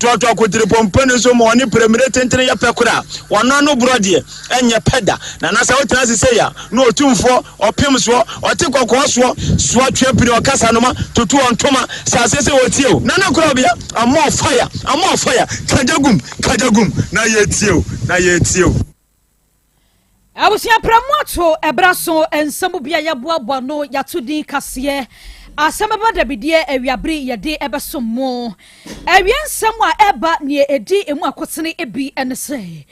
atoatoa kotiripɔmpɔni so ma ɔne prɛmire tentene yɛ pɛ koraa. Wɔn ano borɔ deɛ, ɛnyɛ pɛ da. Nana sɛ wotena ase sei a, na otumfoɔ, ɔpem soɔ, ɔte kɔkɔɔ soɔ, soa twe pini ɔkasa noma, tutu ɔntoma, sɛ aseɛ sɛ wɔtie o. Nana Korabea, I'm more fire, I'm more fire, kagya gum, kagya gum, na yɛtie o, na yɛtie o. Abusua prɛmo ato ɛbra so nsɛm bi a yɛboaboa no yɛato din kaseɛ asɛm ɛba dabideɛ awiabere yɛde ɛbɛsom mo awia nsɛm a ɛba neɛ ɛdi emu akotene bi ɛne sɛ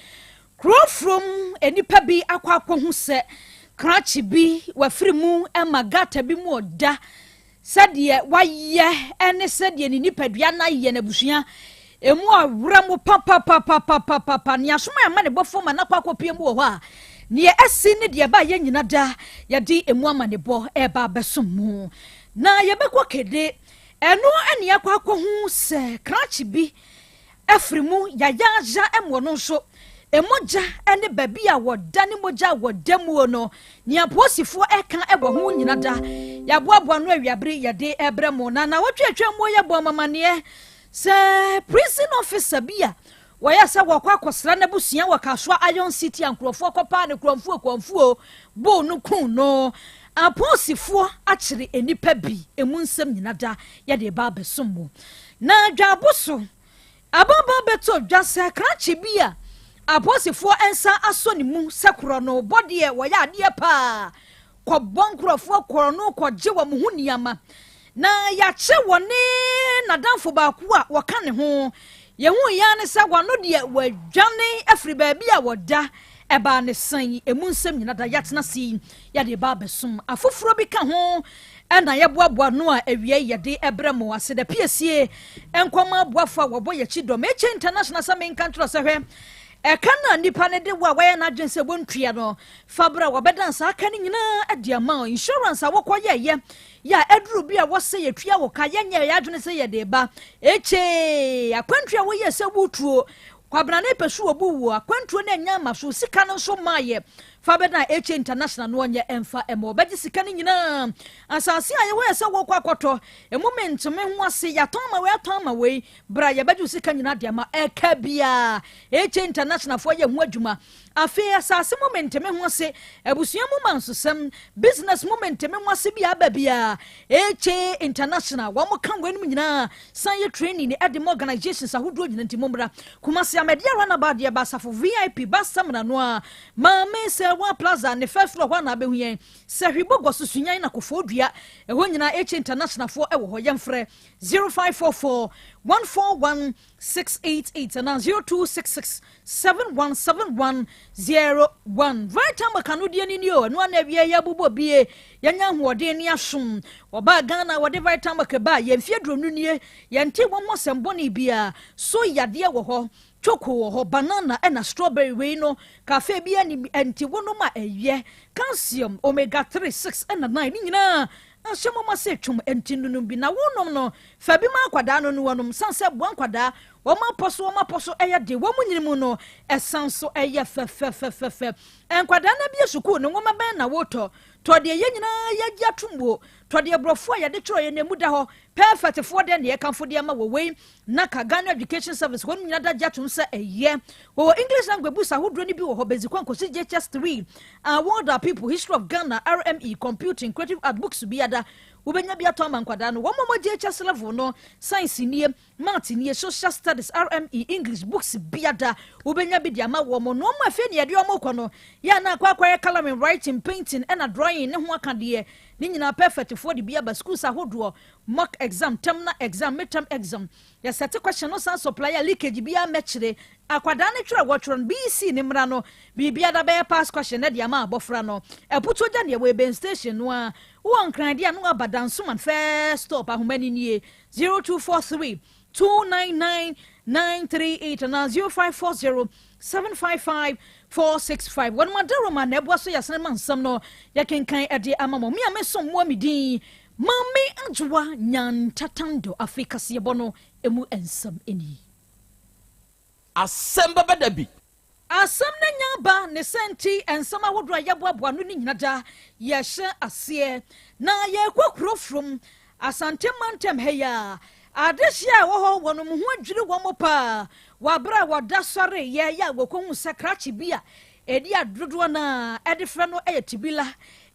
kuro from nnipa bi akɔ akɔhu sɛ krakye bi wafiri mu ɛma gata bi mu ɔda Sɛdeɛ wayɛ ne sɛdeɛ ne nipadua no ayɛ n'abusua emu awerɛ mu papapapapapapa. Nea asom a ɛma ne bɔfoɔ ma n'akɔ akɔpie mu wɔ hɔ a, neɛ asi ne deɛ ɛba yɛ nyina da yɛde emu amanebɔ ɛreba abɛsom mu. Na yɛbɛkɔ kede ɛno ɛne akɔ akɔhu sɛ krakye bi afiri mu yayaaya ma ɔno nso mogya ne baabi a wɔda ne mogya a wɔda muo no nea apolisifoɔ ɛka wɔ ho nyina da yɛaboaboa no awiabere yɛde ɛbrɛ mo na na wɔtwe atwa muo yɛbɔ amamanneɛ sɛ prison officer bi a wɔyɛ sɛ wɔkɔ akɔsra n'abusua wɔ Kasoa Iron City a nkurɔfoɔ kɔpaa ne kurɔmfuo kurɔmfuo boo no kun no apolisifoɔ akyere nnipa bi emu nsɛm nyina da yɛde ba abɛsom mo na dwaabo so Ababaa bɛtɔ dwa sɛ krakye bi a apolisifoɔ nsa asɔ ne mu sɛ korɔno bɔ deɛ wɔyɛ adeɛ paa kɔbɔ nkurɔfoɔ korɔno kɔgye wɔn ho nneɛma na yɛakye wɔne n'adamfo baako a wɔka ne ho. Yɛhu yɛn ne sɛ wɔno deɛ wɔadwane afiri baabi a wɔda ɛbaa ne sɛn emu nsɛm nyina da yɛatena ase yi yɛde ba abɛsom afoforɔ bi ka ho Ɛna yɛboaboa ano a awiei yɛde brɛ mo aseda piesie nkɔma aboafo a wɔbɔ yɛn akyi dɔm. HA International sɛ menka nkyerɛ sɛ hwɛ ɛka no a nipa no de wo a wayɛ n'adwene sɛ wɔntua no fa bra wɔbɛdan saa ka no nyinaa de ama wo. Insurance a wokɔ yɛyɛ yɛ a aduru bi a wɔsɛ yɛtua wo ka yɛnyɛ yɛ adwene sɛ yɛde ba. HA akwantuo a woyɛ sɛ wotuo Kwabena ne pɛ so obu wo akwantuo no anya ama so sika no nso maayɛ Fa bɛdan HA International no ɔnyɛ ɛmfa ɛma ɔbɛgye sika no nyinaa. Asase a yɛwɔ yɛ sɛ wɔkɔ akɔtɔ emu menteme ho ase yɛatɔn ama wei atɔn ama wei bra yɛbɛgye wo sika nyinaa de ama ɛka biara HA International foɔ yɛ ho adwuma. Afei asase mu menteme ho ase abusua mu mansosɛm business mu menteme ho ase bi aba biara HA International wɔn ka weinom nyinaa san yɛ training ɛde ma organizations ahodoɔ nyinaa nti mommra Kumasi Ahmadiyya Runabout deɛ ba asafo VIP bus terminal no a Maame Serwaa Plaza ne first floor hɔ a na abɛhu yɛn. Sahwi Bɔgɔ so Sunyani na Kofoɔ Dua. Ɛhɔ nyinaa HA International foɔ wɔ hɔ. Yɛmfrɛ 0544 141 688 anaa 0266 717101. Vitamin ka no deɛ ni ni o, ɛno ana awie yɛ abobɔ bie, yɛnya ahoɔden ne asom. Wɔbaa Ghana wɔde Vitamin baa yɛn mfeɛ aduonu nie, yɛnte wɔn ho asɛm bɔne biara. So yadeɛ wɔ hɔ? Choco wɔ hɔ, banana ɛna strawberry wei no cafe bi anim ɛnti wonom a ɛyɛ. Calcium, omega 3, 6 ɛna 9 ne nyinaa ahyɛ moma sɛ twom ɛnti nonom bi na wonom no fa bi ma akwadaa no no wɔnom sane sɛ ɛboa nkwadaa wɔn apɔ so wɔn apɔ so ɛyɛ de wɔn nyini mu no ɛsan so ɛyɛ fɛfɛfɛfɛfɛ. Nkwadaa no abie sukuu no nwoma bɛn na wotɔ? Tɔ deɛ yɛn nyinaa yɛagye atom o tɔ deɛ borɔfo a yɛde twerɛ yɛn na emu da hɔ pɛfɛtefoɔ deɛ na yɛkamfo de ama wɔ wei Na ka Ghana Education Service hɔn nyina da gye atom sɛ ɛyɛ. Wɔwɔ English language books ahodoɔ no bi wɔ hɔ, Basic 1 kɔsi JHS 3, World Our People, History of Ghana, RME, Computing, Creative Art books biada wobɛnya bi atɔ ama nkwadaa no. Wɔn a wɔwɔ JHS level no, Science nie, Math nie, Social Studies, RME, English books biada wobɛnya bi de ama wɔn. Na wɔn a afei na yɛde wɔn kɔ no, yɛ a na akɔ akɔyɛ colouring, writing, painting ɛna drawing ne ho akadeɛ ne nyinaa perfect foɔ de bi aba schools ahodoɔ. Mock exam, terminal exam, midterm exam, yɛ sɛte question no san supply a leakage biara mmɛkyere akwadaa no twerɛ wɔtwerɛ no BEC ne mmra no biribiara da bɛyɛ pass question no de ama abɔfra no Aputuo gya neɛ wɔ Eben station no a wowɔ Nkran deɛ a na waba Dansoman first stop ahoma no nie 0243 299 938 anaa 0540 755 465 wɔn adaroma na ɛboa so yɛasene ma nsɛm no yɛkenkan ɛde ama mo me a mesom mmoa me din Maame Adwoa Nyantatando Afei kaseɛbɔ no mu nsɛm ni. Asɛm bɛba da bi. Asɛm no anya aba, ne saa nti nsɛm ahodoɔ a yɛaboaboa ano no nyina da yɛhyɛ aseɛ na yɛrekɔ kuro from Asante mantam ha yi a. Adehyeɛ a ɛwɔ hɔ wɔn ho adwiri wɔn paa wɔ abere a wɔda sɔre yɛ yɛ a wɔkɔhu sɛ krakye bi a ɛdi adodoɔ no a ɛde frɛ no yɛ Tibila,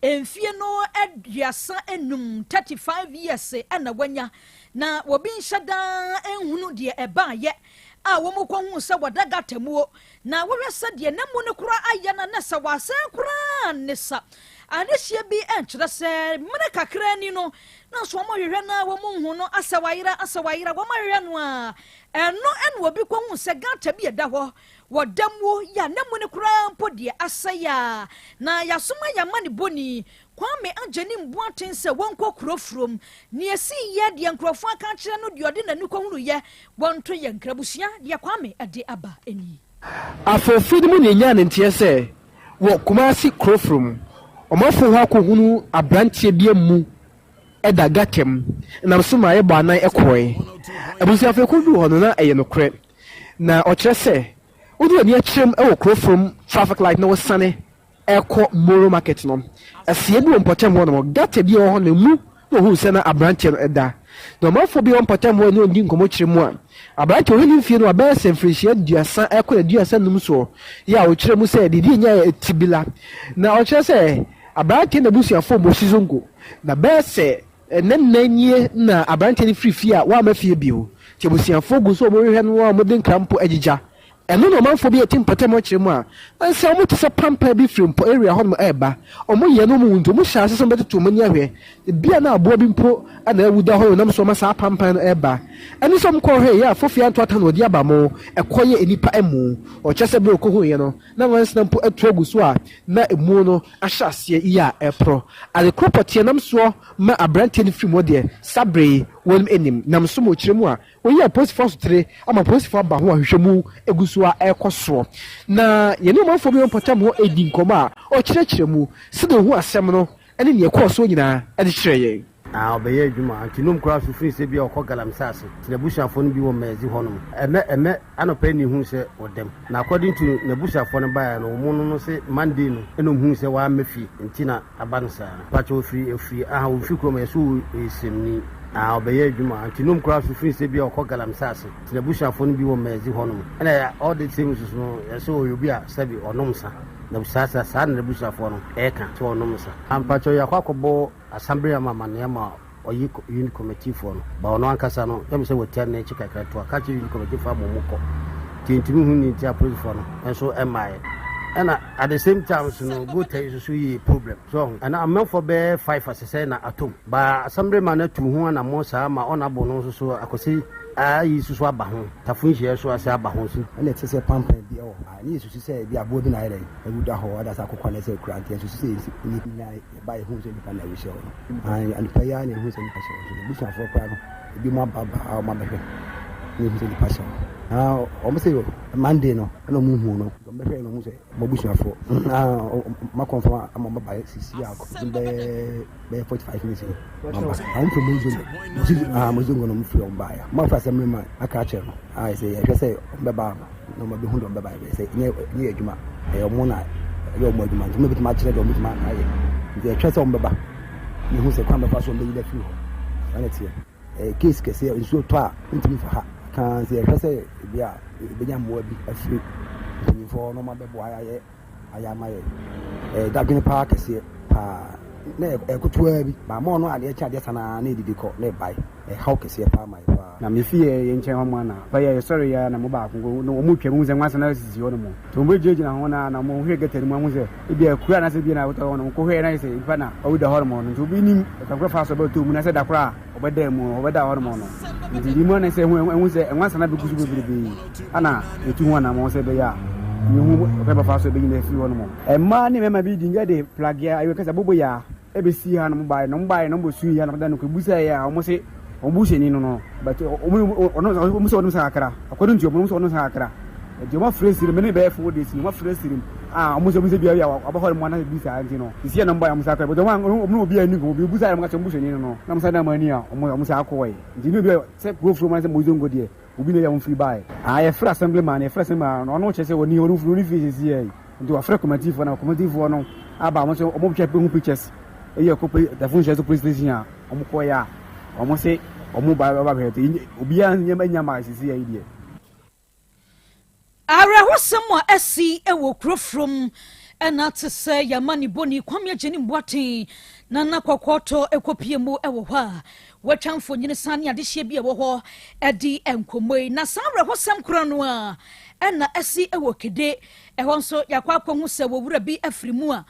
mfie no 35, 35 years, ɛna wanya na obi nhyɛ daa nhunu deɛ ɛbaayɛ a wɔn kɔhu sɛ wɔda gutter muo. Na wɔhwɛ sɛ deɛ n'amu no koraa ayɛ no, na sɛ wɔasɛn koraa ne sa adehyeɛ bi nkyerɛ sɛ mmerɛ kakra ni no na nso wɔn ahwehwɛ no a wɔn nhu no, asɛ wayera, asɛ wayera. Wɔn ahwehwɛ no a ɛno ɛna obi kɔhu sɛ gutter bi ɛda hɔ wɔda mu yɛ a n'amu no koraa mpo deɛ asɛe a na yɛasoma yɛama ne bɔni Kwame agye ne mboaten sɛ wɔnkɔ kuro furom nea esi yɛ deɛ nkurɔfoɔ aka akyerɛ no deɛ ɔde n'ani kɔhunu yɛ wɔnto yɛ nkrabusua deɛ Kwame ɛde aba ani. Afoofi no mu na enyaa ne nteɛ sɛ wɔ Kumasi Kurofurom, ɔmanfoɔ hɔ akɔhunu aberanteɛ bi amu da gutter mu, nam so ma yɛbɔ anan kɔe. Abusuafo kɔduu hɔ no, na ɛyɛ nokorɛ. Na ɔkyerɛ sɛ, wode w'ani akyerɛm wɔ Kurofurom traffic light na wosiane rekɔ Moro Market no, asia bi wɔ mpɔtam hɔ nom, gutter bi a ɛwɔ hɔ no mu na ohuu sɛ na aberanteɛ no da. Na ɔmanfoɔ bi a ɛwɔ mpɔtam hɔ ne wɔn di nkɔmmɔ kyerɛ mu a, aberanteɛ ɔhwɛ ne mfie no abɛyɛ sɛ mfirinhyia 30 rekɔ n'aduasa num soɔ, yɛ a ɔkyerɛ mu sɛ deɛ ɛnyaeɛ tibila. Na ɔkyerɛ sɛ aberanteɛ n'abusuafoɔ Mosi Zongo, na bɛyɛ sɛ ɛnɛ nnan nie na aberanteɛ no firi fie a wamma fie bio. Nti abusuafoɔ gu so a wɔrehwɛ no a wɔde nkra mpo agyigya. Ɛno na ɔmanfoɔ bi a ɛte mpɔtam hɔ kyerɛ mu a, sɛ wɔte sɛ pampan bi firi mpɔ area hɔnom reba. Wɔyɛ no wɔn nti, wɔhyɛ ase sɛ wɔbɛtoto wɔn ani ahwɛ. Ebia na aboa bi mpo na awu da hɔ na wɔnam so ama saa pampan no reba. Ɛne sɛ wɔkɔɔ hɔ yɛ a fofie anto ata na wɔde aba mo, ɛkɔyɛ nnipa amu. Ɔkyerɛ sɛ bere a wɔkɔhuiɛ no, na nwansena mpo atu agu so a na emu no ahyɛ aseɛ yie a ɛreporɔ. Ade korɔ pɔtee nam soɔ ma aberanteɛ no firi mu deɛ, saa berɛ yi wɔn nnim. Nam so ma ɔkyerɛ mu a, Woyi apolisifo asotire ama apolisifo aba ho a nhwehwɛmu gu so a ɛrekɔ soɔ. Na yɛne ɔmanfoɔ bi wɔ mpɔtam hɔ redi nkɔmmɔ a ɔkyerɛkyerɛ mu sɛdeɛ ɔhu asɛm no ne deɛ ɛkɔɔ soɔ nyinaa de kyerɛɛ yɛn. Na ɔbɛyɛ edwuma ntsi nom koraa so fii sɛ bi a ɔkɔ galamsey ase ntsi n'ebusuafo no bi wɔ Mɛɛdzi hɔ nom. Ɛnɛ ɛnɛ anɔpa yi na ehuu sɛ ɔda mu. Na according to n'ebusuafo no baeɛ no wɔn no no se Monday no na wɔhuu sɛ wamma fie ntsi na aba no saa. Mpakyɛw ofiri ofiri aha omfiri kurom ha yɛse ɔyɛ Sremni. Na ɔbɛyɛ edwuma ntsi nom koraa so fii sɛ bi a ɔkɔ galamsey ase ntsi n'ebusuafo no bi wɔ Mɛɛdzi hɔ nom. Ɛna all the same nso so no yɛse ɔyɛ obi a sɛbi ɔnom nsa na saa saa saa na n'ebusuafoɔ no ɛɛka sɛ ɔnom nsa. Mpakyɛw yɛakɔ akɔbɔ Assembly ama amanneɛ ma ɔyi unit committee foɔ no ba ɔno ankasa no yɛm sɛ wɔtia ne akyi kakra to aka kyerɛ unit committee foɔ ama ɔmo kɔ nti ntumi hu ne nti apolisifoɔ no nso mmaeɛ. Ɛna at the same time so no gutter yi nso so yɛ problem so ɔho ɛna amanfoɔ bɛyɛ five asesɛ na atom ba assembly man no atu ho anammɔ saa ma ɔnabo no nso so akɔsi ayi nso so aba ho tafo nhyiaeɛ so ase aba ho nso. Ɛna ɛte sɛ pampan bi wɔ hɔ a, ne yɛsusu sɛ ebi aboa bi na ayɛ dɛn awu da hɔ, anaasɛ akokɔ anaasɛ akura, nti yɛnsusu sɛ yɛnsi nnipa Yɛba yɛhu sɛ nipa na awu hyɛ hɔ no. Aane, anɔpa yi ara na yɛhu sɛ nipa hyɛ hɔ. Nti n'abusuafoɔ koraa no, ebi mu aba ba a wɔn abɛhwɛ na yɛhu sɛ nipa hyɛ hɔ. Na wɔn sɛ Monday no ɛna wɔn hu no. Wɔn bɛhwɛ na wɔn sɛ wɔn abusuafoɔ. Na wɔn akɔnfam ama wɔn aba sisi a bɛyɛ bɛyɛ 45 minutes no. Wɔn aba. Wɔn firi Mozongo. Mozongo Mozongo na wɔn firi wɔn baeɛ. Wɔn afra sɛ mmerɛ aka akyerɛ no. A sɛ yɛhwɛ sɛ wɔn bɛba ama na wɔn abɛhu deɛ wɔn bɛba yɛ sɛ nyɛ nyɛ adwuma, ɛyɛ wɔn na ɛyɛ wɔn adwuma, nti wɔn bɛtumi akyerɛ deɛ wɔn bɛtumi ayɛ, nti yɛhwɛ sɛ wɔn bɛba na ehu sɛ kwan bɛfa so wɔn bɛyi bɛfiri hɔ. Saa na ɛteɛ. Ɛyɛ case kɛseɛ, nsuo tɔ a ntumi fa ha kan, nti yɛhwɛ sɛ ebi a ebɛnya mmoa bi afiri mpanyinfoɔ na wɔn abɛboa ayɛ ayɛ ama yɛ. Ɛyɛ dadwene paa kɛseɛ paa na ɛyɛ ketewa bi baama ɔno adeɛ kyɛ adeɛ sanaa na edidi kɔ na ɛbae, ɛhaw kɛseɛ paa ma yɛ paa. Na me fie yɛ nkyɛn hɔ mo na bɛyɛ yɛsɔre yɛ na mo baako ko na wɔn twam hu sɛ nwansena sisi hɔ nom nti wɔn bɛgyinagyina ho na na wɔn hwɛ gutter no mu ahu sɛ ebi akura anaasɛ ebi na awotɔ hɔ nom kɔhwɛ na yɛ sɛ nipa na ɔwu da hɔ nom no nti obi nim ɛkwan fa so ɔbɛtɔ mu na sɛ da koro a ɔbɛda mu ɔbɛda hɔ nom no nti bi mu ana sɛ ɛhu ɛhu sɛ nwansena bɛgu so bebrebe ana yɛtu ho anammɔn sɛ ɛbɛyɛ a yɛhu ɔkwan bɛfa so ɛbɛnyina afiri hɔ nom. Mmaa ne mmarima bi di nga de plagea ayɛ kasa boboyaa ɛbɛsi ha nom baeɛ nom baeɛ nom bɛsui ha nom da no kɔbusa yɛ a wɔn se wɔn busuani no no but wɔn ɔno wɔn sɛ ɔnom sa kakra according to wɔn sɛ ɔnom sa kakra nti wɔn afrɛ sirim ne bɛyɛ 4 days no wɔn afrɛ sirim a wɔn sɛ wɔn sɛ bia bi a wabɔ hɔ nom anasɛ bi saa nti no sisi yɛ nom baeɛ wɔn sa akɔ but wɔn wɔn ne obi a ni nkɔmɔ obi busa yɛ wɔn ka sɛ wɔn busuani no no na wɔn sa dan wɔn ani a wɔn wɔn sa akɔɛ nti ne obi a sɛ kuro furo wɔn sɛ Mozongo deɛ obi na yɛ wɔn firi baeɛ a yɛfrɛ assembly man, yɛfrɛ assembly man, ɔno kyerɛ sɛ wɔni wɔn firi wɔn fie sisi yɛ nti wɔafrɛ committeefoɔ na committeefoɔ no aba, wɔn nso wɔn twɛ ho pictures ɛyɛ kɔ dafo nhyɛ so police station a wɔn kɔɛ a wɔn se. wɔn ba ba bɛhwɛ nti obiara nneɛma nya maa sisi yɛ yi deɛ. Awerɛhosɛm a asi wɔ kuro from na te sɛ yɛama ne bɔni Kwame Agyenim Boateng na na kɔkɔɔtɔ kɔpie mu wɔ hɔ a watwa mfonini san ne adehyeɛ bi a ɛwɔ hɔ di nkɔmmɔ yi. Na saa awerɛhosɛm korɔ no a na asi wɔ Kede, ɛhɔ nso yɛakɔ akɔhu sɛ wɔwura bi afiri mu a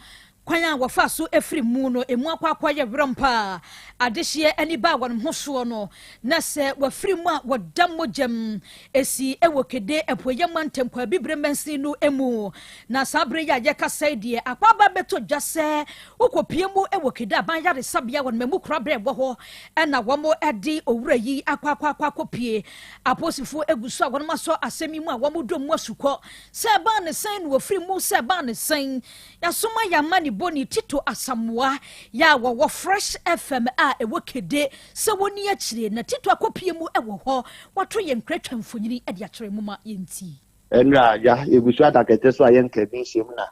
Kwan a wɔfaa so firii mu no, emu akɔ akɔyɛ werɛm paa. Adehyeɛ ani baa wɔn ho soɔ no, na sɛ wɔafiri mu a wɔda mogya mu. Ɛsii wɔ Kede Apueeɛ Mantam Kwaabibire mansini no mu. Na saa berɛ yi a yɛrekasa yi deɛ, akwaaba bɛtɔ dwa sɛ wokɔpue mu wɔ Kede Aban Ayaresabea wɔ Nmamu Korabea a ɛwɔ hɔ na wɔde owura yi akɔ akɔ akɔ akɔpue. Apolisifoɔ gu so a wɔasɔ asɛm yi mu a wɔdɔ mu asukɔ sɛ ɛbaa ne sɛn na wɔfiri mu, sɛ ɛbaa ne sɛn. Yɛasoma yɛn amanebɔni Tito Asamoah yɛ a wɔwɔ Fresh FM a ɛwɔ Kede sɛ wɔnni akyire na Tito akɔpue mu wɔ hɔ. Wato yɛn nkra twa mfonini de akyerɛ. Momma yɛntie. Ɛnora agya, yɛgu so ada kɛtɛ so a yɛnka bi nhyɛ mu na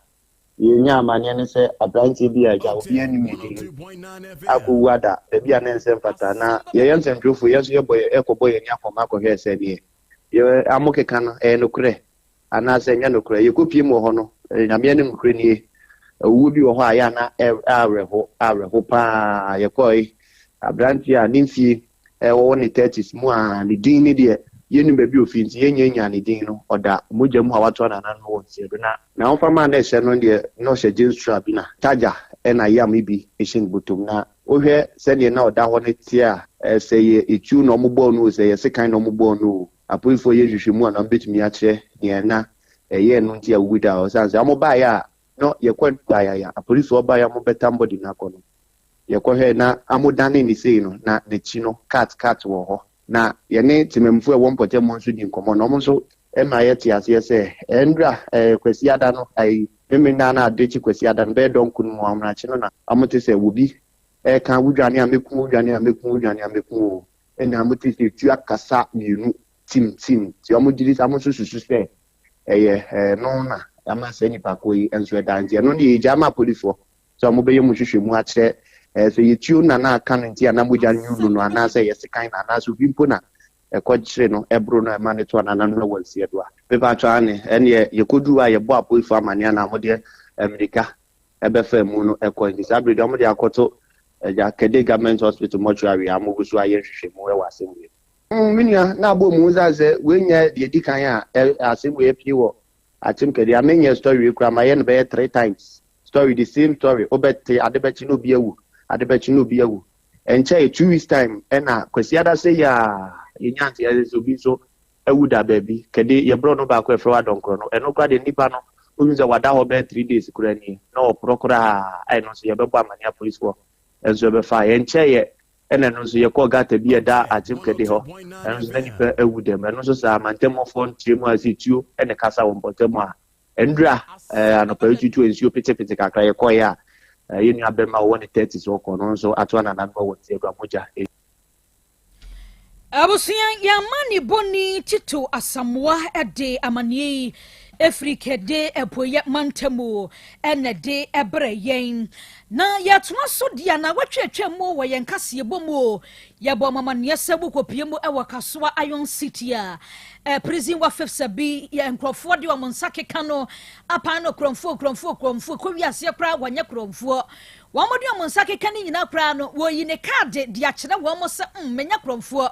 yɛnya amaneɛ ne sɛ aberanteɛ bi a agya obiara nnim ne din akɔwu ada baabi a na ɛnsɛ mfata na yɛyɛ nsɛntwerɛfoɔ yɛn nso yɛbɔ yɛkɔbɔ yɛn ani akɔma akɔhwɛɛ sɛ neɛ yɛ amo keka no ɛyɛ nokorɛ Anaasɛ ɛnyɛ nokorɛ? Yɛkɔpiem wɔ hɔ no, Nyame anim nokorɛ nie, owuo bi wɔ hɔ a ɛyɛ a na awerɛho, awerɛho pa ara. Yɛkɔɔe, aberanteɛ a ne mfie wɔ ne thirties mu a ne din ne deɛ yɛnnim baabi a ɔfiri nti yɛnnya nyaa ne din no, ɔda mogya mu a watoa n'anan no wɔ nseɛ do. Na n'ahofama a na ɛhyɛ no deɛ, na ɔhyɛ jeans trouser bi na charger na yam bi hyɛ ne bɔtɔ mu. Na wohwɛ sɛdeɛ na ɔda hɔ no teɛ a, sɛ ɛyɛ etuo na wɔbɔɔ no o, sɛ ɛyɛ sekan na wɔbɔɔ no o, Apolisfoɔ yɛ nhwehwɛmu a na wɔbɛtumi akyerɛ nea na ɛyɛɛ no nti a ɔwu da hɔ. Ɛsiane sɛ wɔbaeɛ a na yɛkɔ ayaya, apolisifoɔ baeɛ a wɔbɛtam body no akɔ no, yɛkɔhwɛɛ na wɔdanee no sei no, na n'akyi no cut cut wɔ hɔ. Na yɛne temamufoɔ a ɛwɔ mpɔtam hɔ nso dii nkɔmmɔ na wɔn nso ma yɛtee aseɛ sɛ ɛnnora Kwasiada no, ayi, Memeneda anaa Adekye Kwasiada no bɛyɛ dɔnko no mu ahomakye no na wɔte sɛ obi reka wodwane a mɛku wo, wodwane a mɛku wo, wodwane a mɛku wo o. Ɛna mo te sɛ tua kasa mienu tim tim nti ɔmo gyidi sɛ ɔmo nso susu sɛ ɛyɛ ɛno na ama saa nipa ko yi nso ɛda nti ɛno deɛ yɛgya ma apolifoɔ sɛ ɔmo bɛyɛ mu nhwehwɛmu akyerɛ ɛɛ sɛ yɛ tuo na na aka no nti ana mogya no nwunu no anaasɛ ɛyɛ sekan na anaasɛ obi mpo na ɛkɔ kyere no ɛboro no ɛma no to anana no wɔ nseɛ do a. Mepaatwɔ aane ɛneɛ yɛkɔduru hɔ a yɛbɔ apolifoɔ amaneɛ anaa ɔmo deɛ mmirika ɛbɛfaa mu no kɔe nti saa bere deɛ wɔde akɔto Agya Kede Government Hospital mortuary a wɔgu so ayɛ nhwehwɛmu wɔ asɛm wei ho. Mm, me nua, na abɔ mu sane sɛ wei nyɛ deɛ ɛdi kan a asɛm wei apue wɔ Akyem Kede a menyɛ story wei koraa mayɛ no bɛyɛ 3 times story, the same story. Wobɛte ade bɛkye na obi awu, ade bɛkye na obi awu. Ɛnkyɛe, 2 weeks time ɛna Kwasiada sɛ yi a yɛnya nteɛ sɛ obi nso awu da baabi. Kɛde yɛbrɛ no baako a ɛfrɛ wo adɔnkorɔ no, ɛno koraa deɛ nipa no wohu sɛ wada hɔ bɛyɛ 3 days koraa nie na ɔporɔ koraa a, ɛno nso yɛbɛbɔ amane apolisifoɔ nso ɛbɛfa yɛnkyɛeɛ. Ɛna ɛno nso yɛkɔɔ gutter bi a ɛda Akyem Kɛde hɔ, ɛno nso na nipa awu dɛm. Ɛno nso saa mantammuafoɔ nkyerɛ mu a sɛ tuo ɛna kasa wɔ mpɔtam a ɛndura anɔpa yi tutu nsuo petepete kakra yɛkɔeɛ a yɛn nua bɛrima a ɔwɔ ne 30s ɔkɔ no nso ato anananom wɔ nti mogya. Abusua yɛn amanebɔni Tito Asamoah de amanneɛ yi ɛfiri Kɛde Apueeɛ mantamu ɛna de ɛbrɛ yɛn. Na yɛtoa so deɛ na wɔatwatwa mu wɔ yɛn kaseɛbɔ mu. Yɛbɔ amamanneɛ sɛ wokɔpie mu ɛwɔ Kasoa Iron City a prison officer bi yɛ nkurɔfoɔ de wɔn nsa keka no apan no kurɔmfoɔ kurɔmfoɔ kurɔmfoɔ kɔ wiaseɛ koraa wɔnyɛ kurɔmfoɔ. Wɔn de wɔn nsa keka ne nyinaa koraa no, wɔyi ne kaade de akyerɛ wɔn sɛ menyɛ korɔmfoɔ,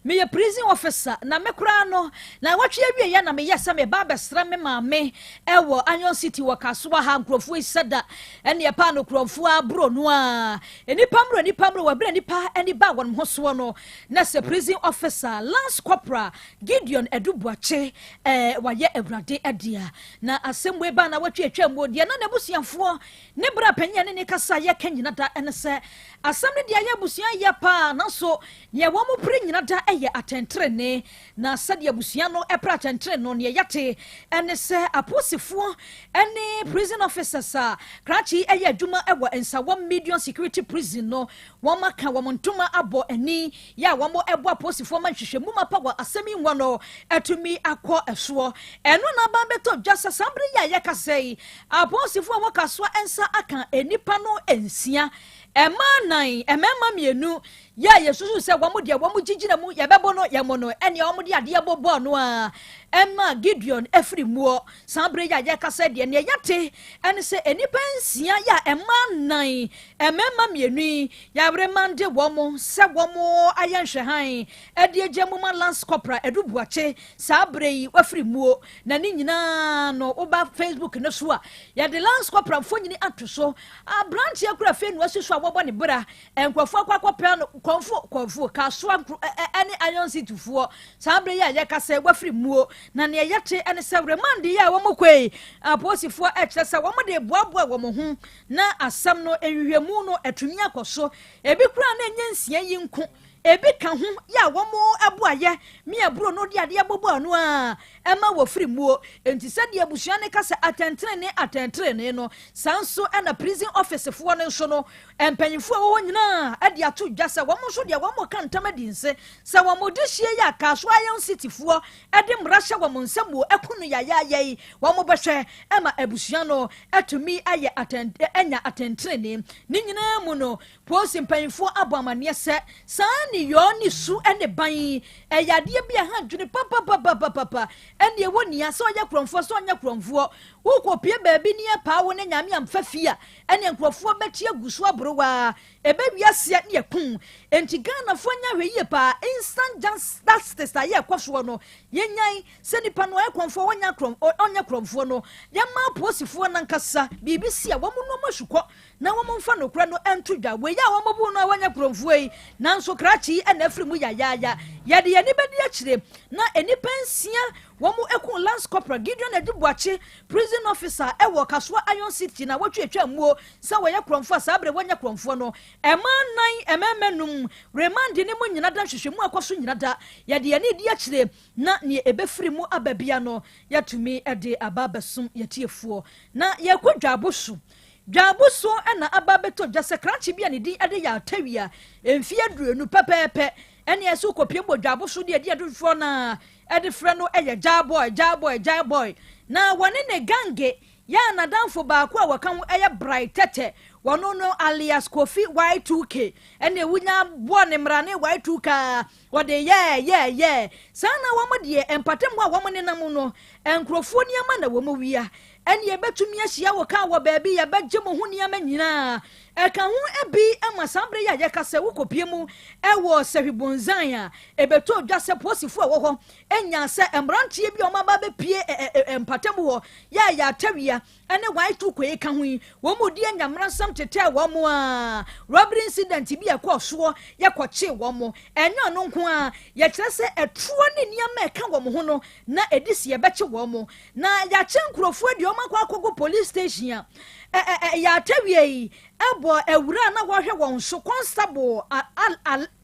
meyɛ prison officer, na me koraa no na wɔtwe awieɛ na meyɛ sɛ meba abɛsra me maame ɛwɔ Iron City wɔ Kasoa ha. Nkurɔfoɔ yi sɛ da ɛne ɛpaa no korɔmfoɔ aburo no a nnipa mmoro nnipa mmoro wɔ berɛ nnipa ani ba wɔn ho soɔ no na sɛ prison officer Lance Corporal Gideon Adu Boakye wayɛ Awurade adea. Na asɛm wei ba na wɔtwe atwa mu deɛ na n'abusuafoɔ ne berɛ a panyin a ne ne kasa a yɛka nyina da ne sɛ asɛm no deɛ ayɛ abusua yɛ paa, nanso nea wɔn mu pere nyina da yɛ atɛntenenee. Na sɛdeɛ abusua no pere atɛntene no, nea yɛate ne sɛ apolisifoɔ ne prison officers a krakye yɛ adwuma wɔ Nsawam Medium Security Prison no, wɔn aka wɔn ntoma abɔ ani yɛ a wɔn ɛbɔ apolisifoɔ ma nhwehwɛmu mapa wɔ asɛm yi ho no atumi akɔ soɔ. Ɛno na aban bɛtɔ dwa sɛ saa bere yi a yɛkasa yi, apolisifoɔ a wɔka soa nsa aka nnipa no nsia. Mmaa nnan, mmarima mmienu, yɛ a yɛsusu sɛ wɔn deɛ wɔn gyigyina mu yɛbɛbɔ no yɛn mo no ɛnea wɔn de adeɛ bɔbɔɔ no a ɛma Gideon afiri muɔ. Saa berɛ yi a yɛkasa deɛ nea yɛte ɛne sɛ nnipa nsia yɛ a mmaa nnan, mmarima mmienu yi yɛaremande wɔn sɛ wɔn ayɛ nhwɛhan ɛde agya mu ma Lance Corporal Adu Boakye saa berɛ yi wafiri muo. Na ne nyinaa no woba Facebook no so a yɛde Lance Corporal mfonini ato so. Aberanteɛ koro afei na wasi so a wɔbɔ ne bra. Nkurɔfoɔ akɔ akɔpɛ no kɔnfo kɔnfo Kasoa nkuro ɛne Iron City foɔ. Saa berɛ yi a yɛka sɛ wafiri muo. Na nea yɛte ɛne sɛ remand yi a wɔn kɔ yi apolisifoɔ ɛkyerɛ sɛ wɔn de boaboa wɔn ho na asɛm no nhwehwɛmu no atumi akɔ so. Ebi koraa na ɛnyɛ nsia yi nko. Ebi ka ho yɛ a wɔn boayɛ me aburo no de adeɛ bobɔ ano a ɛma wɔfiri muo. Enti sɛdeɛ abusua no ka sɛ atɛntenenee atɛntenenee no, saa nso na prison office foɔ no nso no mpanyinfoɔ a ɛwɔ hɔ nyinaa de ato dwa sɛ wɔn nso deɛ wɔn ka ntam adi nse sɛ wɔn de hyie yɛ a Kasoa Iron City foɔ de mmara hyɛ wɔn nsa muo aku no yayaaya yi wɔn bɛhwɛ ma abusua no atumi ayɛ atɛn anya atɛntenenee. Ne nyinaa mu no Polisi mpanyimfoɔ abɔ amanneɛ sɛ saa nneyɔɔ ne su ne ban yi yɛ adeɛ bi a ɛha adwene papapapapapa. Ɛnneɛ wɔ nia sɛ ɔyɛ korɔmfoɔ sɛ ɔnyɛ korɔmfoɔ. Wokɔpue baabi ne yɛpaa wo ne Nyame amfa fie a, ɛnneɛ nkurɔfoɔ bɛte agu so aboro wo ara. Ɛbɛwie aseɛ ne yɛko wo. Enti Ghanafoɔ nyɛ ahwɛyie paa. Instant justice a yɛrekɔ soɔ no, yɛnyae sɛ nipa no ɔyɛ korɔmfoɔ ɔnyɛ korɔmfoɔ no, yɛmma apolisifoɔ no ankasa biribi si a wɔnnoa mu asukɔ na wɔmfa nokorɛ no nto dwa. Wei a wɔbuu no a wɔnyɛ korɔmfoɔ yi, nanso krakye yi na afiri mu yayaaya. Yɛde yɛn ani bɛdi akyire na nnipa nsia wɔn Lance Corporal Gideon Adu Boakye, prison officer wɔ Kasoa Iron City na wɔtwe atwa mmuo sɛ wɔyɛ korɔmfoɔ a saa berɛ wɔnyɛ korɔmfoɔ no. Mmaa nnan, mmarima num, remande ne mu nyina da nhwehwɛmu akɔ so nyina da. Yɛde yɛn ani redi akyire na neɛ ɛbɛfiri mu aba bia no yɛatumi de aba abɛsom yɛtiefoɔ. Na yɛkɔ dwaabo so. Dwaabo so na aba abɛtɔ dwa sɛ krakye bi a ne din de Yaw Tawia, mfeɛ 20 pɛpɛɛpɛ, ɛne ɛsɛ wokɔpiem wɔ dwaabo so deɛ ɛde adodoɔ no ara de frɛ no yɛ Gyaa Boy, Gyaa Boy, Gyaa Boy. Na wɔne ne gange yɛ a n'adamfo baako a wɔka ho yɛ Bright Tɛtɛ, wɔno no alias Kofi Y2K, ɛne wonya boɔ ne mmara ne Y2K a wɔde yɛɛ yɛɛ yɛɛ. Saa na wɔn deɛ mpatamu a wɔn nenam no, nkurɔfoɔ nneɛma na wɔn wia. Ɛnne yɛbɛtumi ahyia wo kaa wɔ baabi, yɛbɛgye mo ho nneɛma nyinaa. Ɛka ho bi ma saa bere yi a yɛka sɛ wokɔpie mu wɔ Sahwi-Bonzan a, ɛbɛtɔɔ dwa sɛ polisifo a ɛwɔ hɔ nyaa sɛ mmeranteɛ bi a wɔaba abɛpie mpatamu hɔ yɛ a yɛatawia ne Y2K ka ho yi, wɔn mu di anyameransɛm tetɛɛ wɔn a robbery incident bi a ɛkɔɔ soɔ yɛkɔkyee wɔn. Ɛnyɛ ɔno nko ara, yɛkyerɛ sɛ ɛtoɔ ne nneɛma a ɛka wɔn ho no na ɛdi si yɛbɛkye wɔn. Na yɛakye nkurɔfoɔ de wɔn akɔ akɔgu police station a ɛ ɛ ɛ yɛatawie yi bɔ awura a na wɔhwɛ wɔn so Constable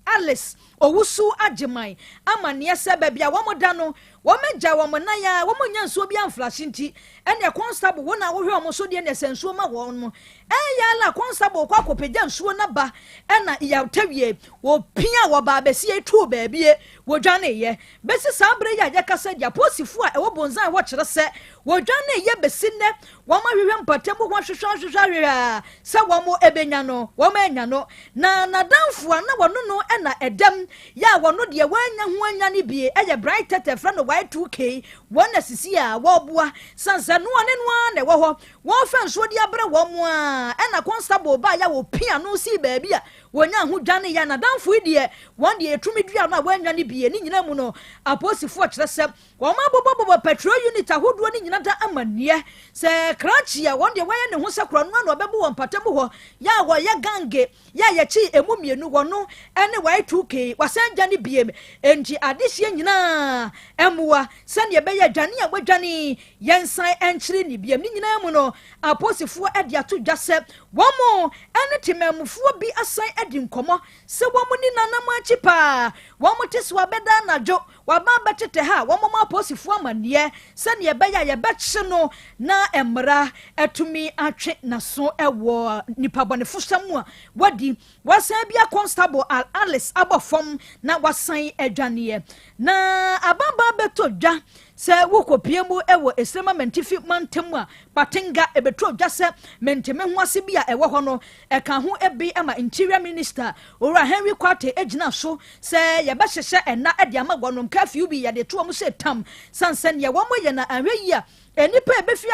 Alice Owusu Agyeman amanneɛ sɛ baabi a wɔn da no wɔn agya wɔn nan a wɔn nnya nsuo bi amflahye nti ɛneɛ Constable wo na wohwɛ wɔn so deɛ neɛ sɛ nsuo ma wɔn no ɛyɛ ala Constable kɔ akɔpagya nsuo no aba ɛna yɛatawie wɔpia wɔ baa bɛsie too baabie wɔdwaneeɛ Besi saa bere yi a yɛkasa yi, apolisifo a ɛwɔ Bonzai hɔ kyerɛ sɛ wɔdwaneeɛ besi nnɛ. Wɔahwehwɛ mpɔtam hɔ ahwehwɛ ahwehwɛ ahwehwɛ a sɛ wɔbɛnya no, wɔannya no. Na n'adamfo a na wɔne no na ɛdam yɛ a wɔno deɛ wɔannya ho anwane bie yɛ Bright Tete, frɛ no Y2K. Wɔn na sisi a wɔreboa sane sɛ no ɔne no ara na ɛwɔ hɔ. Wɔrefa nsuo de abrɛ wɔn a ɛna constable baeɛ a wɔpia no sii baabi a Wɔnyaa ho dwaneeɛ a n'adamfo yi deɛ, wɔn deɛ yɛtumi dua no a wɔannwane bie. Ne nyinaa mu no, apolisifoɔ kyerɛ sɛ wɔabobɔbobɔ patrol unit ahodoɔ no nyina da amanneɛ sɛ krakye a wɔn deɛ wɔayɛ ne ho sɛ korɔno ano ɔbɛbo wɔ mpatamu hɔ yɛ a wɔyɛ gange yɛ a yɛkyee ɛmu mmienu wɔno ne Y2K wasan dwane biem. Enti adehyeɛ nyinaa mmoa sɛdeɛ ɛbɛyɛ dwane a wɔadwane yɛnsan nkyere ne biem. Ne nyinaa mu no, apolisifoɔ de ato dwa sɛ Wɔn ne temanmufoɔ bi asan adi nkɔmmɔ sɛ wɔn ni nananom akyi paa. Wɔn te sɛ wɔabɛda anadwo, wɔaba abɛtetɛ ha a wɔmmɔ apolisifoɔ amanneɛ sɛdeɛ ɛbɛyɛ a yɛbɛkye no na mmara atumi atwe n'aso wɔ nipabɔnefosɛm mu a wadi. Wasan abia Constable Alice abɔ fam na wasan adwaneɛ. Na ababaa bɛtɔ dwa. Sɛ wokɔpue mu wɔ Esrem Amantifi mantam a, Kpatenga, ɛbɛtɔ dwa sɛ mente-me-ho-ase bi a ɛwɔ hɔ no, ɛka ho bi ma Interior Minister, Owura Henry Quartey gyina so sɛ yɛbɛhyehyɛ nna de ama wɔnom, curfew bi yɛde to wɔn sɛ tam, sane sɛ nea wɔyɛ no anhwɛ yie a, nnipa a ɛbɛfi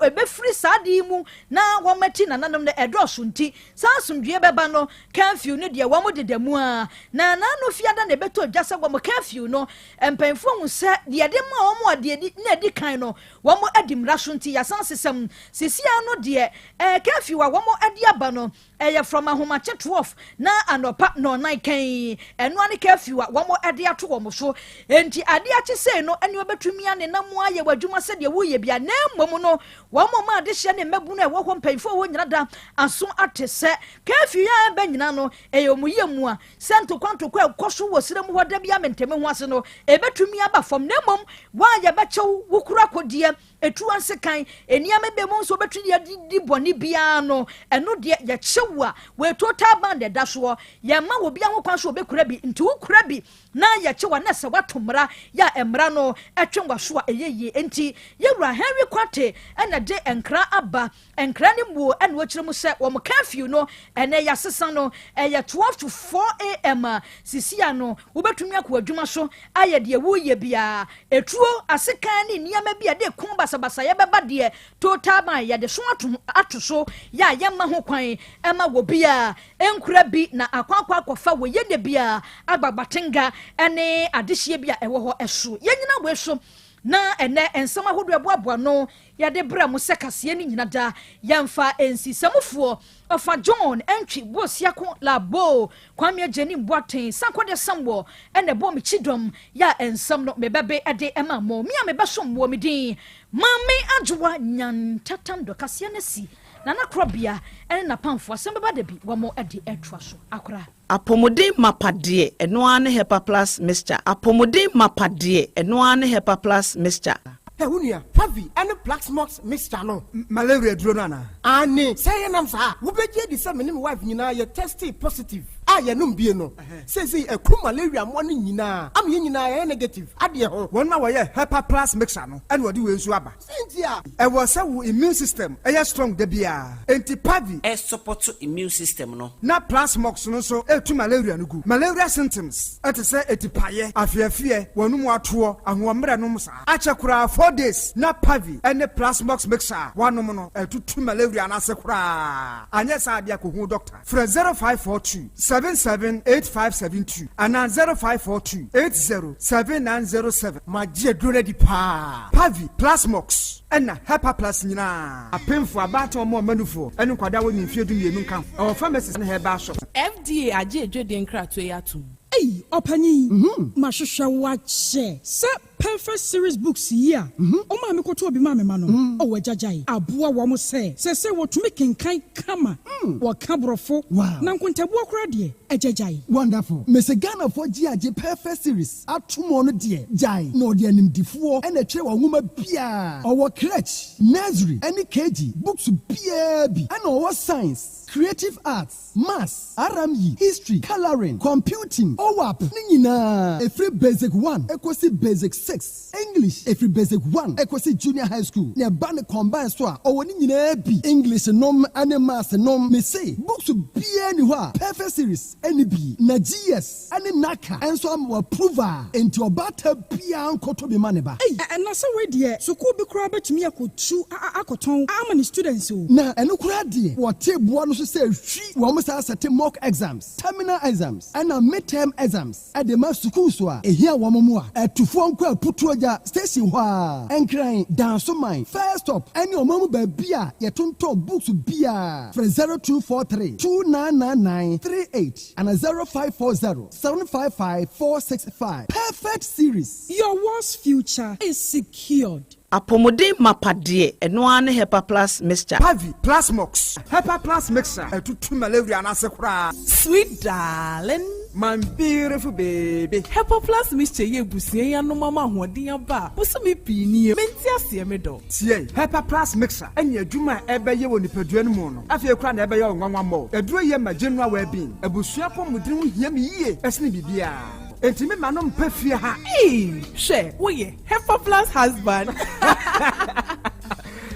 ɛbɛfiri saa ade yi mu na wɔati nananom no ɛdɔɔso nti, saa asomdwoeɛ bɛba no, curfew no deɛ wɔn deda mu ara. Na n'ano fiada na ɛbɛtɔ dwa sɛ wɔn curfew no, mpanyinfoɔ hu sɛ deɛ yɛde maa wɔn a deɛ na ɛdi kan no, wɔn adi mmara so nti yɛasan sesa mu. Seesei ara no deɛ, ɛɛ curfew a wɔn de aba no, Ɛyɛ from ahomakye 12 na anɔpa nnɔnnan kann. Ɛno ara ne curfew a wɔde ato wɔn so. Enti ade akye sei no, ɛne wobɛtumi anenam mu ayɛ w'adwuma sɛdeɛ woreyɛ biara. Na mmom no, wɔn mma adehyeɛ ne mmabunu a ɛwɔ hɔ, mpanyinfoɔ a ɛwɔ hɔ nyina da aso ate sɛ curfew yi a ɛreba nyina no, ɛyɛ wɔn yie mua. Sɛ ntokwa ntokwa a ɛkɔ so wɔ serɛ mu hɔ da biara mente-me-ho ase no, ɛbɛtumi aba fam. Na mmom, wo a yɛbɛkyɛ wo, wo kura kodeɛ, Etu asekan, nneɛma bi mu nso wobɛtumi de adidi bɔne biara no, ɛno deɛ yɛkye wo a, wei total ban na ɛda soɔ. Yɛmma obiara ho kwan sɛ ɔbɛkura bi, nti wokura bi na yɛkye wo a na sɛ woato mmara yɛ a mmara no twe w'aso a ɛyɛ yie. Nti yɛwura Henry Quartey na de nkra aba, nkra no muo na ɔkyerɛ mu sɛ wɔn curfew no ɛnɛ yɛasesa no, ɛyɛ 12 to 4 am a sisi ano wobɛtumi akɔ adwuma so ayɛ deɛ woreyɛ biara. Etuo, asekan ne nneɛma bi a ɛde ko basabasayɛ bɛba deɛ, total ban, yɛde so ato ato so yɛ a yɛmma ho kwan mma obiara nkura bi na akɔ akɔ akɔfa wɔ yɛnyɛ biara agbagbatenga ne adehyeɛ bi a ɛwɔ hɔ so. Yɛnyina wei so na ɛnɛ nsɛm ahodoɔ ɛboaboa ano yɛde brɛ mo sɛ kaseɛ no nyina da yɛmfa nsi samufoɔ Ɔfa John Antwi Bosiako Laboo Kwame Agyenim Boateng Sarkodie Samuel na ɛbɔɔ me kyidɔm yɛ a nsɛm no mebɛbe de ma mo. Me a mebɛsom moɔ me din Maame Adwoa Nyantatandɔ Kaseɛ no asi Nana Korɔbea ne n'apamfoɔ asɛm bɛba da bi wɔn de atoa so akora. Apɔmuden mapa deɛ, ɛno ara ne Hepa Plus Mixture. Apɔmuden mapa deɛ, ɛno ara ne Hepa Plus Mixture. Hɛ wo nua, Pavi ne Plaxmox mixture no. Malaria duro no anaa? Aane, sɛ ɛyɛ nam saa a, wobɛgye adi sɛ me ne me wife nyinaa yɛ testee positive a yɛnom bie no. Seesei aku malaria mmoa no nyinaa ama yɛn nyinaa yɛayɛ negative adeɛ ho. Wɔn a wɔyɛ Hepa Plus mixture no na wɔde wei nso aba. Sɛn nti a? Ɛwɔ sɛ wo immune system yɛ strong da biara, enti Pavi. Ɛsupɔto immune system no. Na Plasmox no nso tu malaria no gu. Malaria symptoms te sɛ atipaeɛ, afeafeɛ, w'anum atoɔ, ahoɔmmerɛ nom saa. Akyɛ koraa 4 days na Pavi ne Plasmox mixture a woanom no atutu malaria no ase koraa. Anyɛ saa deɛ kɔhu doctor. Frɛ 0542 778572 anaa 0542 80 7907. Magye aduro no adi paa. Pavi, Plasmox, ɛna Hepa Plus nyinaa. Apemfoɔ, abaatan, wɔn a wɔma nufoɔ, ne nkwadaa a wɔnni mfeɛ 12 nka ho. Ɛwɔ pharmacies ne herbal shops. FDA agye adwadie nkratoɔ yi atom. Ei ɔpanyin, mahwehwɛ wo akyɛ sɛ Perfect Series Books yi a ɔmaa mekɔtɔɔ bi maa me mma no, oh agyagyae aboa wɔn sɛ seesei wɔtumi kenkan kama, wɔka Borɔfo, na nkontabuo koraa deɛ, agyagyae. Wonderful. Mese Ghanafoɔ gye agye Perfect Series atom ɔno deɛ gyae na ɔde animdifoɔ na ɛtwerɛ wɔ nwoma biaa. Ɔwɔ crèche, nursery ɛne KG books biaa bi ɛna ɔwɔ science, creative arts, maths, RME, history, colouring, computing, OAP ne nyinaa ɛfiri basic one ɛkɔsi basic six, English ɛfiri basic one ɛkɔsi junior high school na ɛba ne combine so a ɔwɔ ne nyinaa bi English nom ɛne maths nom. Mese books biaa nni hɔ a Perfect Series ɛnni bi na GS ɛne NaCCA ɛnso ama wɔ approve a enti ɔbaata biaa nkɔtɔ bi ma ne ba. Ei na sɛ wei deɛ sukuu bi koraa bɛtumi akɔtu akɔtɔn ama ne students o. Na ɛno koraa deɛ wɔte boa no so sɛ hwi wɔn saa sɛte mock exams, terminal exams ɛna mid-term exams ɛde ma schools a ehia wɔn mmoa. Atufoɔ nkɔ Aputuogya station hɔ ara, Nkran, Dansoman, First Stop ɛne ɔman mu baabi a yɛtontɔn books biara. Frɛ 0243 2999 38 ana 0540 755 465. Perfect Series. Your world's future is secured. Apɔmuden mapa deɛ, ɛno ara ne Hepa Plus Mixture. Pavi, Plasmox, Hepa Plus Mixture ɛtutu malaria no ase koraa. Sweet darling. My beautiful baby. Hepa Plus Mixture yɛ abusua yi anom ama ahoɔden aba a bosome pii nie. Mente aseɛ me dɔ. Tie, Hepa Plus Mixture ɛne adwuma a ɛbɛyɛ wɔ nipadua no mu no. Afei koraa na ɛbɛyɛ wo nwanwa mmɔ. Aduro yɛ ma general well-being. Abusua apɔmuden ho hia me yie ɛsene biribiara. Enti me ma no mpɛ fie ha. Eii hwɛ woyɛ Hepa plus husband.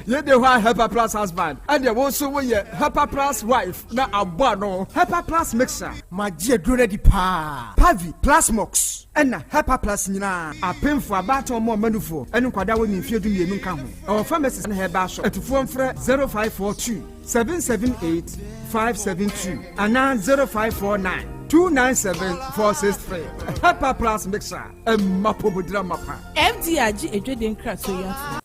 Yei de hɔ a Hepa plus husband ɛneɛ wo nso woyɛ Hepa plus wife na abɔ ano. Hepa plus mixture. Magye aduro no adi paa. Pavi, Plasmox ɛna Hepa plus nyinaa. Apemfoɔ, abaatan ɔmo ɔma nufoɔ ɛne nkwadaa a wɔnni mfeɛ 12 nka ho. Ɛwɔ pharmacies ne herbal shop. Atufoɔ mfrɛ 0542 778 572 anaa 0549 297 463. Hepa plus mixture ɛma pomodira mapa. FDA agye adwadie nkratoɔ yi atom.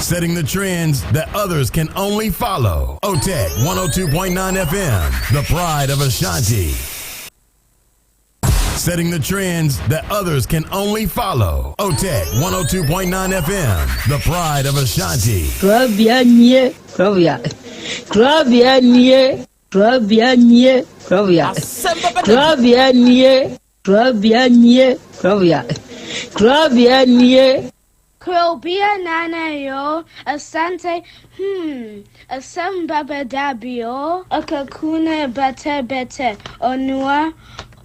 Setting the trends that others can only follow. OTEC 102.9 FM, the pride of Ashanti. Setting the trends that others can only follow. OTEC 102.9 FM, the pride of Ashanti. Korabea nie, korabea. Korabea nie, korabea nie, korabea. Korabea nie, korabea nie, korabea. Korabea nie. Krobea Nana yo, Asante hmm, Asem baba dabi o, Akakuna bete bete, Onua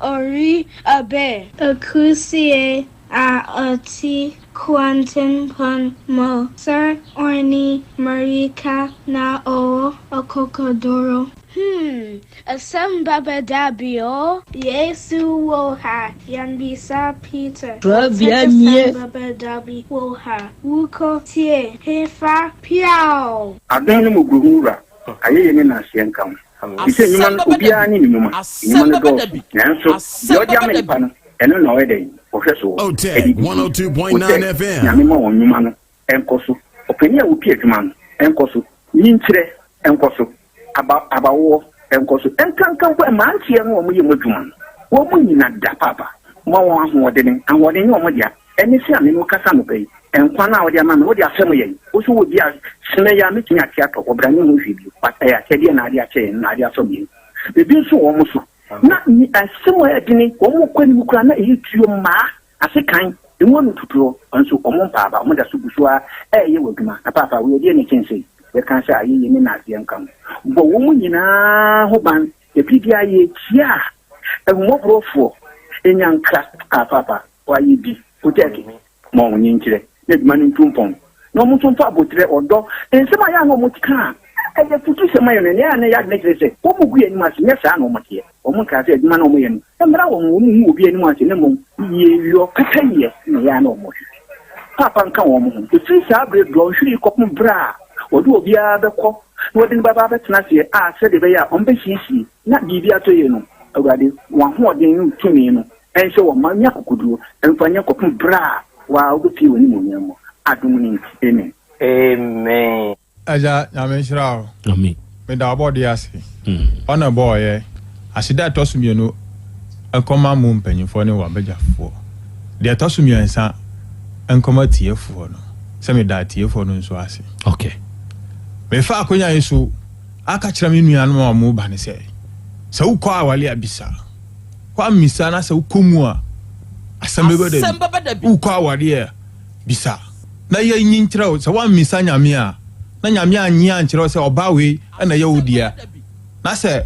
ori abe. Akusie a ɔte kwantempɔn mu, Sɛ ɔne mmirika na ɔwɔ akokoduru. Hmm, asɛm bɛba da bi o. Yesu wɔ ha, yɛnbisa Peter. Trabea nie. Asɛm bɛba da bi wɔ ha, wokɔ tie hefa piaw. Adom ne mmɔborɔhunu Wura, ayɛyie ne nnaaseɛ nka wo. Efisɛ nnwuma no, obiara ne ne nnwuma. Nnwuma no dɔɔso, nanso deɛ ɔde ama nnipa no, ɛno na ɔyɛ dɛn? Ɔhwɛ soɔ de didi. Wo sɛ, Nyame ma wɔn nnwuma no nkɔ so. Ɔpanin a ɔpie adwuma no nkɔ so. Nyinkyerɛ nkɔ so. Aba, abawoɔ nkɔ so. Nkanka mpo mmeranteɛ no a wɔyɛ mu adwuma no, wɔn nyina da paapa. Ma wɔn ahoɔdene. Ahoɔden nyɛ wɔn dea. Ɛne sɛ a me ne wo kasa anɔpa yi, nkwa no a wode ama me no, wode afɛm yɛn. Wo nso wɔ bi a, sene yi a mɛtumi ate atɔ, ɔbra ne ho hwee bio. But ɛyɛ akyɛdeɛ na ade akyɛ yɛn, na ade afɛm yɛn. Biribi nso wɔ wɔn so. Na asɛm a ɛyɛ dene, wɔn kɔ anim koraa na ɛyɛ tuo mmaa, ase kan, emu ano tutuo, nso wɔn mpa aba, wɔn da so gu so ara ɛreyɛ wɔ adwuma. Na paapa, wei ɛdeɛn na ɛkyɛn sei? Yɛka sɛ ayɛyie ne naaseɛ nka ho. Bɔ wɔn nyinaa ho ban, ɛbere biara yɛkyia a, ahummɔborɔfoɔ, nyankra, ah paapa, Wɔayɛ bi, Kotɛɛke, ma wɔn nkyerɛ na adwuma no ntu mpɔn, na wɔn nso mfa aboterɛ, ɔdɔ, nsɛm a ɛyɛ a na wɔka a ɛyɛ afutusɛm ma yɛn no, nea ɛyɛ a na ɛyɛ adwene kyerɛ sɛ wɔgu yɛn anim ase, nyɛ saa na wɔteɛ. Wɔnkaa sɛ adwuma no a wɔyɛ no mmra wɔn ho, wɔnhu obi anim ase, na mmom yieyɔ, pɛpɛyɛ na ɛyɛ a na wɔhwehwɛ. Paapa nka wɔn ho. Ɛfiri saa berɛ dɔnhwere yi kɔpem berɛ a wɔde obiara bɛkɔ na wɔde no bɛba abɛtena aseɛ a sɛdeɛ ɛbɛyɛ a wɔbɛsiesie na biribi atɔ yie no, Awurade, wɔn ahoɔden ne wo tumi no Ɛnhyɛ wɔn mma nnya akokoduro mfa nyɛ kɔpem berɛ a wo ara wobɛpue w'animuonyam mu. Adom no nti, amen. Amen. Agya Nyame nhyira wo. Amen. Meda ɔbɔdeɛ ase. Ɔna ɛbɔɔyɛ. Aseda a ɛtɔ so mienu nkɔma mo mpanyinfoɔ ne w'abadwafoɔ. Deɛ ɛtɔ so miɛnsa nkɔma atiefoɔ no. Sɛ meda atiefoɔ no nso ase. Okay. Mefa akonya yi so aka kyerɛ me nuanom a wɔn ba no sɛ, sɛ wokɔ awale a bisa. Woammisa na sɛ wokɔ mu a, asɛm bɛba da bi. Wokɔ awareɛ a, bisa na yɛnyi nkyerɛ wo. Sɛ woammisa Nyame a, na Nyame annye ankyerɛ wo sɛ ɔbaa wei na ɛyɛ wo dea, na sɛ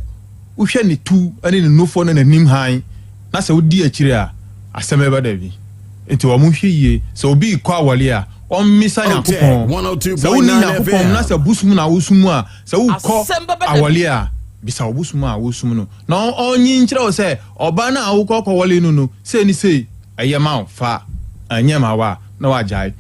wohwɛ ne tu ne ne nufoɔ ne n'anim hann, na sɛ wodi akyire a, asɛm bɛba da bi. Nti wɔn hwɛ yie, sɛ obi rekɔ awareɛ a, ɔmmisa Nyankopɔn. Sɛ wonni Nyankopɔn na sɛ bosom na wosom a, sɛ wokɔ awareɛ a, bisa wo bosom a wosom no. Na ɔnyi nkyerɛ wo sɛ ɔbaa no a wokɔ kɔwɔle no no, sei ne sei, ɛyɛ ma wo, fa, ɛnyɛ ma wo a, na wagyae.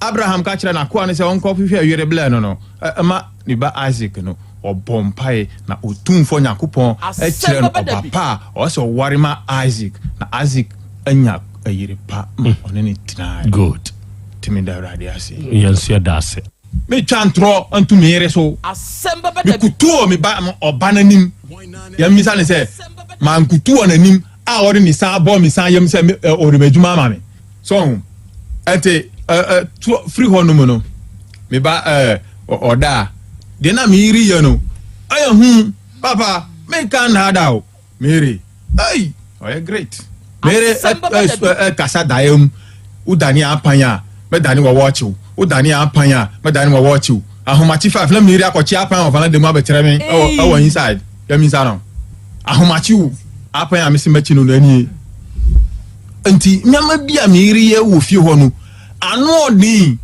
Abraham ka kyerɛɛ n'akoa no sɛ ɔnkɔhwehwɛ yere blɛ no no ma ne ba Isak no, ɔbɔɔ mpae, na Otumfoɔ Nyankopɔn kyerɛɛ no ɔba pa a ɔwɔ sɛ ɔware ma Isak, na Isak anya yere pa ma ɔne no tenae. Good. Nti meda Awurade ase. Yɛn nso yɛda ase. Metwa ntorɔ nto me yere so. Mekutu wɔ me ba ɔba no anim. Yɛmmisa no sɛ, mankutu wɔ n'anim a ɔde ne san bɔ me san yam sɛ ɔde m'adwuma ama me. So ho. Ɛnti to firi hɔ nom no, me ba ɔda a, deɛ na me yere yɛ no, ɛyɛ hu. Papa, menka nnaadaa o. Mary, ei, ɔyɛ great. Mary ɛkasa daeɛ mu. Wodane apan a, mɛdane wɔ wɔɔkyew. Wodane apan a, mɛdane wɔ wɔɔkyew. Ahomakye five na Mary akɔkye apan wɔ valanda mu abɛkyerɛ me ɛwɔ ɛwɔ inside. Yɛmisa no. Ahomakye o, apan a mesi mɛkyi no no ɛnie. Nti nneɛma bi a me yere yɛ wɔ fie hɔ no, ano ɔden,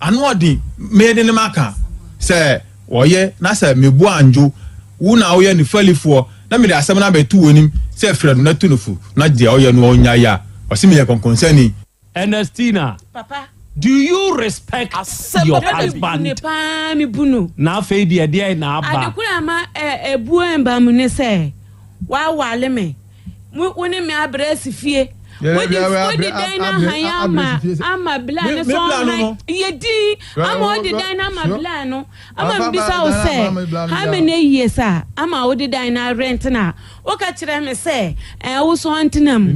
ano ɔden. Mede ne maka sɛ ɔyɛ na sɛ mebo andwo wo na woyɛ ne falifoɔ na mede asɛm no abɛto w'anim sɛ frɛ no na tu no fo na deɛ ɔyɛ no ɔnnyae a, ɔse meyɛ kɔnkɔnsani. Ernestina, Papa. do you respect your husband? Me paa me bu no. Na afei deɛ deɛn na aba? Ade koro a ama ebuo mba mu ne sɛ wawale me. Wo ne me abrɛ asi fie. Wode wode dan no ahan ama ama bla no so ɔhan yɛ din ama wode dan no ama bla no ama mbisa wo sɛ how many years a ama wode dan no arent na woka kyerɛ me sɛ ɛɛ wo so ɔntena mu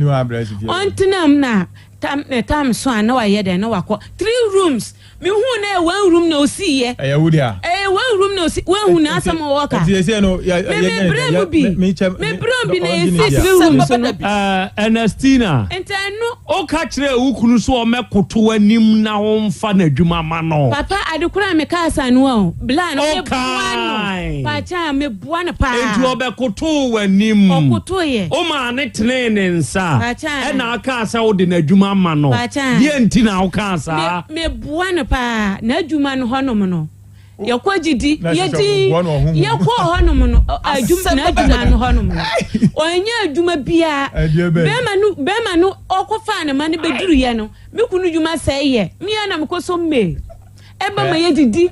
ɔntena mu na tam ne tam so a na wayɛ dɛn na wakɔ three rooms mehu na ɛyɛ one room na osi yɛ ɛyɛ wo dea ɛyɛ one room na osi wehu na asɛm wɔ ka ɛti ɛsɛ no yɛ me me brɛ mu bi me brɛ mu bi na esi three rooms no ɛɛ Ernestina nti ɛno woka kyerɛ wo kunu so ɔmɛkoto anim na ɔmfa n'adwuma ma no papa ade koro a meka asa no o bla no meboa no Ɔkae. paakyɛ a meboa no paa Enti ɔbɛkotoo w'anim. Ɔkotoeɛ. Womaa no tenee ne nsa. Paakyɛ. Ɛna akaa sɛ wode n'adwuma ama no. Paakyɛ. Deɛ nti na wokaa saa? Me meboa no paa. N'adwuma no hɔnom no, yɛkɔ gyidi, Na ɛsɛ sɛ yɛdi, woboa no wɔ honhom mu. yɛkɔɔ hɔnom no, ɔ- adwuma, n'adwuma no hɔnom no, ɔnyɛ adwuma biara. Ɛdeɛ bɛn? Bɛrima no, bɛrima no ɔkɔfaa ne ma no bɛduruiɛ no, me kunu dwuma sɛe yɛ. Me ara na mekɔsɔ mail. Ɛba ma yɛdidi.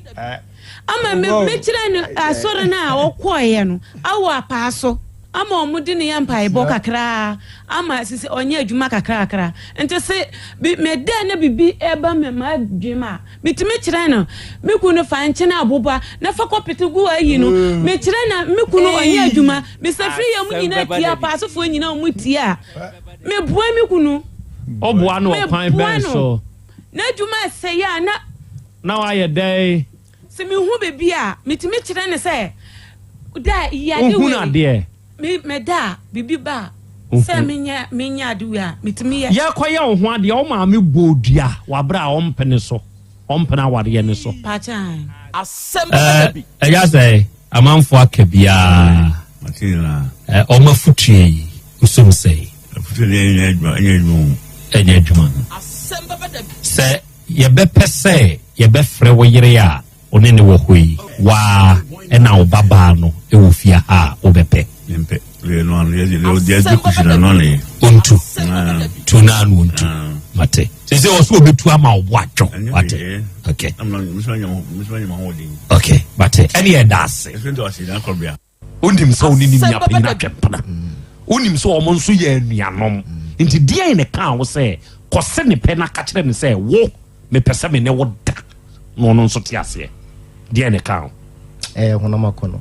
Ama me mekyerɛ no asɔre no a ɔkɔeɛ no awɔ apaa so ama wɔn de no yɛ mpaebɔ kakraa ama sisi ɔnyɛ adwuma kakrakra nti se bi meda na bibi ɛba me ma adwene a metumi kyerɛ no me kunu fa nkyene aboba na fa kɔpete gu ayi no mm. mekyerɛ na me kunu ɔnyɛ adwuma mesafiri yɛ mu nyinaa tie apaasofoɔ nyinaa wɔn tie a meboa me kunu ɔboa no ɔkwan bɛn so n'adwuma ɛsɛe a na Na wayɛ dɛn? Sɛ mehu biribi a, metumi kyerɛ no sɛ, da yi ade wei. Wohunu adeɛ? Me meda a, biribi ba a, sɛ menyɛ menyɛ ade wei a, metumi yɛ. Yɛrekɔyɛ wo ho adeɛ, wo maame bɔɔ dua wɔ aberɛ a ɔmpene so, ɔmpene awareɛ no so. Pakyɛ ae. Asɛm bɛba da bi. Ɛyɛ sɛ amanfoɔ aka biara, wɔn afotuo yi, wosom sɛn? Afotuo deɛ ɛnyɛ adwuma, ɛnyɛ adwuma o. Ɛnyɛ adwuma. Asɛm bɛba da bi. Sɛ Yɛbɛpɛ sɛ yɛbɛfrɛ wo yere a wo ne no wɔ hɔ yi, wo ara na wo babaa no wɔ fie ha a, wobɛpɛ? Mempɛ. Deɛ ɛno ano, deɛ deɛ deɛ kusi na ɛno ano yɛ. Ontu. Tu no ano ontu. Mate. Sɛ sɛ ɔsɛ obetu ama wo bo adwo. Wate. Okay. Okay. Mate. Ɛne ɛda ase. Wonim sɛ wo ne ne nua panyin atwe mpena. Wonim sɛ wɔn nso yɛ anuanom. Nti deɛn na ɛkaa wo sɛ kɔse ne pɛ na ka kyerɛ no sɛ wo mepɛ sɛ me ne wo da na ɔno nso te aseɛ? Deɛn na ɛkaa wo? Ɛyɛ honam akɔnnɔ.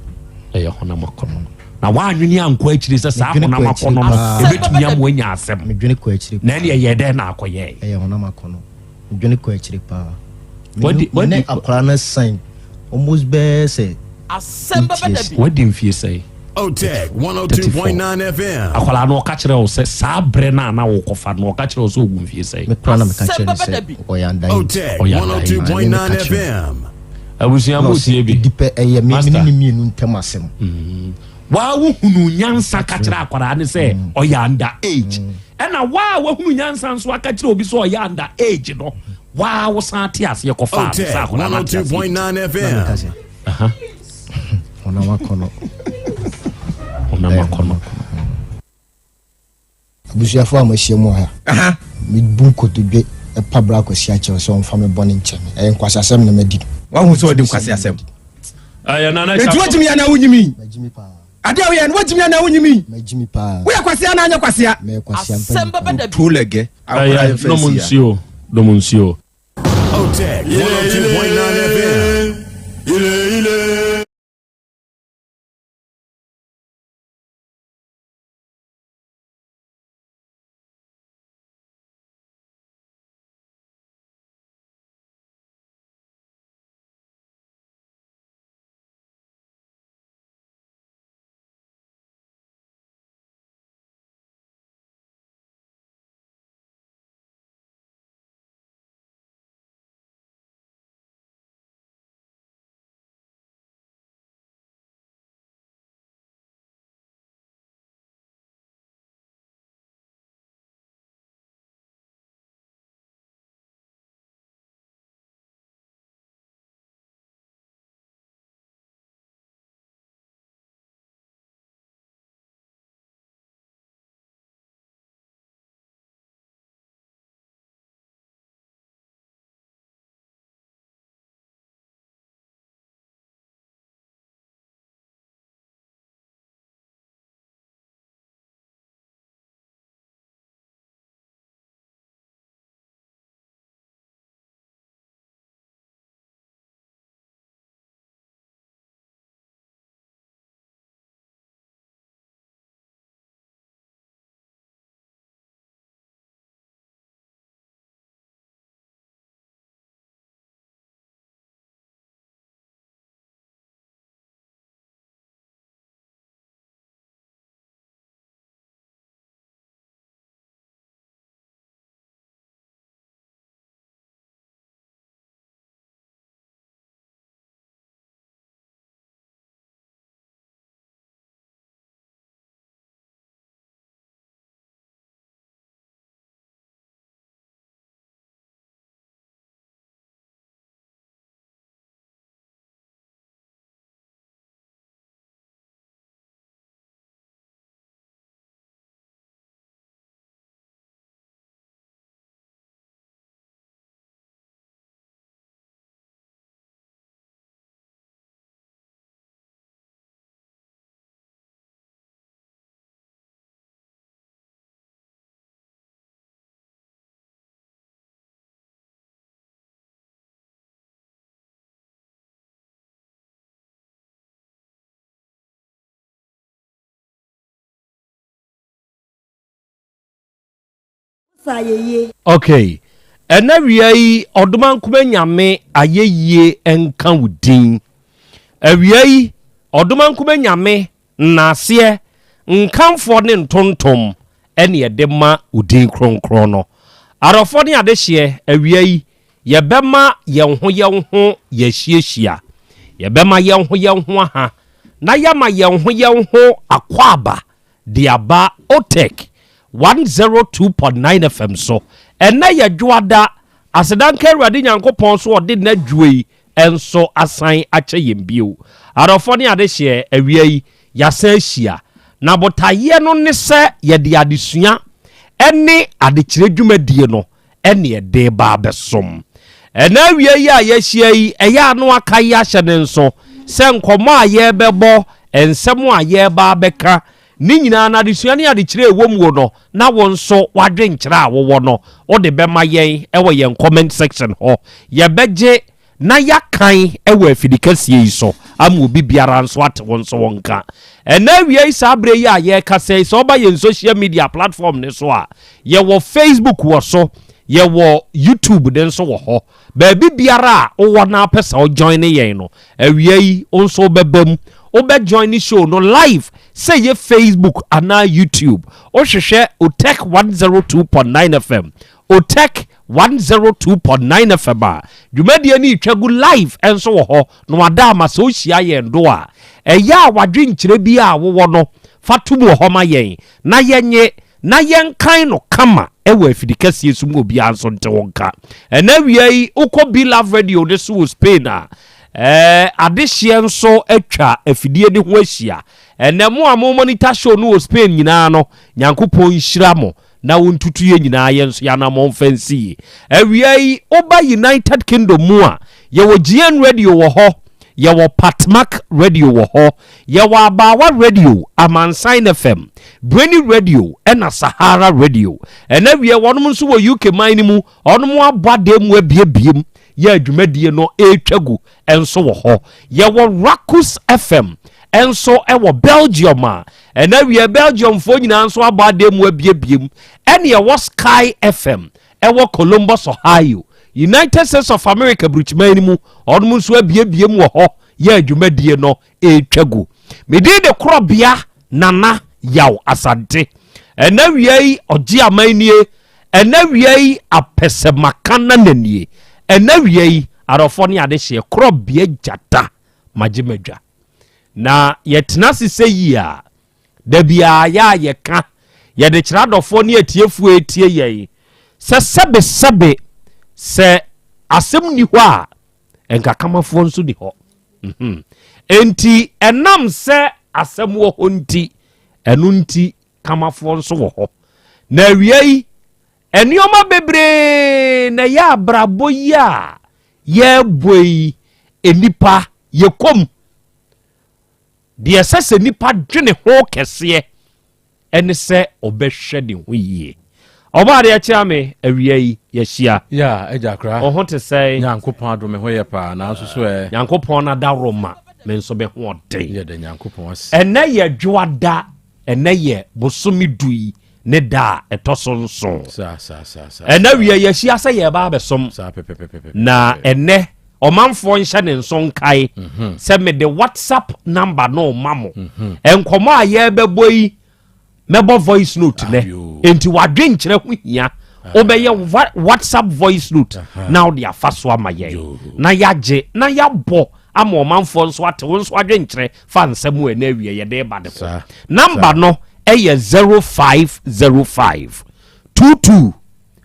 Ɛyɛ honam akɔnnɔ. Na woanwene ankɔ akyiri sɛ saa honam akɔnnɔ no ɛbɛtumi ama woanya asɛm. Medwene kɔ akyiri. Na ɛne ɛyɛ dɛn na akɔyɛe? Ɛyɛ honam akɔnnɔ. Medwene kɔ akyiri paa. Me ne akwadaa no san almost bɛyɛ sɛ Asɛm bɛba da bi. Wadi mfie sɛn? Otec 102.9 FM. Akwadaa no ɔka kyerɛ wo sɛ saa berɛ no a na wokɔfa no ɔka kyerɛ wo sɛ ɔwu mfie sɛn? Me koraa na meka kyerɛ no sɛ ɔyɛ under age. Otec Ɔyɛ under age. 102.9 FM. Abusua Na mo ɔse tie bi. ɛdi pɛ ɛyɛ me me ne Master. ne mmienu ntam asɛm. Waa wohunu nyansa ka kyerɛ akwadaa no sɛ ɔyɛ under age. Ɛna waa wahunu nyansa nso aka kyerɛ obi sɛ ɔyɛ under age no waa wosan te aseɛ kɔfaa no sɛ Otec akwadaa no ate aseɛ. 102.9 Na meka FM. sɛ honam akɔnɔ. Honam akɔnɔ. Abusuafoɔ a moahyia mu wɔ ha, mebu nkotodwe pa bra Kwasi akyɛw sɛ ɔmfa me bɔne nkyɛ me. Ɛyɛ nkwaseasɛm na madi. Wahu sɛ ɔdi nkwaseasɛm. Enti wogyimi anaa wonyimi? Magyimi paa. Ade a woyɛ no wogyimi anaa wonyimi? Magyimi paa. Woyɛ kwasea anaa anyɛ kwasea? Mɛyɛ kwasea mpanyin paa. Tuo lɛgɛ. Akwadaa Ɛyɛ yɛmfa nom nsi ya. nsuo, nom nsuo. Otec 102.9 FM. Fa ayeyie. Ok ɛnɛ awia yi Ɔdomankoma Nyame ayɛyie nka wo din. Awia yi Ɔdomankoma Nyame nnaaseɛ, nkamfoɔ ne ntontom ɛne yɛde ma wo din kronkron no. Adɔfoɔ ne adehyeɛ, awia yi yɛbɛma yɛn ho yɛn ho yɛahyiahyia. Yɛbɛma yɛn ho yɛn ho aha na yɛama yɛn ho yɛn ho akwaaba de aba Otec 102.9 FM so. Ɛnnɛ yɛ Dwoada, aseda nka Awurade Nyankopɔn so ɔde n'adwoa yi nso asan akyɛ yɛn bio. Adɔfoɔ ne adehyeɛ, awia yi yɛasan ahyia, na botaeɛ no ne sɛ yɛde adesua ne adekyerɛ dwumadie no ne ɛde reba abɛsom. Ɛnnɛ awia yi a yɛahyia yi, ɛyɛ a na waka yi ahyɛ ne nso sɛ nkɔmmɔ a yɛrebɛbɔ, nsɛm a yɛreba abɛka, ne nyinaa no adesua ne adekyerɛ a ɛwɔ mu no, na wo nso w'adwenkyerɛ a wowɔ no, wode bɛma yɛn wɔ yɛn comment section hɔ. Yɛbɛgye na yɛakan wɔ afidikɛseɛ yi so ama obi biara nso ate wo nso wo nka. Ɛnɛ awia yi saa berɛ yi a yɛrekasa yi, sɛ woba yɛn social media platform no so a, yɛwɔ Facebook wɔ so, yɛwɔ YouTube no nso wɔ hɔ. Baabi biara a wowɔ na wopɛ sɛ wo join yɛn no, awia yi wo nso wobɛba mu, wobɛ join show no live sɛ ɛyɛ Facebook anaa YouTube. Wohwehwɛ Otech 102.9 FM, Otech 102.9 FM a dwumadie no retwa gu live nso wɔ hɔ na wada ama sɛ wohyia yɛn do a, ɛyɛ a w'adwenkyerɛ bi a wowɔ no fa tom wɔ hɔ ma yɛn na yɛnye na yɛnkan no kama wɔ afidikɛseɛ so mu obiara nso nte wo nka. Ɛnɛ awia yi wokɔ Be Love Radio no so wɔ Spain a, ɛɛ adehyeɛ nso atwa afidie no ho ahyia. Ɛnɛ mo a mo monitor show no wɔ Spain nyinaa no, Nyankopɔn nhyira mo. na wontutu yɛn nyinaa yɛn nso yɛn anammɔn mfa nsi yie. Awia yi, woba United Kingdom mu a, yɛwɔ GN Radio wɔ hɔ, yɛwɔ Patmak Radio wɔ hɔ, yɛwɔ Abaawa Radio, Amansan FM, Brainy Radio, ɛna Sahara Radio. Ɛna awia wɔnom nso wɔ UK man no mu, wɔnom abɔ adan mu abiebiem yɛ adwumadie no ɛretwa gu nso wɔ hɔ. Yɛwɔ Rakus FM nso wɔ Belgium a ɛna awia Belgiumfoɔ nyinaa nso abɔ adeɛ mu abiebiem. Ɛne ɛwɔ Sky FM ɛwɔ Columbus, Ohio, United States of America burukyiman no mu, ɔnom nso abiebiem wɔ hɔ yɛ adwumadie no ɛretwa gu. Medin de Korɔbea Nana Yaw Asante. Ɛna awia yi ɔgye aman nie Ɛnɛ awia yi apɛsɛmaka nana nie. Ɛnɛ awia yi adɔfoɔ ne adehyeɛ korɔbea gyata magye madwa. Na yɛtena ase sɛ yie a, da biara yɛ a yɛka yɛde kyerɛ adɔfoɔ ne atiefoɔ ɛtie yɛn sɛ sɛbesɛbe sɛ asɛm nni hɔ a nkakamafoɔ nso ni hɔ. Mhm. Enti ɛnam sɛ asɛm wɔ hɔ nti, ɛno nti kamafoɔ nso wɔ hɔ. Na awia yi, nneɛma bebree na ɛyɛ abrabɔ yi a yɛrebɔ yi, nnipa yɛkɔ mu. Deɛ ɛsɛ sɛ nnipa dwene ho kɛseɛ ɛne sɛ ɔbɛhwɛ ne ho yie. Ɔbaa deɛ kyerɛ me awia yi yɛahyia. Ya agya kora. Wo ho te sɛn? Nyankopɔn adom me ho yɛ paa nanso so ɛ. Nyankopɔn n'adaworoma me nso me ho ɔden. Yɛda Nyankopɔn ase. Ɛnɛ yɛ dwoada Ɛnnɛ yɛ bosome du yi ne da a ɛtɔ so nson. Ɛnɛ wia yɛahyia sɛ yɛreba abɛsom. Na ɛnɛ ɔmanfoɔ nhyɛ ne nso nkae mhm. sɛ mede whatsapp number no ma mo. Mhm. Nkɔmmɔ a yɛrebɛbɔ yi mɛbɔ voice note nɛ. Enti wadwenkyerɛ ho hia. Wobɛyɛ whatsapp voice note na wode afa so ama yɛn na yɛagye na yɛabɔ ama ɔmanfoɔ nso ate wo nso adwenkyerɛ fa nsɛm a ɛna awie yɛde reba de ho. Namba no yɛ 0505 22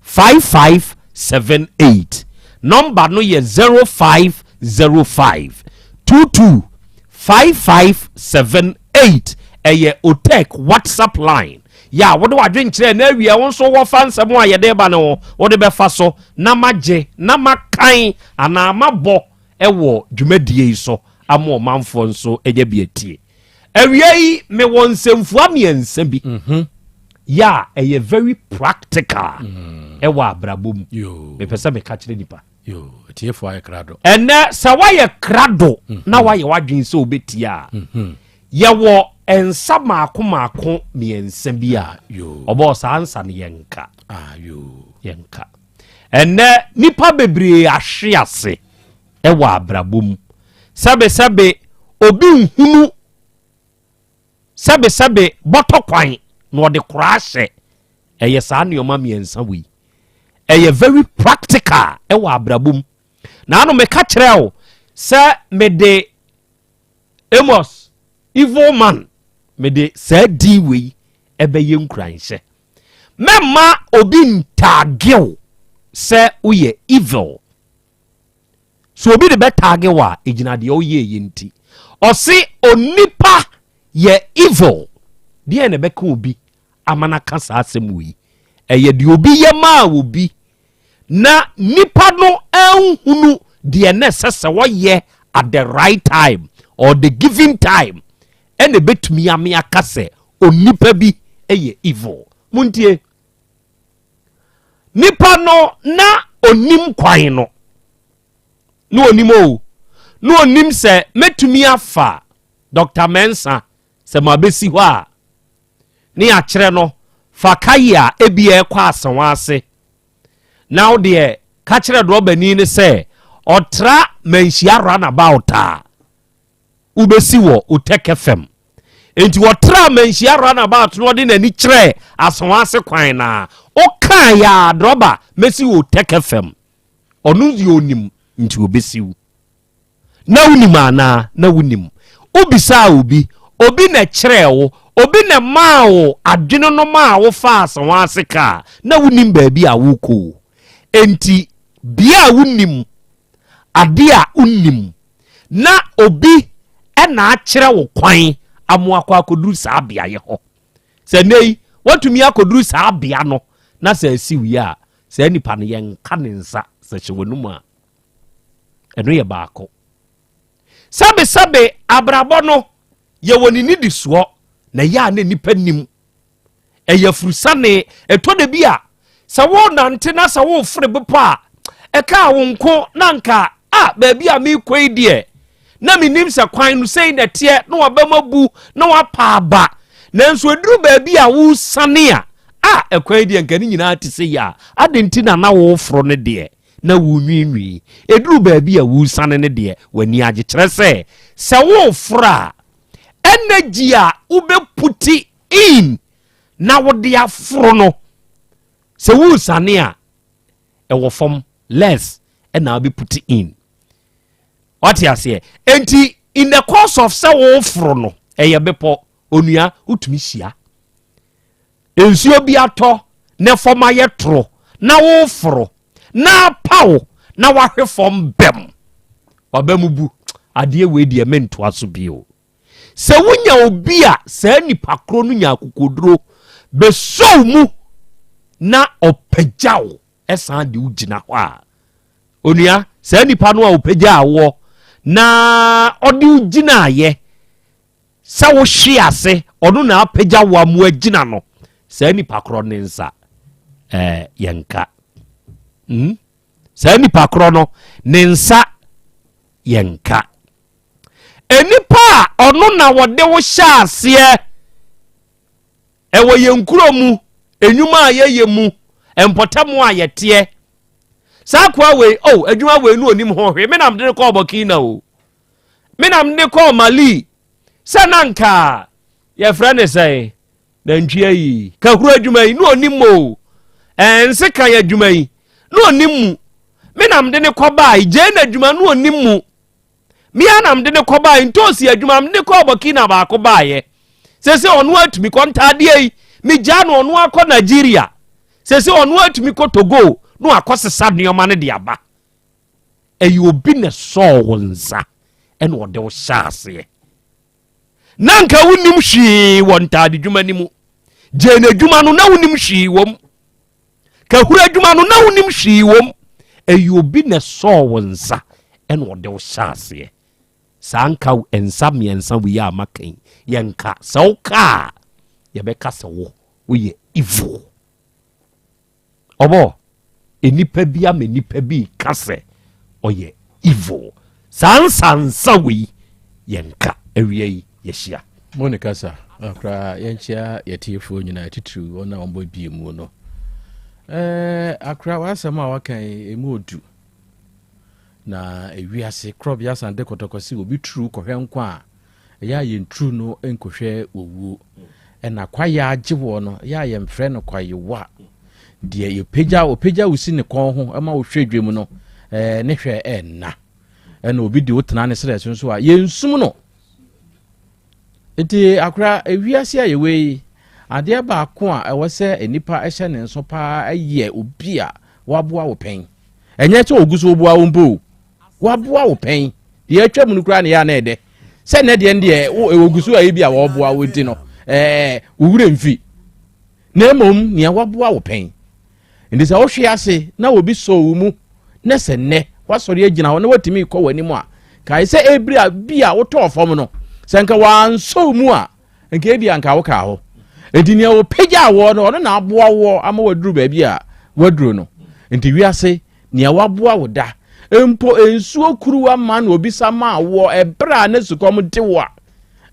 5578. Nɔmba no yɛ 0505 22 5578. Ɛyɛ Otec WhatsApp line. Yɛ a wode w'adwenkyerɛ na awie wo nso wɔfa nsɛm a yɛde reba no ho wode bɛfa so na magye na makan anaa mabɔ wɔ dwumadie yi so ama ɔmanfoɔ nso anya bi atie. Awia yi mewɔ nsɛmfua mmiɛnsa bi mhm. yɛ a ɛyɛ very practical mm. ɛwɔ abrabɔ mu. Mepɛ sɛ meka kyerɛ nipa. Ɛnɛ sɛ woayɛ krado mhm. na woayɛ w'adwene sɛ wobɛtie a mhm. yɛwɔ nsa maako maako mmiɛnsa bi a ɔbɔɔ saa nsa no yɛnka. Ah, yoo. Yɛnka. Ɛnnɛ, nnipa bebree ahwe ase wɔ abrabɔ mu. Sɛbesɛbe, obi nhunu sɛbesɛbe bɔtɔ kwan na ɔde kora ahyɛ. Ɛyɛ saa nneɛma mmiɛnsa wei. Ɛyɛ very practical wɔ abrabɔ mu. Na ano meka kyerɛ wo sɛ mede Amos, evil man, mede saa din wei ɛbɛyɛ nkuranhyɛ. Mɛmma obi ntaage wo sɛ woyɛ evil. So obi de bɛtaage wo a, ɛgyina deɛ woyɛeɛ nti. Ɔse onipa yɛ evil. Deɛ na ɛbɛka obi ama no aka saa asɛm wei? Ɛyɛ deɛ obi yɛ maa obi na nipa no anhunu deɛ na ɛsɛ sɛ wɔyɛ at the right time or the given time ɛna ɛbɛtumi ame aka sɛ onipa bi yɛ evil. Montie, nipa no na onim kwan no, na onim o, na onim sɛ mɛtumi afa Dr. Mensah sɛ mabɛsi hɔ a, ne akyerɛ no fa kayi a ebi ɛkɔ asawa ase na wo deɛ ka kyerɛ drɔbani no sɛ ɔtra manhyia runabout a wobɛsi wɔ Otɛkɛ fam. Enti wɔtraa Manhyia runabout na ɔde n'ani kyerɛɛ Asawase kwan no a, ɔkaa yɛ a drɔba mɛsi wɔ Otɛkɛ fam. Ɔno deɛ ɔnim nti ɔbɛsi wo. Na wonim anaa? Na wonim. Wobisaa obi, obi na ɛkyerɛɛ wo, obi na ɛmaa wo adwene no maa wofaa Asawase kaa, na wonim baabi a wokɔ o. Enti bea a wonim, adeɛ a wonim, na obi na akyerɛ wo kwan ama wakɔ akɔduru saa beaeɛ hɔ. Sɛ nnɛ yi watumi akɔduru saa bea no na sɛ asi wie a, saa nipa no yɛnka ne nsa sɛ hyɛ w'anum a, ɛno yɛ baako. Sɛbesɛbe abrabɔ no yɛwɔ ne nnidisoɔ na ɛyɛ a na nipa nim. Ɛyɛ afurusane. Ɛtɔ da bi a, sɛ worenante na sɛ woreforo bepɔ a, ɛkaa wo nko na anka a baabi a merekɔ yi deɛ, na menim sɛ kwan no sei na ɛteɛ, na wabam abu, na wapa aba. Nanso ɛduru baabi a woresane a, a ɛkwan yi deɛ nka ne nyinaa te sɛ yi a, adɛn nti na na woreforo no deɛ na worenwiinwii? Ɛduru baabi a woresane no deɛ, w'ani agye. Kyerɛ sɛ, sɛ woreforo a, energy a wobɛputi in na wode aforo no sɛ woresane a ɛwɔ fam less ɛna wobɛputi in wate aseɛ enti in the course of sɛ woforo no ɛyɛ bepɔ onua wotumi hyia nsuo bi atɔ na fam ayɛ toro na woforo na apaw na wahwe fam bɛm waba mu bu adeɛ wei deɛ mentoa so bio Sɛ wonya obi a saa nipa korɔ no nya akokoduro bɛsɔ mu na ɔpagya wo ɛsan de wo gyina hɔ a, onua, saa nipa no a ɔpagyaa woɔ na ɔde wo gyinaeɛ sɛ wohwe ase, ɔno na apagya wo amoa gyina no, saa nipa korɔ ne nsa ɛɛ yɛnka. Hmm? Saa nipa korɔ no ne nsa yɛnka. Nnipa a ɔno na wɔde wo hyɛ aseɛ ɛwɔ yɛn kuro mu, nnwuma a yɛyɛ mu, mpɔtam a yɛteɛ. Saa akoa wei, oh, adwuma wei no onim ho hwee. Me na mede no kɔɔ Burkina o. Me na mede kɔɔ Mali. Sɛ na nka yɛfrɛ ne sɛn nantwie yi, kahuro adwuma yi, na onim mu o. Nsekan adwuma yi, na onim mu. Me na mede ne kɔbaa, gyee n'adwuma na onim mu. Me ara na mede no kɔbaeɛ, ntoosi adwuma mede kɔɔ Burkina baako baeɛ. Sese ɔno atumi kɔ ntaadeɛ yi, megyaa no ɔno akɔ Nigeria. Sese ɔno atumi kɔ Togo na wakɔ sesa nneɛma no de aba. Ɛyɛ obi na ɛsɔɔ wo nsa ɛna ɔde wo hyɛ aseɛ. Na nka wonim hwee wɔ ntaade dwuma no mu. Gyee n'adwuma no na wonim hwee wɔ mu. Kahuru adwuma no na wonim hwee wom. Ɛyɛ obi na ɛsɔɔ wo nsa ɛna ɔde wo hyɛ aseɛ. Saa nka nsa mmiɛnsa wei a maka yi, yɛnka. Sɛ woka a, yɛbɛka sɛ wo woyɛ evil. Ɔbɔ, nnipa bi ama nnipa bi ka sɛ ɔyɛ evil. Saa nsa nsa wei yɛnka. Awia yi yɛhyia. Mo ne kasa koraa yɛnkyea yɛtiefoɔ nyinaa titiriw wɔn a wɔbɔ bie mu no. Ɛɛ, akora w'asɛm a waka yi, emu odu. Na ewiase korɔbea san de kɔtɔkɔ se obi turu kɔhwɛ nkwa a, ɛyɛ a yɛn turu no nkɔhwɛ owuo. Ɛna kwaeɛ agye woɔ no, ɛyɛ a yɛmfrɛ no kwaewa. Deɛ yɛpagya, ɔpagya wo si ne kɔn ho ma wohwɛ dwam no, ɛɛ, ne hwɛ ɛnna. Ɛna obi de wo tena ne serɛ so nso a, yɛnsum no. Enti akora, wiase a yɛwɔ yi, adeɛ baako a ɛwɔ sɛ nnipa hyɛ ne nso paa yɛ obi a waboa wo pɛn. Ɛnyɛ sɛ ɔgu so ɔboa wo mpo o, waboa wo pɛn. Deɛ atwa mu no koraa ne yɛ a na ɛdɛ. Sɛ nnɛ deɛ deɛ ɔgu so a bi a wɔboa wo nti no, ɛɛ wo werɛ mfi. Na mmom nea waboa wo pɛn. Nti sɛ wohwe ase na obi sɔ wo mu na sɛ nnɛ woasɔre agyina hɔ na woatumi kɔ w'anim a, kae sɛ ebere a bi a wotɔɔ fam no, sɛ nka wansɔ wo mu a, nka ebi a nka wokaa hɔ. Nti nea ɔpagyaa woɔ no, ɔno na aboa woɔ ama waduru baabi a waduru no. Nti wiase, nea waboa wo da, mpo nsuo kuruwa ma na obi sa maa woɔ ɛberɛ a na sukɔm de wo a,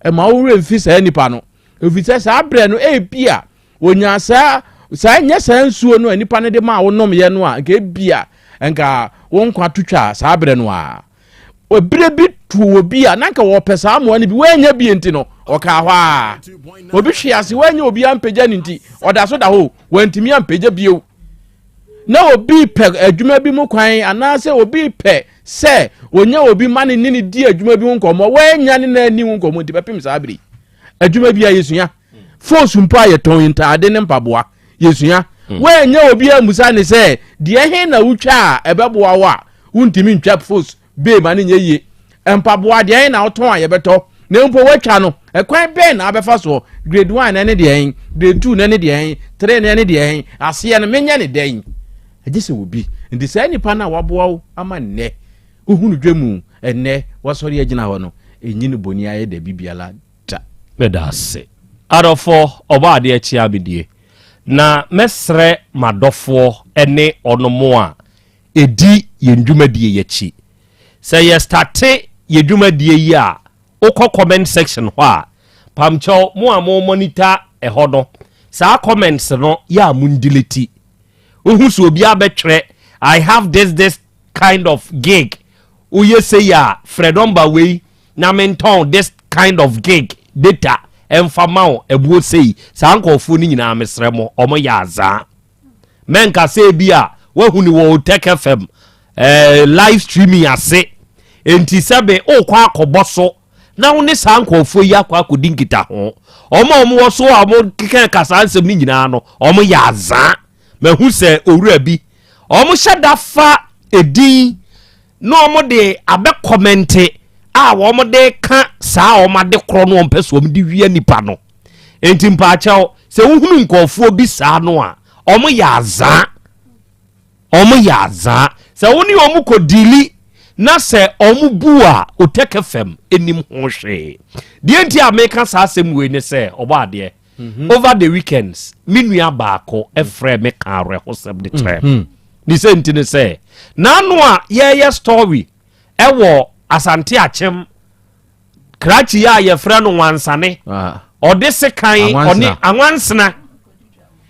ɛma wo werɛ mfi saa nipa no. Ɛfiri sɛ saa berɛ no, ebia Wɔnyaa saa, saa nyɛ saa nsuo no a nipa no de maa wo nomyɛ no a, nka ebia nka wo nkwa to twa saa berɛ no a. Ebire bi tuo wɔ bi a, na nka wɔpɛ saa mmoa no bi, wɔanya bi nti no, ɔkaa hɔ a. Obi hwe ase, wɔanya obi ampagya no nti, ɔda so da hɔ, wɔantumi ampagya bio. Na obi pɛ adwuma bi mu kwan, anaasɛ obi pɛ sɛ onya obi ma ne ne ne di adwuma bi ho nkɔmmɔ, wɔanya ne na ani ho nkɔmmɔ nti bɛpem saa bere. Adwuma bi a yɛsua. Fos mpo a yɛtɔn ntaade ne mpaboa, yɛsua. Woannya obi ammusa ne sɛ, deɛ he na wotwa a ɛbɛboa wo a, wontumi ntwa fos bee ma no nyɛ yie. Mpaboa, deɛ he na wotɔn a yɛbɛtɔ? Na mpo woatwa no, ɛkwan bɛn na abɛfa soɔ? Grade one no ne deɛ he? Grade two no ne deɛ he? Three no ne deɛ he? Aseɛ no, menyɛ ne dɛn? Agye sɛ obi. Nti saa nipa no a waboa wo ama nnɛ, wohunu dwa mu, ɛnnɛ wasɔre agyina hɔ no, ɛnyi no boni ayɛ da bibiara da. Meda ase. Adɔfoɔ, Ɔbɔadeɛ kyea me die. Na mɛsrɛ m'adɔfoɔ ne ɔnom a ɛdi yɛn dwumadie yi akyi. Sɛ yɛ starte yɛ dwumadie yi a, wokɔ comment section hɔ a, pamkyɛw mo a mo monitor ɛhɔ no, saa comments no yɛ a mo ndelete. Wohu sɛ obi abɛtwerɛ I have this this kind of gig, woyɛ sei a frɛ number wei, na mentɔn this kind of gig data ɛmfa ma wo ɛboɔ sei saa nkurɔfoɔ no nyinaa mesrɛ mo ɔmo yɛ azaa mɛnka sɛ bi a wahu ne wɔ Otec FM eh, live streaming ase enti sɛbe wokɔ akɔbɔ so na wo ne saa nkurɔfoɔ yi akɔ akɔdi nkitaho ɔmo a ɔmo wɔ so a ɔmo keka ka saa nsɛm no nyinaa no ɔmo yɛ azaa mahu sɛ owura bi ɔmo hyɛ da fa edin na wɔn de abɛ kɔmɛnte a wɔn de ka saa wɔn ade korɔ no wɔn pɛ so wɔn de wia nipa no nti mpaakyɛw sɛ wohunu nkɔɔfoɔ bi saa no a wɔn yɛ azaa wɔn yɛ azaa sɛ wo ne wɔn kɔ diili na sɛ wɔn bu a otɛkɛ fam enim ho hwee deɛ nti a meka saa asɛm wei ne sɛ ɔbɔ adeɛ mhm. over the weekends me nua baako frɛ me ka awerɛhosɛm de kyerɛ mhm. ne sɛ nti ne sɛ n'ano a yɛyɛ story ɛwɔ asante akyem krakye a yɛfrɛ no wansane ah. ɔde sekan ɔne anwansena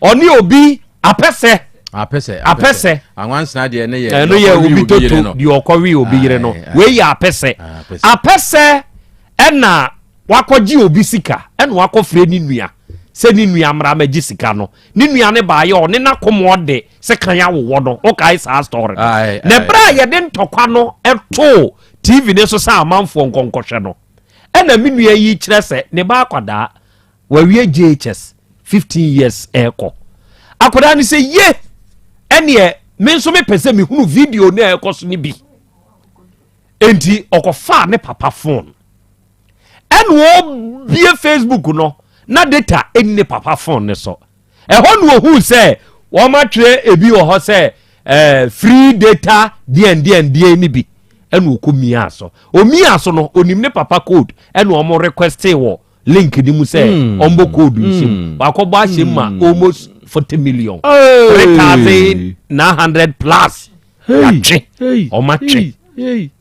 ɔne obi apɛsɛ apɛsɛ apɛsɛ anwansena deɛ ne yɛ ɛno yɛ obi toto deɛ ɔkɔwe obi yere no wei yɛ apɛsɛ apɛsɛ ɛna Wakɔgye obi sika ɛna wakɔfrɛ ne nua sɛ ne nua mmra mɛgye sika no. Ne nua no baayɛ ɔne n'akomoɔ de sekan awowɔ no. Wokae saa story no? Na ɛberɛ a yɛde ntɔkwa no too TV no so sɛ amanfoɔ nkɔnkɔhwɛ no, ɛna me nua yi kyerɛ sɛ ne ba akwadaa wawie JHS 15 years ɛrekɔ. Akwadaa no sɛ ye ɛneɛ me nso mepɛ sɛ mehunu video no a ɛrekɔ so no bi. Enti ɔkɔfaa ne papa phone. Ɛna ɔbie Facebook no na data ɛnni ne papa phone ne so. Ɛhɔ na ohuu sɛ wɔn atwerɛ ebi wɔ hɔ sɛ ɛɛ free data deɛn deɛn deɛn ne bi. Ɛna ɔkɔ miaa so. Omiaa so no onim ne papa code ɛna wɔn requestee wɔ link ni mu sɛ hmm. ɔmbɔ code nhyɛ mu hmm. wakɔbɔ ahyɛ mu ma hmm. almost 40 million 3900 plus yɛatwe ɔmatwe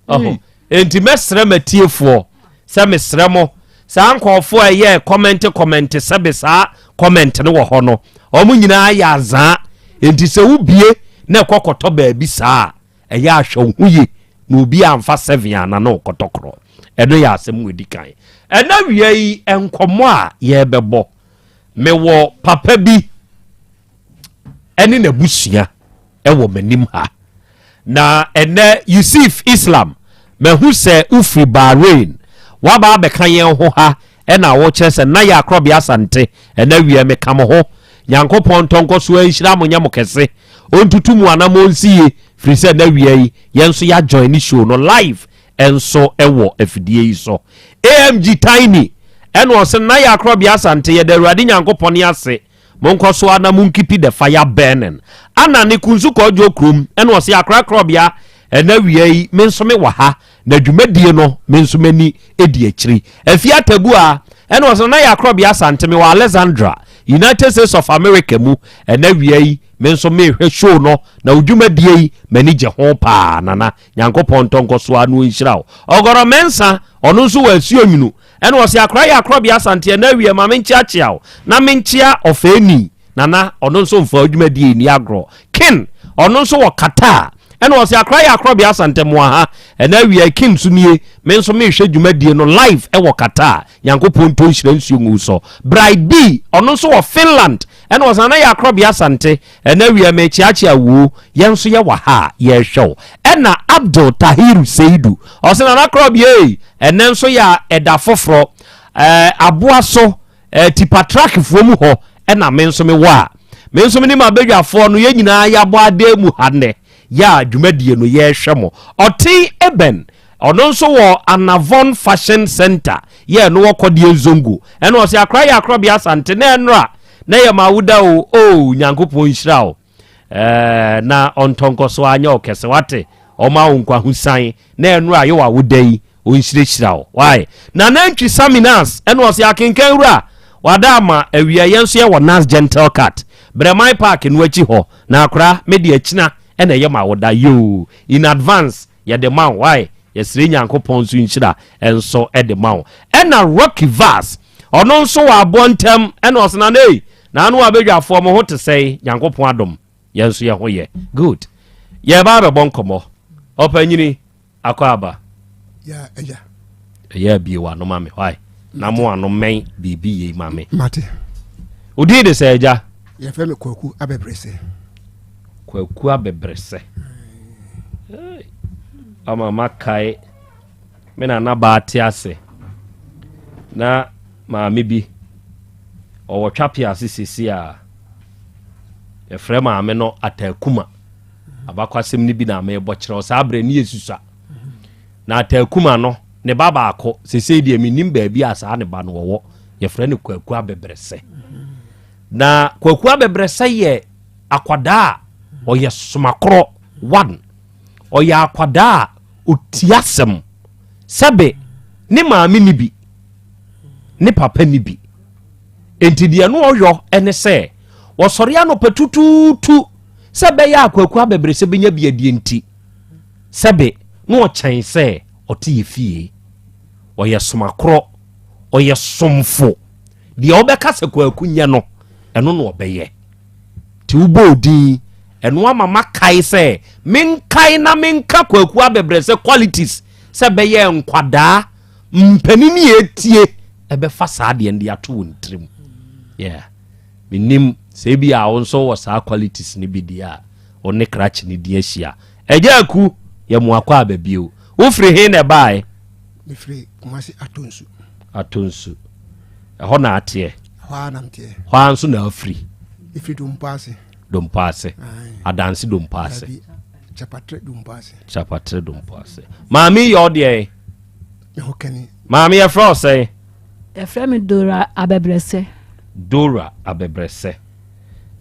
ɔho enti mɛsrɛ matiefoɔ sɛ mesrɛ mo saa nkɔɔfoɔ a ɛyɛ kɔmɛnte kɔmɛnte sɛbe saa kɔmɛnte no wɔ hɔ no ɔmo nyinaa yɛ azaa. Enti sɛ wobie na ɛkɔ kɔtɔ baabi saa a, ɛyɛ a hwɛ wo ho yie na obi amfa seven a na ne wo kɔtɔ korɔ. Ɛno yɛ asɛm a ɛdi kan. Ɛna wia yi nkɔmmɔ a yɛrebɛbɔ, mewɔ papa bi ɛne n'abusua ɛwɔ m'anim ha. Na ɛnɛ Yusuf Islam, mahu sɛ wofiri Bahrain, waba abɛka yɛn ho ha ɛna wokyerɛ sɛ na yɛ Akorɔbea Asante, ɛnɛ wia meka mo ho. Nyankopɔn ntɔ nkɔsoɔ nhyira mo nyɛ mo kɛse, ɔntutu mo anamɔ nsi yie, firi sɛ ɛnɛ wia yi yɛn nso yɛ join ne show no live nso wɔ afidie yi so. AMG Tiny ɛna ɔse na yɛ Akorɔbea Asante, yɛda Awurade Nyankopɔn ase, monkɔ so ara na monkipi the fire burning. Ana ne kunsu kɔɔdwo kurom ɛna ɔse akora korɔbea ɛna wia yi me nso me wɔ ha na dwumadie no me nso m'ani di akyiri. Afie atabu a ɛna ɔse na yɛ akorɔbea Asante me wɔ Alexandra United States of America mu ɛna wia yi me nso mehwɛ show no na wo dwumadie yi m'ani gye ho paa nana Nyankopɔn ntɔ nkɔ so ara na ɔnhyira wo. Ɔgɔrɔ Mensah ɔno nso wɔ asuo nwunu Ɛna ɔse akora yɛ akorɔbea Asante ɛna awie ma menkyeakyea wo na menkyea ɔfɛɛni Nana ɔno nso mfa odwumadie nni agorɔ Ken ɔno nso wɔ Qatar ɛna ɔse akora yɛ akorɔbea Asante moaha ɛna awie Ken nso nie me nso mehwɛ dwumadie no live ɛwɔ Qatar Nyankopɔn ntɔ nhyira nsuo ngu so Bride B ɔno nso wɔ Finland ɛna ɔse Nana yɛ akorɔbea Asante Ɛnɛ wia mekyeakyea woo, yɛn nso yɛwɔ ha a yɛrehwɛ wo. Ɛna Abdul Tahiru Seidu, ɔse Nana Krɔb yei, ɛnɛ nso yɛ a ɛda foforɔ, ɛɛ aboa so, ɛɛ tipa truck foɔ mu hɔ ɛna me nso mewɔ a, me nso me ne m'abadwafoɔ no yɛn nyinaa yɛabɔ adan mu ha nnɛ, yɛ a dwumadie no yɛrehwɛ mo. Ɔten Eben, ɔno nso wɔ Anavon Fashion Center, yɛ ɛno wɔ Kɔdeɛ Nzongo, ɛna ɔse Akora yɛ Akorɔbea Asante, na ɛnora Na yɛ ma wo da o oh Nyankopɔn nhyira wo eh, na ɔntɔ nkɔso anyɛ wo kɛse wate ɔma wo nkwahosan na ɛno a yɛ w'awoda yi ɔnhyirahyira wo why na nantwi saminas ɛna ɔse akenkan wura wada ama awia yɛn nso yɛwɔ Nas Gentle Cat Brɛman Park no akyi hɔ na akora me de akyina ɛna ɛyɛ ma woda yoo in advance Yɛde ma wo wai yɛsrɛ Nyankopɔn nso nhyira nso de ma wo. Ɛna Rocky Vaz ɔno nso wɔ aboɔ ntɛm ɛna ɔse nana ei na ano abadwafoɔ mo ho te sɛn Nyankopɔn adom yɛn nso yɛ ho yɛ good. Yɛreba abɛbɔ nkɔmmɔ ɔpanyini akɔ aba. Ya agya. Ɛyɛ abie w'ano ma me wai na mo ano mmɛn biribi yei ma me. Mate. Odin de sɛ agya? Yɛfrɛ me Kwaku Abɛbrɛsɛ. Kwaku Abɛbrɛsɛ. Ama makae me nana baa te ase na maame bi ɔwɔ twape ase sisi a yɛfrɛ maame no Ataakuma. Abakwasɛm no bi na mebɔ kyerɛ saa berɛ ne yɛsusua. Na Ataakuma no ne ba baako sesei deɛ mennim baabi a saa ne ba no wɔwɔ yɛfrɛ no Kwaku Abɛbrɛsɛ. Na Kwaku Abɛbrɛsɛ yɛ akwadaa a ɔyɛ somakorɔ one ɔyɛ akwadaa a ɔti asɛm sɛbe ne maame ni bi ne papa ni bi enti deɛ no ɔyɔ ɛne sɛ wɔsɔre anɔpa tutuutu sɛ bɛyɛ akwaku abɛbrɛ sɛ bɛnya bi adie nti sɛbe na ɔkyɛn sɛ ɔte yɛ fie ɔyɛ somakorɔ ɔyɛ somfo deɛ ɔbɛka sɛ kwaku nyɛ no ɛno na ɔbɛyɛ Nti wobɔɔ din, ɛno ama makae sɛ menkae na menka Kwaku Abɛbrɛsɛ qualities sɛ bɛyɛ nkwadaa mpanin yɛ etie ɛbɛfa saa deɛ no de ato wɔn tirim. Yeah. Menim sɛ ebi a wo nso wɔ saa qualities no bi deɛ a wo ne krakye no di ahyia. Agya Aku, yɛ mo akɔ aba bio. Wofiri he na ɛbaeɛ? Mefiri Kumasi Atonsu. Atonsu. Ɛhɔ na ateɛ. Hɔ ara na meteɛ. Hɔ ara nso na afiri. Mefiri Dompo ase. Dompo ase. Adanse Dompo ase. Dabi, Kyapatre Dompo ase. Kyapatre Dompo ase. Maame yɛ ɔdeɛ. Me ho kani. Maame yɛfrɛ wo sɛn? Yɛfrɛ me Dora Abɛbrɛsɛ. Dora Abɛbrɛsɛ.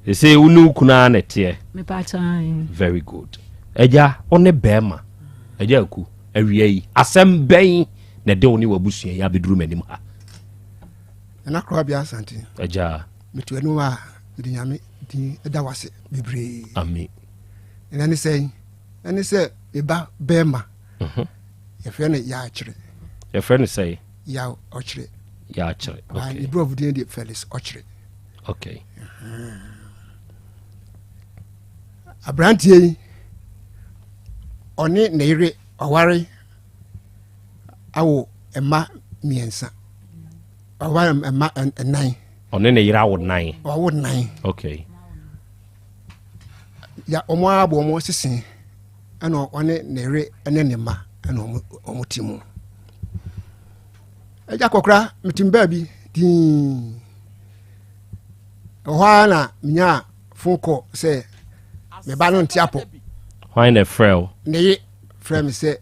Sɛ wo ne wo kunu ara na ɛteɛ. Mepa Very good. Agya, wo ne bɛrima. Agya aku, awia yi, asɛm bɛn na ɛde wo ne w'abusua yi abɛduru m'anim ha? Nana Korabea Asante. Agya. Meto anim a mede Nyame din da wase bebree. Amen. Ɛna ne sɛn? Ɛne sɛ me ba bɛrima. Mhm. Yɛfrɛ no Yaakyere. Yɛfrɛ no sɛn? Yaw Ɔkyere. ɔkyere. Okay. Ne borɔfo din de Felix Ɔkyere. Okay. Aberanteɛ yi, ɔne ne yere ɔware awo mma mmiɛnsa. Ɔware mma nnan. Ɔne ne yere awo nnan. Ɔwo nnan. Okay. Ya wɔn ara bɔ wɔn sese ɛna ɔne ne yere ne ne mma ɛna wɔn te mu. Agya kɔkora metim baabi dii. Ɛhɔ ara na menyaa phone call sɛ me ba no nte apɔ. Hwan na ɛfrɛ wo? Ne ye frɛ me sɛ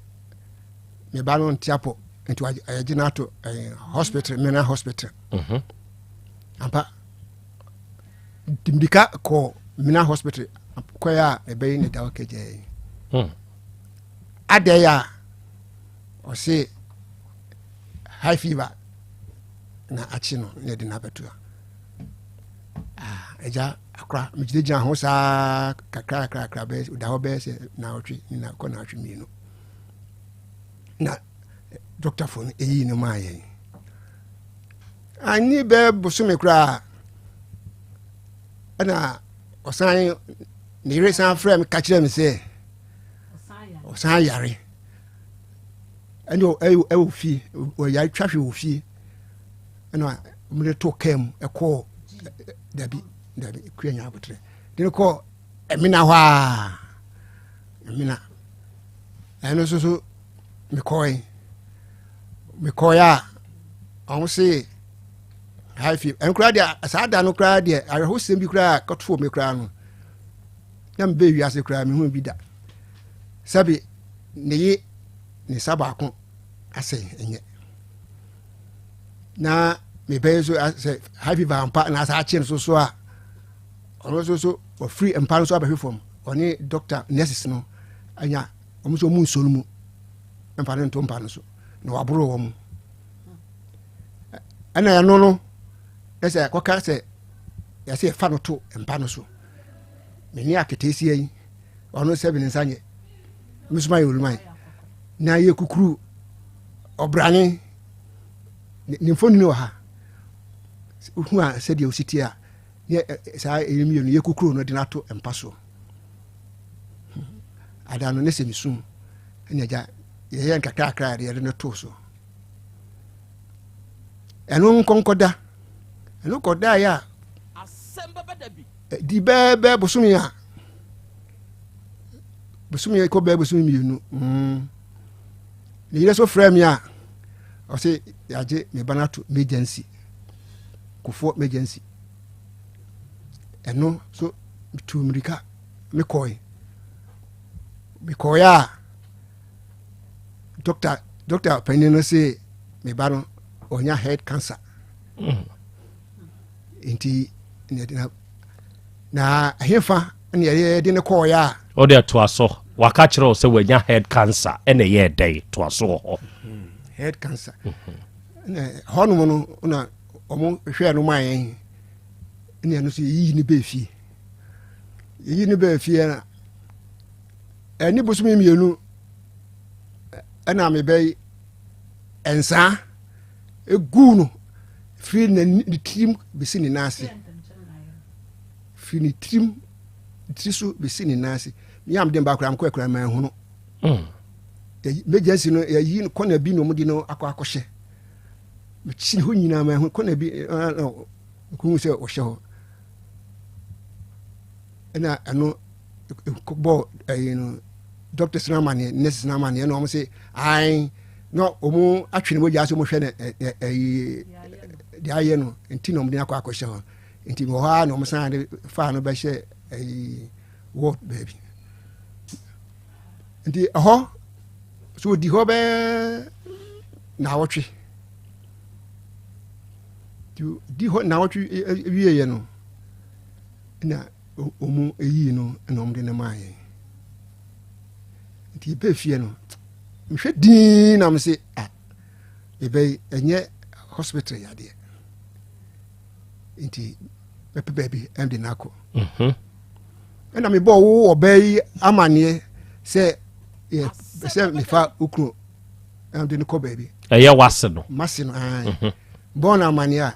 me ba no nte apɔ nti ayɛgye no ato eh, hospital mena hospital. Mm-hmm. Ampa mmirika kɔɔ mena hospital kɔɛ a ɛbɛyi ne da ɔkɛgyɛɛ. Hmm. Adɛn a ɔse high fever na akye no na ɛde no abɛto a ah, agya akora megyinagyina ho saa kakra kakra kakra bɛyɛ da hɔ bɛyɛ sɛ naawɔtwe na kɔ naawɔtwe mmienu na dɔktafo no ɛyii no maa yɛn anyi bɛɛ bosome koraa ɛna ɔsan ne yere san frɛ me ka kyerɛ me sɛ ɔsan yare ɛne ɛwɔ fie ɔyare twa hwɛ wɔ fie ɛna wɔde to kaa mu ɛkɔɔ dabi dabi kua nya abotrɛ de no kɔɔ ɛmina hɔ a ɛmina ɛno nso so mekɔe mekɔe a wɔn se high fever ɛno koraa deɛ saa da no koraa deɛ awerɛhosɛm bi koraa kɔtoo me koraa no na mebɛɛ wiase koraa mehu bi da sɛbi ne ye ne nsa baako asɛe ɛnyɛ na mebɛyɛ so sɛ high fever ampa na asa akye no so so a ɔno nso so ɔfiri mpa no so abɛhwe fam ɔne doctor nurses no anya wɔn nso wɔn nsuo no mu mfa no nto mpa no so na waboro wɔn ɛna ɛno no ɛsɛ kɔka sɛ yɛsɛ yɛfa no to mpa no so mene aketeesia yi ɔno sɛ bi ne nsa nyɛ mesoma yɛ oluman na yɛ kukuru ɔbrane ne mfonini wɔ ha wohu a sɛdeɛ osi tie a ne saa ɛyɛ mmienu yɛ kukuru no de no ato mpa soɔ ada no ne sɛ mesum ɛne agya yɛyɛ nkakrakra a yɛde no too so ɛno nkɔnkɔda ɛno kɔdaeɛ a di bɛɛbɛɛ bosome a bosome kɔ bɛɛ bosome mmienu mm. ne yere so frɛ me a ɔse yɛagye me ba no ato emergency kofoɔ emergency ɛno so metu mmirika mekɔe mekɔe a dɔkta dɔkta panin no se me ba no ɔnya head cancer mm. nti na ɛhefa ne yɛde no kɔɔeɛ a. Wode toa so waka kyerɛ wo sɛ wanya head cancer ɛna ɛyɛ dɛn toa so wɔ hɔ. Hmm, head cancer mhm. ɛna hɔnom no na wɔn hwɛɛ no maa yɛn ɛna ɛno nso yɛyiyi no bɛɛ fie yɛyi no bɛɛ fie na ɛne bosome mmienu ɛna mebɛyi nsaa eguu no firi ne tirim bɛsi ne nan ase firi ne tirim tiri so bɛsi ne nan ase meyam de mba koraa mekɔ akura ma ɛhono emergency no yɛyi no kɔna bi na ɔmde no akɔ akɔhyɛ mekyi hɔ nyinaa ma ɛho kɔna bi mekɔhu sɛ ɔhyɛ hɔ ɛna ɛno bɔɔ ɛyi no doctors no amaneɛ nurses no amaneɛ na wɔn se ae na wɔn atwe ne mogya sɛ wɔn hwɛ no ɛyi deɛ ayɛ no nti na wɔn de akɔ akɔhyɛ hɔ nti wɔ hɔ ara na wɔn san de faa no bɛhyɛ ɛyi ward baabi nti ɛhɔ so odi hɔ bɛɛ naawɔtwe nti di hɔ naawɔtwe wieɛ no na wɔn yii no na wɔn de no maa yɛn nti yɛbɛ fie no mehwɛ dinn na mese ah yɛbɛ ɛnyɛ hospital yadeɛ nti mɛpɛ baabi ɛde no akɔ mhm. ɛna mebɔ wo ɔbaa yi amanneɛ sɛ yɛ sɛ mefa wo kunu ɛde no kɔ baabi ɛyɛ wase no mase no mhm. bɔɔ no amanneɛ a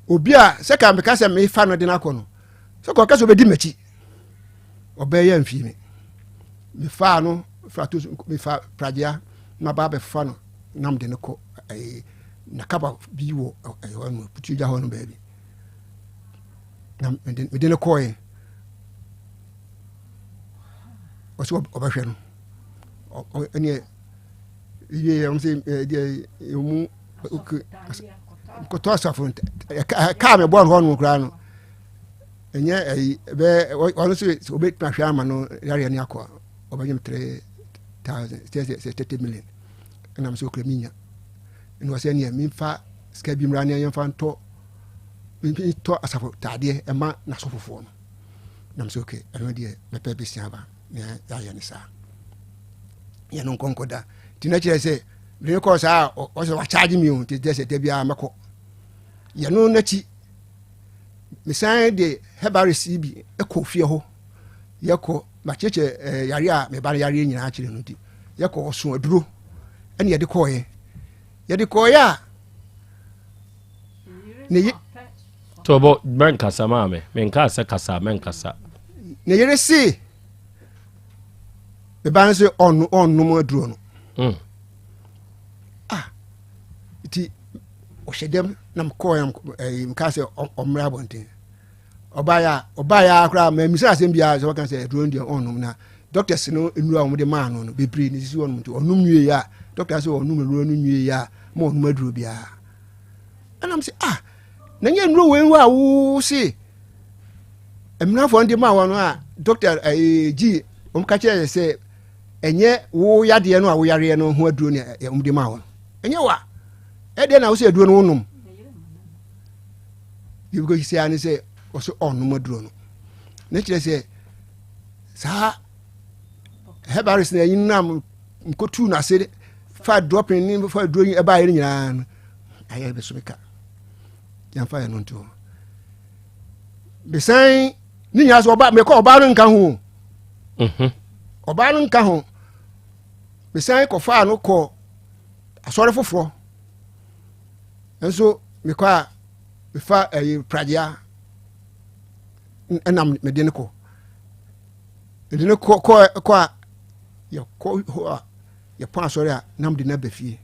obi a sɛ ka meka sɛ mefa no de no akɔ no sɛ kɔka sɛ obɛdi m'akyi. Ɔbɛyɛ mfii me. Mefaa no fra to mefa pragyea na ba abɛfa no na mede no kɔ ɛyi nakaba bi wɔ ɛhɔ no putuogya hɔ no baabi na mede no kɔɛ ɔsɛ ɔbɛhwɛ no ɛneɛ wie yɛ sɛ ɛdeɛ ɛmu kɔtɔ asafo kaa mebɔ no hɔ no koraa no ɛnyɛ ɛyi bɛɛ ɔno nso sɛ ɔbɛtumi ahwɛ ama no yareɛ no akɔ a ɔbɛgye me 3000 sɛ sɛ 30 million ɛnam sɛ ɔkura menya ɛna ɔsɛ neɛ memfa sika bi mmra ne yɛmfa ntɔ ntɔ asafo taadeɛ ɛma n'asɔfofoɔ no nam sɛ okay ɛno deɛ mɛpɛ bɛsia aba na yɛayɛ no saa yɛno nkɔnkɔ da nti na kyerɛ sɛ mene kɔɔ saa ɔsɛ wakyagye me o nti kyerɛ sɛ da biara mɛkɔ yɛno n'akyi mesan de herbalist yi bi kɔ fie hɔ yɛkɔ makyerɛkyerɛ ɛɛ eh, yare a meba no yareɛ nyinaa kyerɛ no nti yɛkɔ ɔso aduro ɛne yɛde kɔɔyɛ yɛde kɔɔyɛ a ne ye. tɔbɔ mɛnkasa maame menka sɛ kasa mɛnkasa. ne yere se meba no sɛ ɔno ɔnnom aduro no. Mm. ah nti ɔhyɛ dɛm na mekɔɔ ɛyi mekaa sɛ ɔmmra abɔnten ɔbaeɛ a ɔbaeɛ a koraa mamisa asɛm biara sɛ wɔka sɛ aduro no deɛ ɔnnom na doctors no nnuro a wɔde maa no no bebree ne sisi ɔnom nti ɔnom nwie a doctor sɛ ɔnom nnuro no nwie a ma ɔnom aduro biara ɛnam sɛ ah na nyɛ nnuro wei a wo se mmenafoɔ no de maa wɔn a doctor ɛyi gyi wɔn ka kyerɛ sɛ ɛnyɛ wo yadeɛ no a woyareɛ no ho aduro ne wɔn de maa wɔn ɛnyɛ wa ɛdeɛ na wosɛ aduro no wonom deɛ bi kɔsi ne sɛ ɔsɛ ɔnom aduro no ne kyerɛ sɛ saa herbalist na ɛyi nam nkotu n'ase fa dropping ne fa aduro yi ɛbaayɛ no nyinaa no ayɛ bɛso me ka yɛmfa yɛ no nto hɔ mesan ne nyinaa sɛ ɔba mekɔ ɔbaa no nka ho mhm. ɔbaa no nka ho mesan kɔfaa no kɔ asɔre foforɔ nso mekɔ a mefa ɛyi pragyea ɛnam mede no kɔ mede no kɔ kɔ kɔ a yɛkɔ hɔ a yɛpɔn asɔre a nam de no aba fie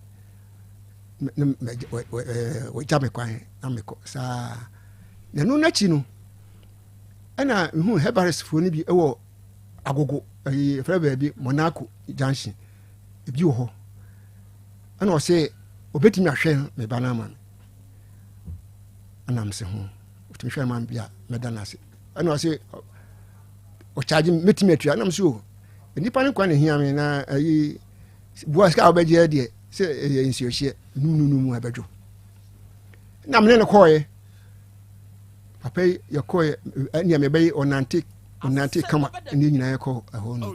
wɔgya me kwan na mekɔ saa na ɛno n'akyi no ɛna mehu herbalistfoɔ no bi wɔ agogo ɛyi yɛfrɛ baabi monaco junction ebi wɔ hɔ ɛna ɔsɛ obetumi ahwɛ me ba no ama me ɛna mese ho obetumi hwɛ ama me bi a mɛda no ase ɛna ɔsɛ ɔkyagye mɛtumi atua ɛna mese o nnipa no kwa na ehia me na ɛyi bua sika a wobɛgye deɛ sɛ ɛyɛ nsuohyeɛ num num mu ɛbɛdwo na mene no kɔɔeɛ papa yi yɛkɔɛ ɛnea mebɛyɛ ɔnante ɔnante kama ne nyinaa yɛkɔ ɛhɔ no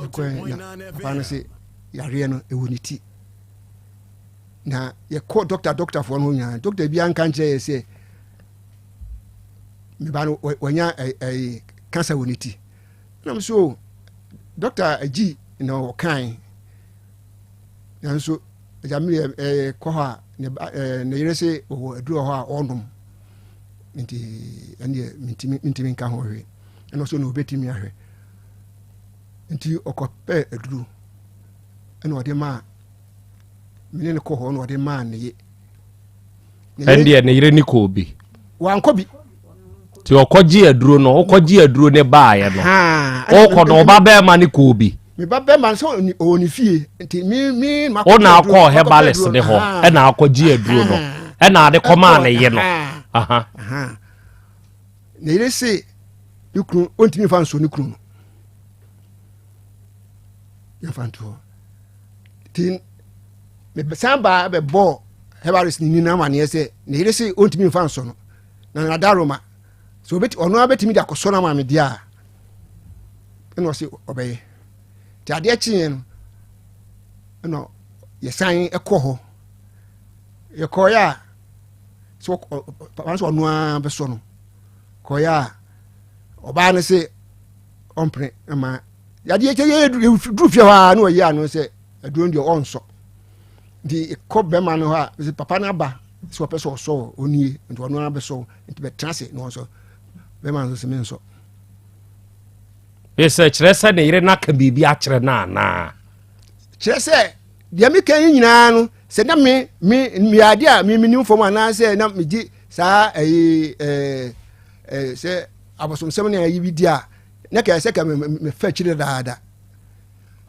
yɛkɔɛ na papa no se yareɛ no ɛwɔ ne ti na yɛkɔ dɔkta dɔktafoɔ no hɔ nyinaa dɔkta biara nka nkyerɛ yɛ sɛ meba no wanya ɛɛ kansa wɔ ne ti nam so dɔkta agyi na ɔkae nanso agya mi yɛ ɛɛ kɔ hɔ a ne ba ɛɛ ne yere se ɔwɔ aduro wɔ hɔ a ɔnom nti ɛndeɛ mintimi mintimi nka ho hwee ɛna ɔso na obetumi ahwɛ nti ɔkɔpɛ aduro ɛna ɔde maa mene ne kɔ hɔ na ɔde maa ne ye. Ɛndeɛ ne yere ne kɔɔ bi. Wankɔ bi. Nti ɔkɔgye aduro no ɔkɔgye aduro ne baayɛ no ɔkɔ no ɔba bɛrima ne kɔɔ bi. Me ba bɛrima no sɛ ɔwɔ ne fie nti me me ma kɔ. Ɔna akɔ herbalist ne hɔ ɛna akɔgye aduro no ɛna ade kɔmaa ne ye no. Ne yere se ne kunu ɔntumi fa nso ne kunu no yɛmfa nto hɔ nti mesan baa bɛbɔɔ herbalist ne nyinaa amaneɛ sɛ ne yere se ɔntumi mfa nsɔ no na nadaroma sɛ ɔbɛti ɔno ara bɛtumi de akɔsɔ no ama me deɛ a ɛna ɔse ɔbɛyɛ nti adeɛ kyeeɛ no ɛna yɛsan ɛkɔ hɔ yɛkɔeɛ a sɛ papa no sɛ ɔno ara bɛsɔ no kɔeɛ a ɔbaa no se ɔmpene ma yadeɛ kyɛ yɛduru fie hɔ a na ɔyi ano sɛ aduro no deɛ ɔnsɔ nti kɔ bɛrima no hɔ a sɛ papa no aba sɛ ɔpɛ sɛ ɔsɔ ɔnie nti ɔno ara bɛsɔ nti bɛtena ase na ɔnsɔ bɛrima no sɛ mensɔ. Sɛ kyerɛ sɛ ne yere no aka biribi akyerɛ no anaa? Kyerɛ sɛ deɛ meka yi nyinaa no sɛ na me me meyɛ adeɛ a me menim fam anaasɛ na megye saa ɛyi ɛɛ ɛɛ sɛ abosomsɛm ne ayi bi di a na kɛ sɛ kɛ mefa akyire dadaada.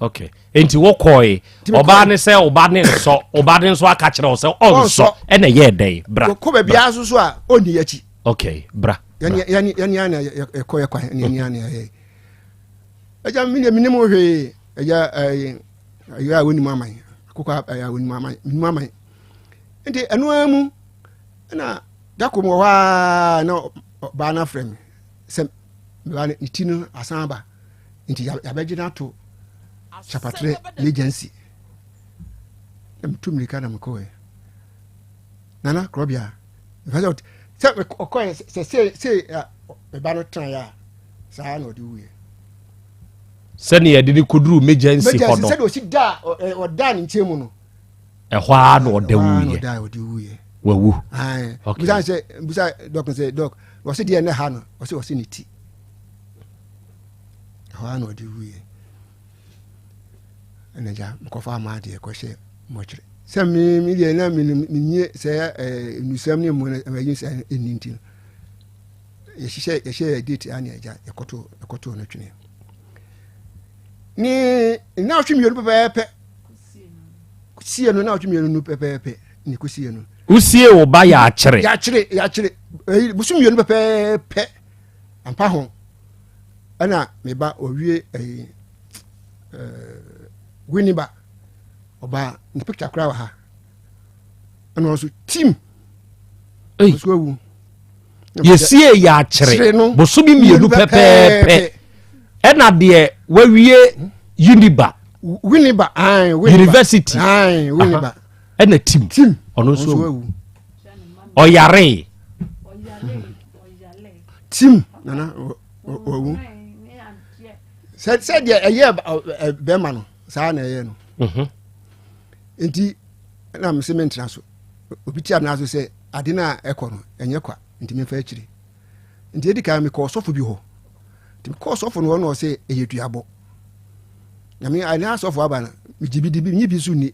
Okay. Nti wokɔe ɔbaa ne sɛ ɔba ne nsɔ ɔba ne nso aka kyerɛ wo sɛ ɔnsɔ ɛna ɛyɛɛ dɛn bra. Kɔ baabiara nso so a ɔnni akyi. Okay, bra. Yɛne yɛne yɛne ana yɛkɔ yɛ kwan yɛne yɛne ana yɛyɛ. Agya mi deɛ menim hwee agya ɛyɛ ɛyɛ a wɔnim aman akokɔ ɛyɛ a wɔnim aman menim aman nti ɛno ara mu ɛna dako mu wɔ hɔ a na ɔbaa no afrɛ me sɛ meba ne ti no asan aba nti yɛabɛgye no ato kyapatrɛ emergency na metu mmirika na mekɔɛ nana korɔbea sɛ ɔkɔɛ sɛ sei sei meba no tenaeɛ a saa na ɔde wuiɛ sɛnea yɛde no kɔduru emergency hɔ no sɛdeɛ ɔsi da ɔdaa ne nkyɛn mu no ɛhɔ ara na ɔda wuiɛ wawu busa sɛ busa dɔk sɛ dɔk ɔse deɛ ne ha no ɔse ɔse ne ti ɛhɔ ara na ɔde wuiɛ ɛna gya mekɔfa ama adeɛ kɔhyɛ mɔkyerɛ sɛ me me deɛ na menyie sɛ nnusɛm ne mmoa no ɛyi sɛ ɛnni nti no yɛhyehyɛ yɛhyɛ yɛ date a ne agya yɛkɔto yɛkɔto no twene ne nnaawɔtwe mmienu pɛpɛɛpɛ sie no nnaawɔtwe mmienu no pɛpɛɛpɛ ne kɔsie no wosie wo ba yɛ akyere yɛakyere yɛakyere ɛyi bosom mmienu pɛpɛɛpɛ ampa ho ɛna me ba ɔwie ɛyi ɛɛ winiba ɔbaa ne picture koraa wɔ ha ɛna ɔno nso tim nso awu yɛsie yɛ akyere bosome mmienu pɛpɛɛpɛ ɛna deɛ wawie uniba winiba university ɛna tim ɔno nso awu ɔyaree tim nana wawu sɛ deɛ ɛyɛ bɛrima no saa na ɛyɛ no mhm. nti na mese mentena so obi tia me aso sɛ ade no a ɛkɔ no ɛnyɛ kwa nti memfa akyiri nti ɛdi kan mekɔɔ sɔfo bi hɔ nti mekɔɔ sɔfo no hɔ na ɔsɛ ɛyɛ duabɔ nyame ɛne asɔfo aba no megye bi di bi nye bi nso nni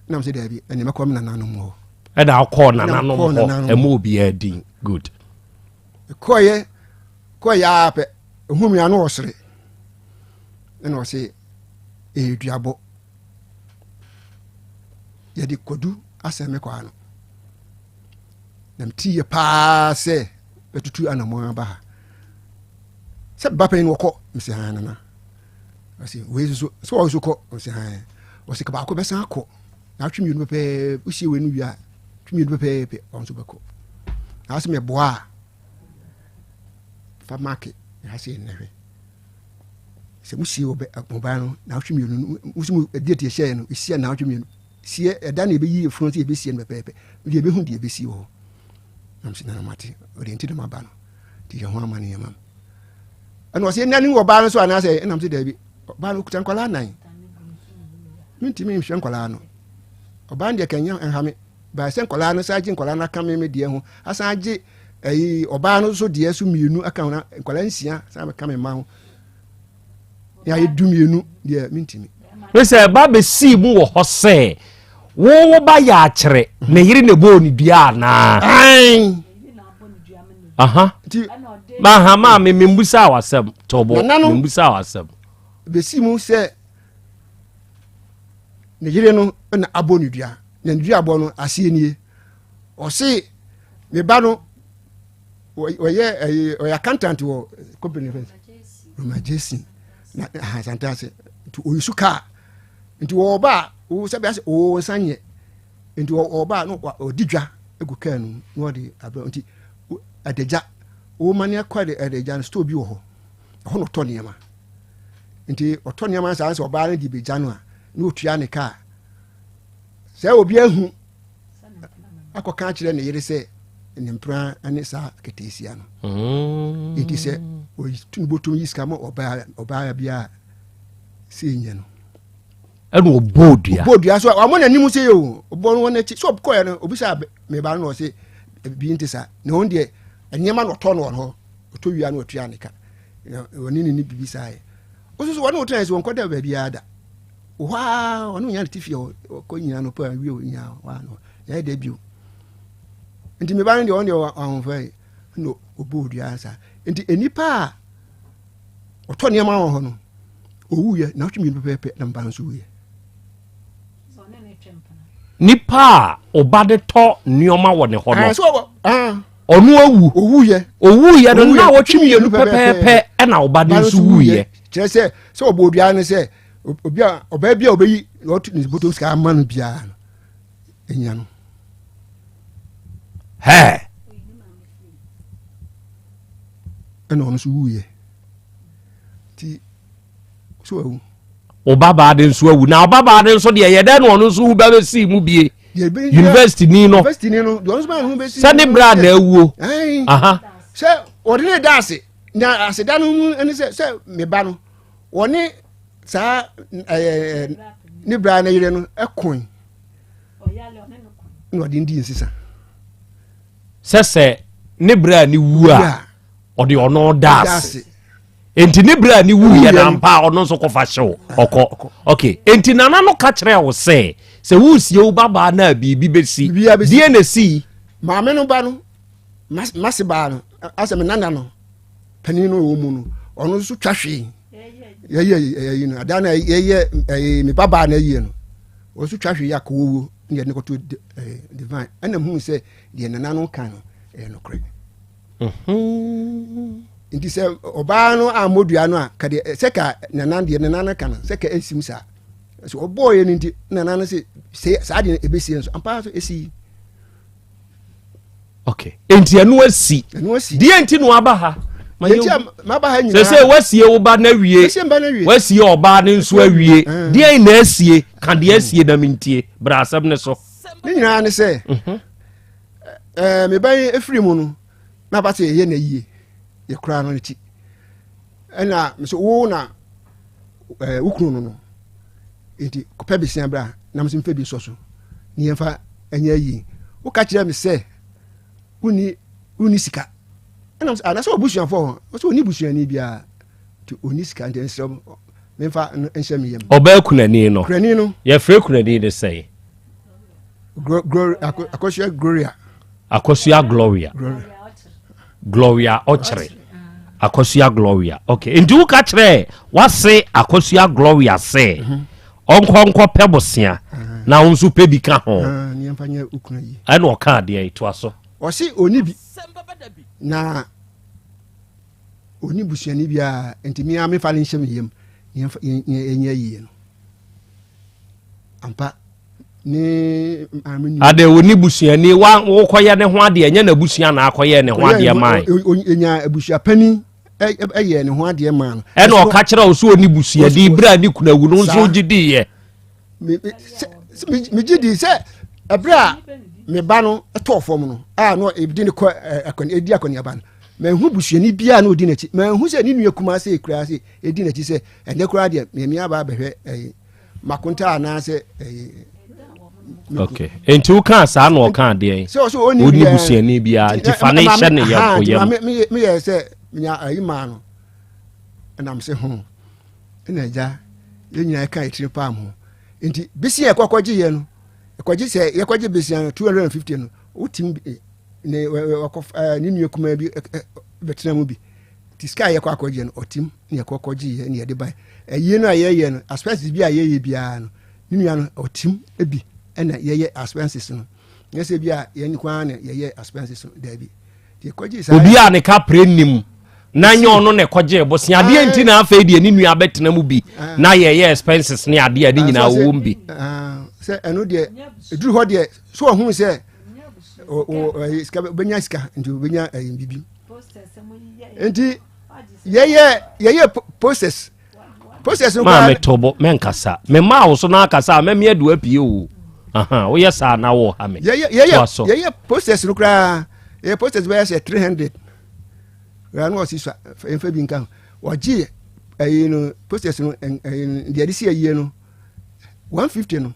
na mesɛ daabi ɛne mɛkɔ me nananom hɔ ɛna ɔkɔɔ nananom hɔ ɛma obiara din good kɔyɛ kɔyɛ ara pɛ ɛhu mi ano ɔsere ɛna ɔsɛ ɛyɛ duabɔ yɛde kwadu asɛn me kwaa no na meti yɛ paa sɛ bɛtutu anammɔn aba ha sɛ ba panyin wɔkɔ mesɛ han nana ɔsɛ wei nso sɛ wɔn nso kɔ ɔsɛ han ɔsɛ baako bɛsan akɔ na atwe mmienu pɛpɛɛpɛ wosie wei no wie a twe mmienu pɛpɛɛpɛ ɔno nso bɛkɔ na asɛ mɛboa a fa maake na asɛ nnɛhwɛ sɛ mo sie wɔ mo ba no naawɔtwe mmienu no mo si mo ɛdi ɛti ɛhyɛ no esia naawɔtwe mmienu sie ɛda na ebeyi efunu sɛ ebesie no pɛpɛɛpɛ deɛ ebehu deɛ ebesie wɔ hɔ na mo si na mo ate ɔde nti na mo aba no ti yɛ ho ama ne yɛ ma mo ɛna ɔsɛ nani wɔ ɔbaa no so anaasɛ ɛna mo sɛ dɛbi ɔbaa no okuta nkwadaa nan mintimi nhwɛ nkwadaa no ɔbaa no deɛ kɛnyɛ nhame baa sɛ nkwadaa no san gye nkwadaa no aka me me deɛ ho asan gye ɛyi ɔbaa no nso deɛ so mmienu aka ho na nkwadaa nsia san bɛka me mma ho ne ayɛ du mmienu deɛ mentumi. ne sɛ ɛba bɛsii mu wɔ hɔ sɛ wo wo ba yɛ akyerɛ ne yere na ɛbɔɔ ne dua anaa aha maha maa me membusa w'asɛm tɔbɔ membusa w'asɛm bɛsi mu sɛ ne yere no na abɔ ne dua na ne dua abɔ no aseɛ nie ɔse me ba no ɔyɛ ɛyɛ ɔyɛ accountant wɔ company fɛn Roma Jason na ahasante ase nti oyi so kaa nti ɔba a wo sɛ bɛyɛ sɛ ɔwɔ nsa nyɛ nti ɔba a na ɔdi dwa egu kaa no na ɔde abrɛ nti adagya wɔma ne akɔ adagya no store bi wɔ hɔ ɛhɔ na ɔtɔ nneɛma nti ɔtɔ nneɛma saa sɛ ɔbaa no de bɛgya no a na ɔtua ne kaa sɛ obi ahu akɔka akyerɛ ne yere sɛ ne mpena ne saa keteesia no mm. nti sɛ ɔtu ne bɔtɔm yi sika ma ɔbaa bi a sɛ ɛnyɛ no ɛna ɔbɔɔ dua ɔbɔɔ dua so ɔmo n'anim sɛ yɛ o ɔbɔ no wɔn akyi so ɔkɔɛ no obisa meba no na ɔsɛ bi nte saa na wɔn deɛ nneɛma na ɔtɔ no wɔn hɔ ɔtɔ wia na ɔtua ne ka na ɔne ne ne bibi saa yɛ. Wososo wɔne wo tena sɛ wɔnkɔda baabiara da. Wɔ hɔ ara ɔne onya ne te fie ɔkɔ nyina no pɛ awie onyina hɔ ara no yɛyɛ dɛ bio. Nti me ba no deɛ ɔno deɛ ahomfa yi na ɔbɔ odua saa. Nti nnipa a ɔtɔ nneɛma wɔ hɔ no owuiɛ na ɔtwe mmienu pɛpɛɛpɛ na me ba no nso wuiɛ. Nipa a ɔba de tɔ nneɛma wɔ ne hɔ no ɔno awu owuiɛ owuiɛ no na wɔtwe mmienu pɛpɛɛpɛ ɛna ɔba de nso wuiɛ. Kyerɛ sɛ sɛ ɔbɔ odua no sɛ obi a ɔbaa bi a ɔbɛyi na ɔto ne bɔtɔ sika ama no biara no enya no. Hɛɛ. Ɛna ɔno nso wuiɛ ti so awu. Ɔbabaa de nso awu na ɔbabaa de nso deɛ yɛ dɛ na ɔno nso wu bɛbɛsi mu bie university ni no sɛ ne bra na awuo. Sɛ ɔde ne da ase na aseda no mu ne sɛ sɛ me ba no wɔne saa ɛɛ ne bra ne yere no ɛkoe na ɔde ndi nsesa. Sɛ sɛ ne bra ne wu a ɔde ɔno da ase nti ne bra ne wu yɛ nampa ɔno nso kɔfa hyew ɔkɔ ok nti nana no ka kyerɛ wo sɛ sɛ wosie wo babaa no a biribi bɛsi deɛ na ɛsii. Maame no ba no mase baa no asɛ me nana no panin no wɔ mu no ɔno nso twa hwee yɛyɛ ɛyi no adan na yɛyɛ ɛyi me babaa na ɛyie no ɔno nso twa hwee yɛ akɔwɔwuo ne yɛde no kɔto ɛɛ divine ɛna mu sɛ deɛ nana no ka no ɛyɛ nokorɛ mhm. nti sɛ ɔbaa no ammɔ dua no a ka deɛ sɛ ka nana deɛ nana no ka no sɛ ka ɛnsim saa so ɔbɔɔyɛ no nti nana no sɛ saa deɛ ɛbɛsie nso ampa so ɛsii okay nti ɛno asi deɛ nti na waba ha sɛ sɛ wasie wo ba no awie wasie ɔbaa no nso awie eh. deɛ na asie ka deɛ asie na mentie bra asɛm ne so ne nyinaa ne sɛ mhm. eh, me ba yi ɛfiri mu no na ba sɛ yɛyɛ na yie yɛkora no no ti ɛna mesɛ wo na eh, wo kunu no no nti kɔpɛ besia bra na mesɛ mfa bi nsɔ so ne yɛmfa ɛnyɛ ayi woka kyerɛ me sɛ wonni wonni sika ɛna mesɛ anasɛ ɔbusuafoɔ hɔ ɔsɛ ɔni busuani biara nti ɔni sika nti nsrɛ memfa nhyɛ me yam ɔbaa kunani no kunani no yɛfrɛ kunani no sɛn Akosua Gloria. Akosua Gloria. Gloria ɔkyerɛ. Akosua Gloria. Okay. Nti woka kyerɛ wase Akosua Gloria sɛ mhm. ɔnkɔ nkɔ pɛ bosea mhm. na wo nso pɛ bi ka ho. Ah, Ɛna ɔka adeɛ toa so. Ɔse ɔni bi na ɔni busuani biara nti mea mefa no nhyɛ me yam yɛnyɛ yie no ampa ne maame nua. Ade wo ne busuani wa wokɔyɛ ne ho adeɛ ɛnyɛ n'abusua na akɔyɛ ne ho adeɛ maa. Enya abusua panin ɛyɛ ne ho adeɛ maa no. Ɛna ɔka kyerɛ wo sɛ ɔne busuani berɛ a ne kunu awu no nso wogye diiɛ. Megye dii sɛ ɛberɛ a me ba no tɔɔ fam no a na ɛdi ne kɔ ɛdi akɔneaba no manhu busuani biara na ɔdi n'akyi manhu sɛ ne nua kumaa sɛ ekura sɛ ɛdi n'akyi sɛ ɛnɛ koraa deɛ mmiamia aba abɛhwɛ ɛyi makonta anaasɛ ɛyi. ok nti wokaa saa na ɔka adeɛ sɛ ɔsɛ ɔni busuani biara nti fa ne hyɛ ne yam ɔyam meyɛ sɛ menya ayi maa no ɛnam sɛ ho ɛna agya yɛn nyinaa ɛka ɛtiri paam ho nti bisi yɛ kɔkɔgye yɛ no ɛkɔgye sɛ yɛkɔgye bisi no 250 no wotim ne ɔkɔ ne nua kumaa bi bɛtena mu bi Nti sika a yɛkɔ akɔgye no ɔtim ne yɛkɔ kɔgye yɛ ne yɛde bae. Ayie no a yɛyɛ no expenses bi a yɛyɛ biara no ne nua no ɔtim bi ɛna yɛyɛ expenses no. Nyɛ sɛ bi a yɛn nko ara na yɛyɛ expenses no daabi. Nti yɛkɔgye saa. Obi a ne kapre nnim na nyɛ ɔno na ɛkɔgye bosea adeɛ nti na afei deɛ ne nua bɛtena mu bi na yɛyɛ expenses ne adeɛ a ne nyinaa wɔwɔ mu bi. Sɛ ɛno deɛ ɛduru hɔ deɛ so ɔhunu sɛ sika bɛnya sika nti ɔbɛnya biribi. nti yɛyɛ yɛyɛ process process no maa meto bo mɛnkasa memaa wo so na akasa a mɛme adu apue o aha woyɛ saa na wo ha me yɛyɛ so yɛyɛ process no koraa yɛyɛ process bɛyɛ sɛ 300 wura no ɔsi sa mfa bi nka ho wɔgye ɛyi no process no ɛyi no deɛ de si ayie no 150 no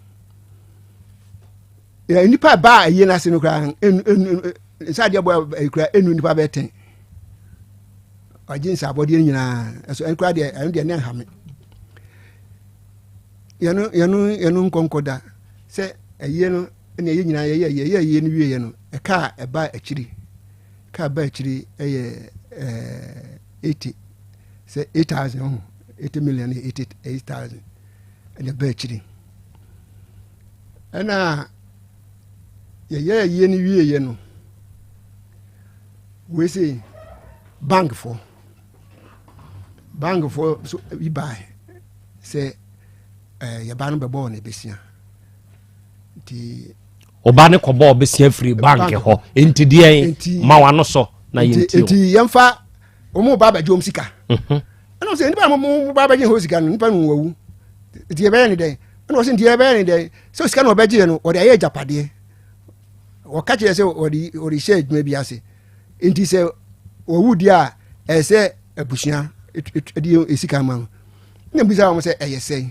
nipa baa ayie no ase no koraa enu enu Nsa adeɛ bɔ ekura enu nipa bɛyɛ tɛn. Wagye nsa abɔdeɛ no nyinaa ɛso ɛno koraa deɛ ɛno deɛ ne nha me. Yɛno yɛno yɛno nkɔnkɔ da sɛ ɛyie no ɛna ɛyɛ nyinaa yɛyɛ ɛyɛ yɛ ɛyie no wieɛ no ɛka a ɛba akyiri ka ɛba akyiri ɛyɛ ɛɛ 80 sɛ 8000 ho 80 million yɛ 80 8000 ɛna ɛba akyiri ɛna yɛyɛ ɛyie no wieɛ no wei sɛ bankfoɔ bankfoɔ so bi bae sɛ eh, yɛba no bɛbɔɔ no bɛsia nti ɔba no kɔbɔɔ bɛsia firi bank hɔ nti deɛn ma wano sɔ na yɛnti nti yɛmfa wɔn ba abɛgye wɔn sika mhm. ɛna sɛ nipa mo ba abɛgye hɔ sika no nipa no wawu nti yɛbɛyɛ ne dɛn ɛna wɔsɛ nti yɛbɛyɛ ne dɛn sɛ sika na ɔbɛgye no wɔde ayɛ agyapadeɛ wɔka kyerɛ sɛ wɔde wɔde hyɛ adwuma bi ase nti sɛ wɔwu deɛ a ɛyɛ sɛ abusua ɛde sika ma no na bisa wɔn sɛ ɛyɛ sɛn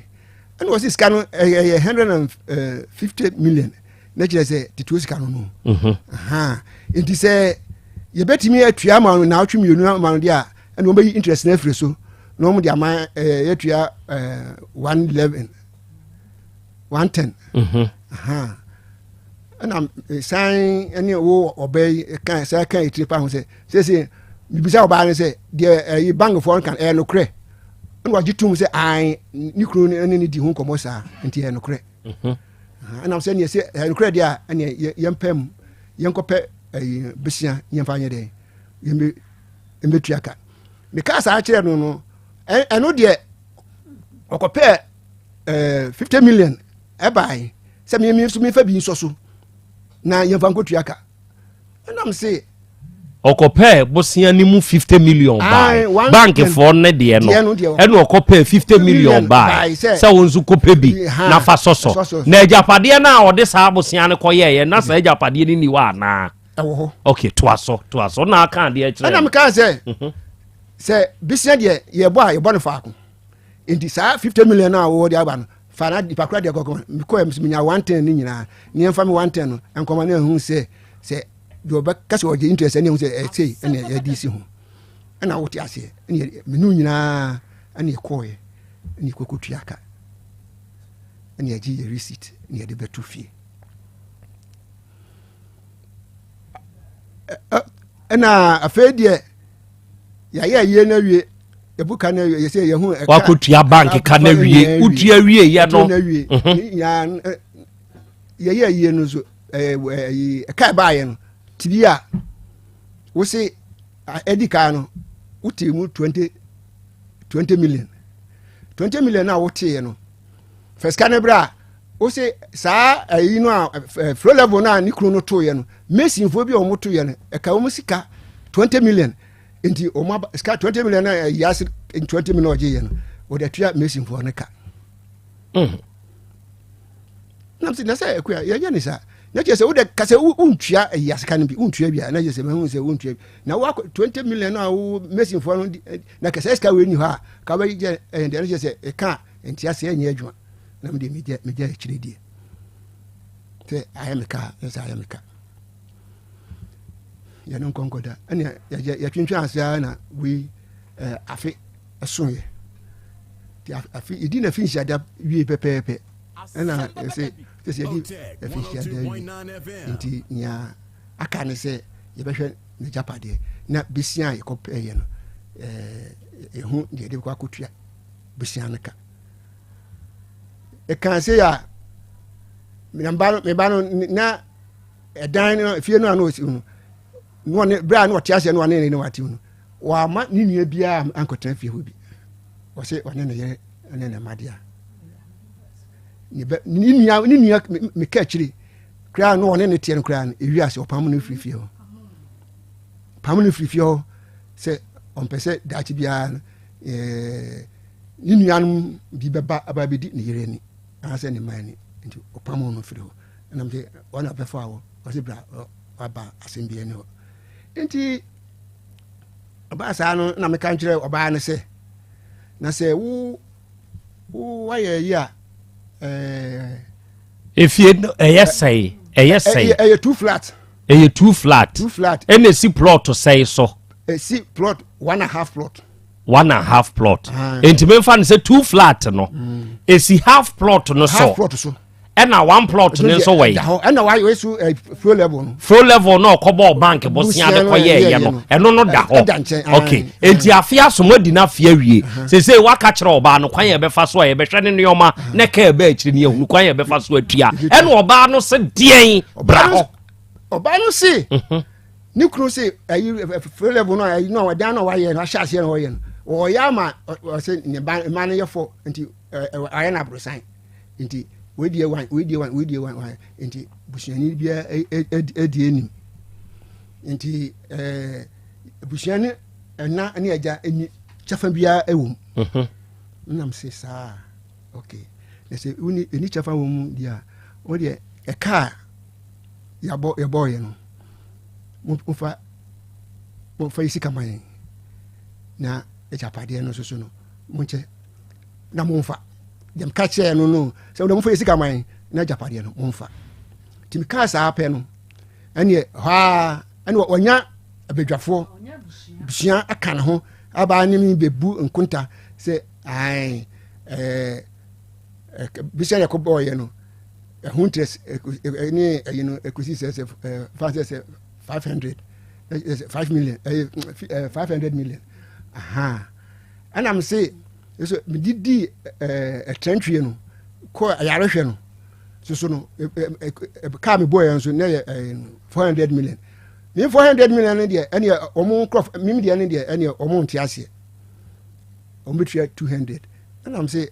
ɛna wɔsi sika no ɛyɛ 150 million na kyerɛ sɛ tituo sika no no mhm. nti sɛ yɛbɛtumi atua ama no naawɔtwe mmienu ama no deɛ a ɛna wɔn bɛyi interest no afiri so na wɔn de ama ɛɛ yɛtua ɛɛ 111 110 mhm. ɛna san ɛne wo ɔbaa yi kan sɛ kan etire pa ho sɛ sese bibisa ɔbaa no sɛ deɛ ɛyi bankfoɔ no kan ɛyɛ nokorɛ ɛna wagye tum sɛ an ne kunu ne ne di ho nkɔmɔ saa nti ɛyɛ nokorɛ mhm. ɛna sɛ neɛ sɛ ɛyɛ nokorɛ deɛ a ɛneɛ yɛmpɛ mu yɛnkɔpɛ ɛyi besia yɛmfa nyɛ dɛ yɛmbɛ yɛmbɛtua ka mekaa saa kyerɛ no no ɛno deɛ ɔkɔpɛɛ ɛɛ 50 million ɛbae sɛ me nso mefa bi nsɔ so na yɛmfa nkɔtua ka ɛnam se ɔkɔpɛɛ bosea no mu 50 million bae bankfoɔ no deɛ no ɛna ɔkɔpɛɛ 50 million bae sɛ wo nso kɔpɛ bi na fa sɔsɔ na agyapadeɛ no a ɔde saa bosea no kɔyɛeɛ na saa agyapadeɛ no ni hɔ anaa ɛwɔ hɔ ok toa so toa so na aka adeɛ kyerɛ ɛna mekaa sɛ mhm. sɛ bosea deɛ yɛbɔ a yɛbɔ no faako nti saa 50 million no a wɔde aba no fa na nipa kora deɛ kɔkɔ mekɔɛ mso menya 110 no nyinaa ne yɛmfa me 110 no nkɔma ne ahu sɛ sɛ deɛ ɔbɛka sɛ ɔgye interest ɛne ɛhu sɛ ɛsei ɛne yɛde si ho ɛna wote aseɛ ɛne menu nyinaa ɛne ɛkɔɔɛ ɛne ɛkɔkɔtua ka ɛne yɛgye yɛ receipt ne yɛde bɛto fie ɛna afei deɛ yɛayɛ ayie no awie yɛbu ka no awie yɛsɛ yɛhu ɛka wakɔtua bank ka no awie wotua wie yɛ no mhm. yɛyɛ ayie no nso ɛka ɛbaayɛ no tibi a wose ɛdi kan no wote mu 20 20 million 20 million a woteeɛ no fɛ sika no berɛ a wose saa ayi no a flow level no a ne kunu no toeɛ no masonfoɔ bi a wɔn toeɛ no ɛka wɔn sika 20 million nti wɔn aba sika 20 million na ayi ase 20 million ɔgye yɛ no wɔde atua masonfoɔ no ka mm. nam sɛ na sɛ akua yɛnyɛ ne saa na kyerɛ sɛ wode ka sɛ wontua ayi aseka no bi wontua bi a na kyerɛ sɛ mahu sɛ wontua bi na woakɔ 20 million no a wo masonfoɔ no na kɛsɛ sika wei ni hɔ a ka wobɛgye ɛyɛ deɛ no kyerɛ sɛ ɛka nti aseɛ nyɛ adwuma na mede megya megya akyire deɛ sɛ ayɛ me ka na sɛ ayɛ me ka yɛne nkɔnkɔda ɛne yɛtwentwɛn ase ara na wei eh, afe ɛsoeɛ nti afe yɛdi na afe nhyiada wie pɛpɛɛpɛ ɛna ɛsɛ sɛ sɛ yɛdi afe nhyiada wie nti nea aka ne sɛ yɛbɛhwɛ n'agyapadeɛ na besia a yɛkɔpɛɛyɛ no ɛho deɛ yɛde bɛkɔ akɔtua besia no ka ɛkaa sei a me ba no na ɛdan no fie no a na ɔsi no na ɔne berɛ a na ɔte aseɛ na ɔne ne ne wate no wama ne nua biara ankɔtena fie hɔ bi ɔsɛ ɔne ne yere ne ne mma dea ne nua ne nua meka akyire koraa na ɔne ne teɛ no koraa no ewi ase ɔpam no firi fie hɔ pam no firi fie hɔ sɛ ɔmpɛ sɛ daakye biara no ɛɛ ne nuanom bi bɛba aba abɛdi ne yere ani anaasɛ ne mma ani nti ɔpam no firi hɔ ɛnam sɛ ɔna bɛfa wɔ ɔsɛ bra waba asɛm bi ani hɔ nti ɔbaa saa no na meka nkyerɛ ɔbaa no sɛ na sɛ wo wo wayɛ yi a ɛɛ efie no ɛyɛ sɛe ɛyɛ sɛe ɛyɛ two flat ɛyɛ two flat two flat ɛna esi plot sɛe so esi plot one and a half plot. One and half plot. Nti memfa no sɛ two flat no ɛsi half plot no so. Half plot so. Ɛna one plot no nso wɔ yi. Ɛna wayɛ so eh, flow level no. Flow level no ɔkɔbɔɔ bank bosea de kɔyɛɛyɛ no ɛno no da hɔ. Ok nti afe aso mo adi n'afe awie. Sese waka kyerɛ ɔbaa no kwan yɛ bɛfa so a yɛbɛhwɛ ne nneɛma na ɛka ɛbɛ akyire no yɛhunu kwan yɛ bɛfa so atua. Ɛna ɔbaa no se deɛn bra hɔ. Ɔbaa no se. Mhm. Ne kunu se ayi flow level no ayi no ɔdan no wayɛ no ahyɛ aseɛ na ɔyɛ no ɔyɛ ama ɔsɛ ne ba mma no yɛ fɔ nti ayɛ no aborosan. Nti wei deɛ wan wei deɛ wan wei deɛ wan wan nti busuani biara ɛdi anim nti ɛɛ busua ne ɛna ne agya ɛni kyɛfa biara ɛwɔ mu mhm. nam se saa ok na sɛ woni ɛni kyɛfa wɔ mu deɛ a wo deɛ ɛka a yɛabɔ yɛbɔɔyɛ no mofa mofa yi sika ma yɛn na agyapadeɛ no nso so no monkyɛ na momfa deɛ meka kyerɛɛ no no sɛ wode momfa yɛ sika man na agyapadeɛ no momfa nti mekaa saa pɛ no ɛneɛ hɔ a ɛne ɔnya abadwafoɔ busua aka ne ho abaa ne me bɛbu nkonta sɛ ae ɛɛ bisa yɛ kɔbɔɔyɛ no ɛho interest ne ɛyi no ɛkɔsi sɛ sɛ fa sɛ sɛ 500 5 million ɛyɛ 500 million aha ɛna me se nso mede dii ɛtrɛntwie no kɔ ayarehwɛ no soso no kaa me bɔɔyɛ nso na yɛ 400 million ne 400 million no deɛ ɛneɛ ɔmo nkorɔfo mim deɛ no deɛ ɛneɛ ɔmo nte aseɛ ɔmo bɛtua 200 ɛna me se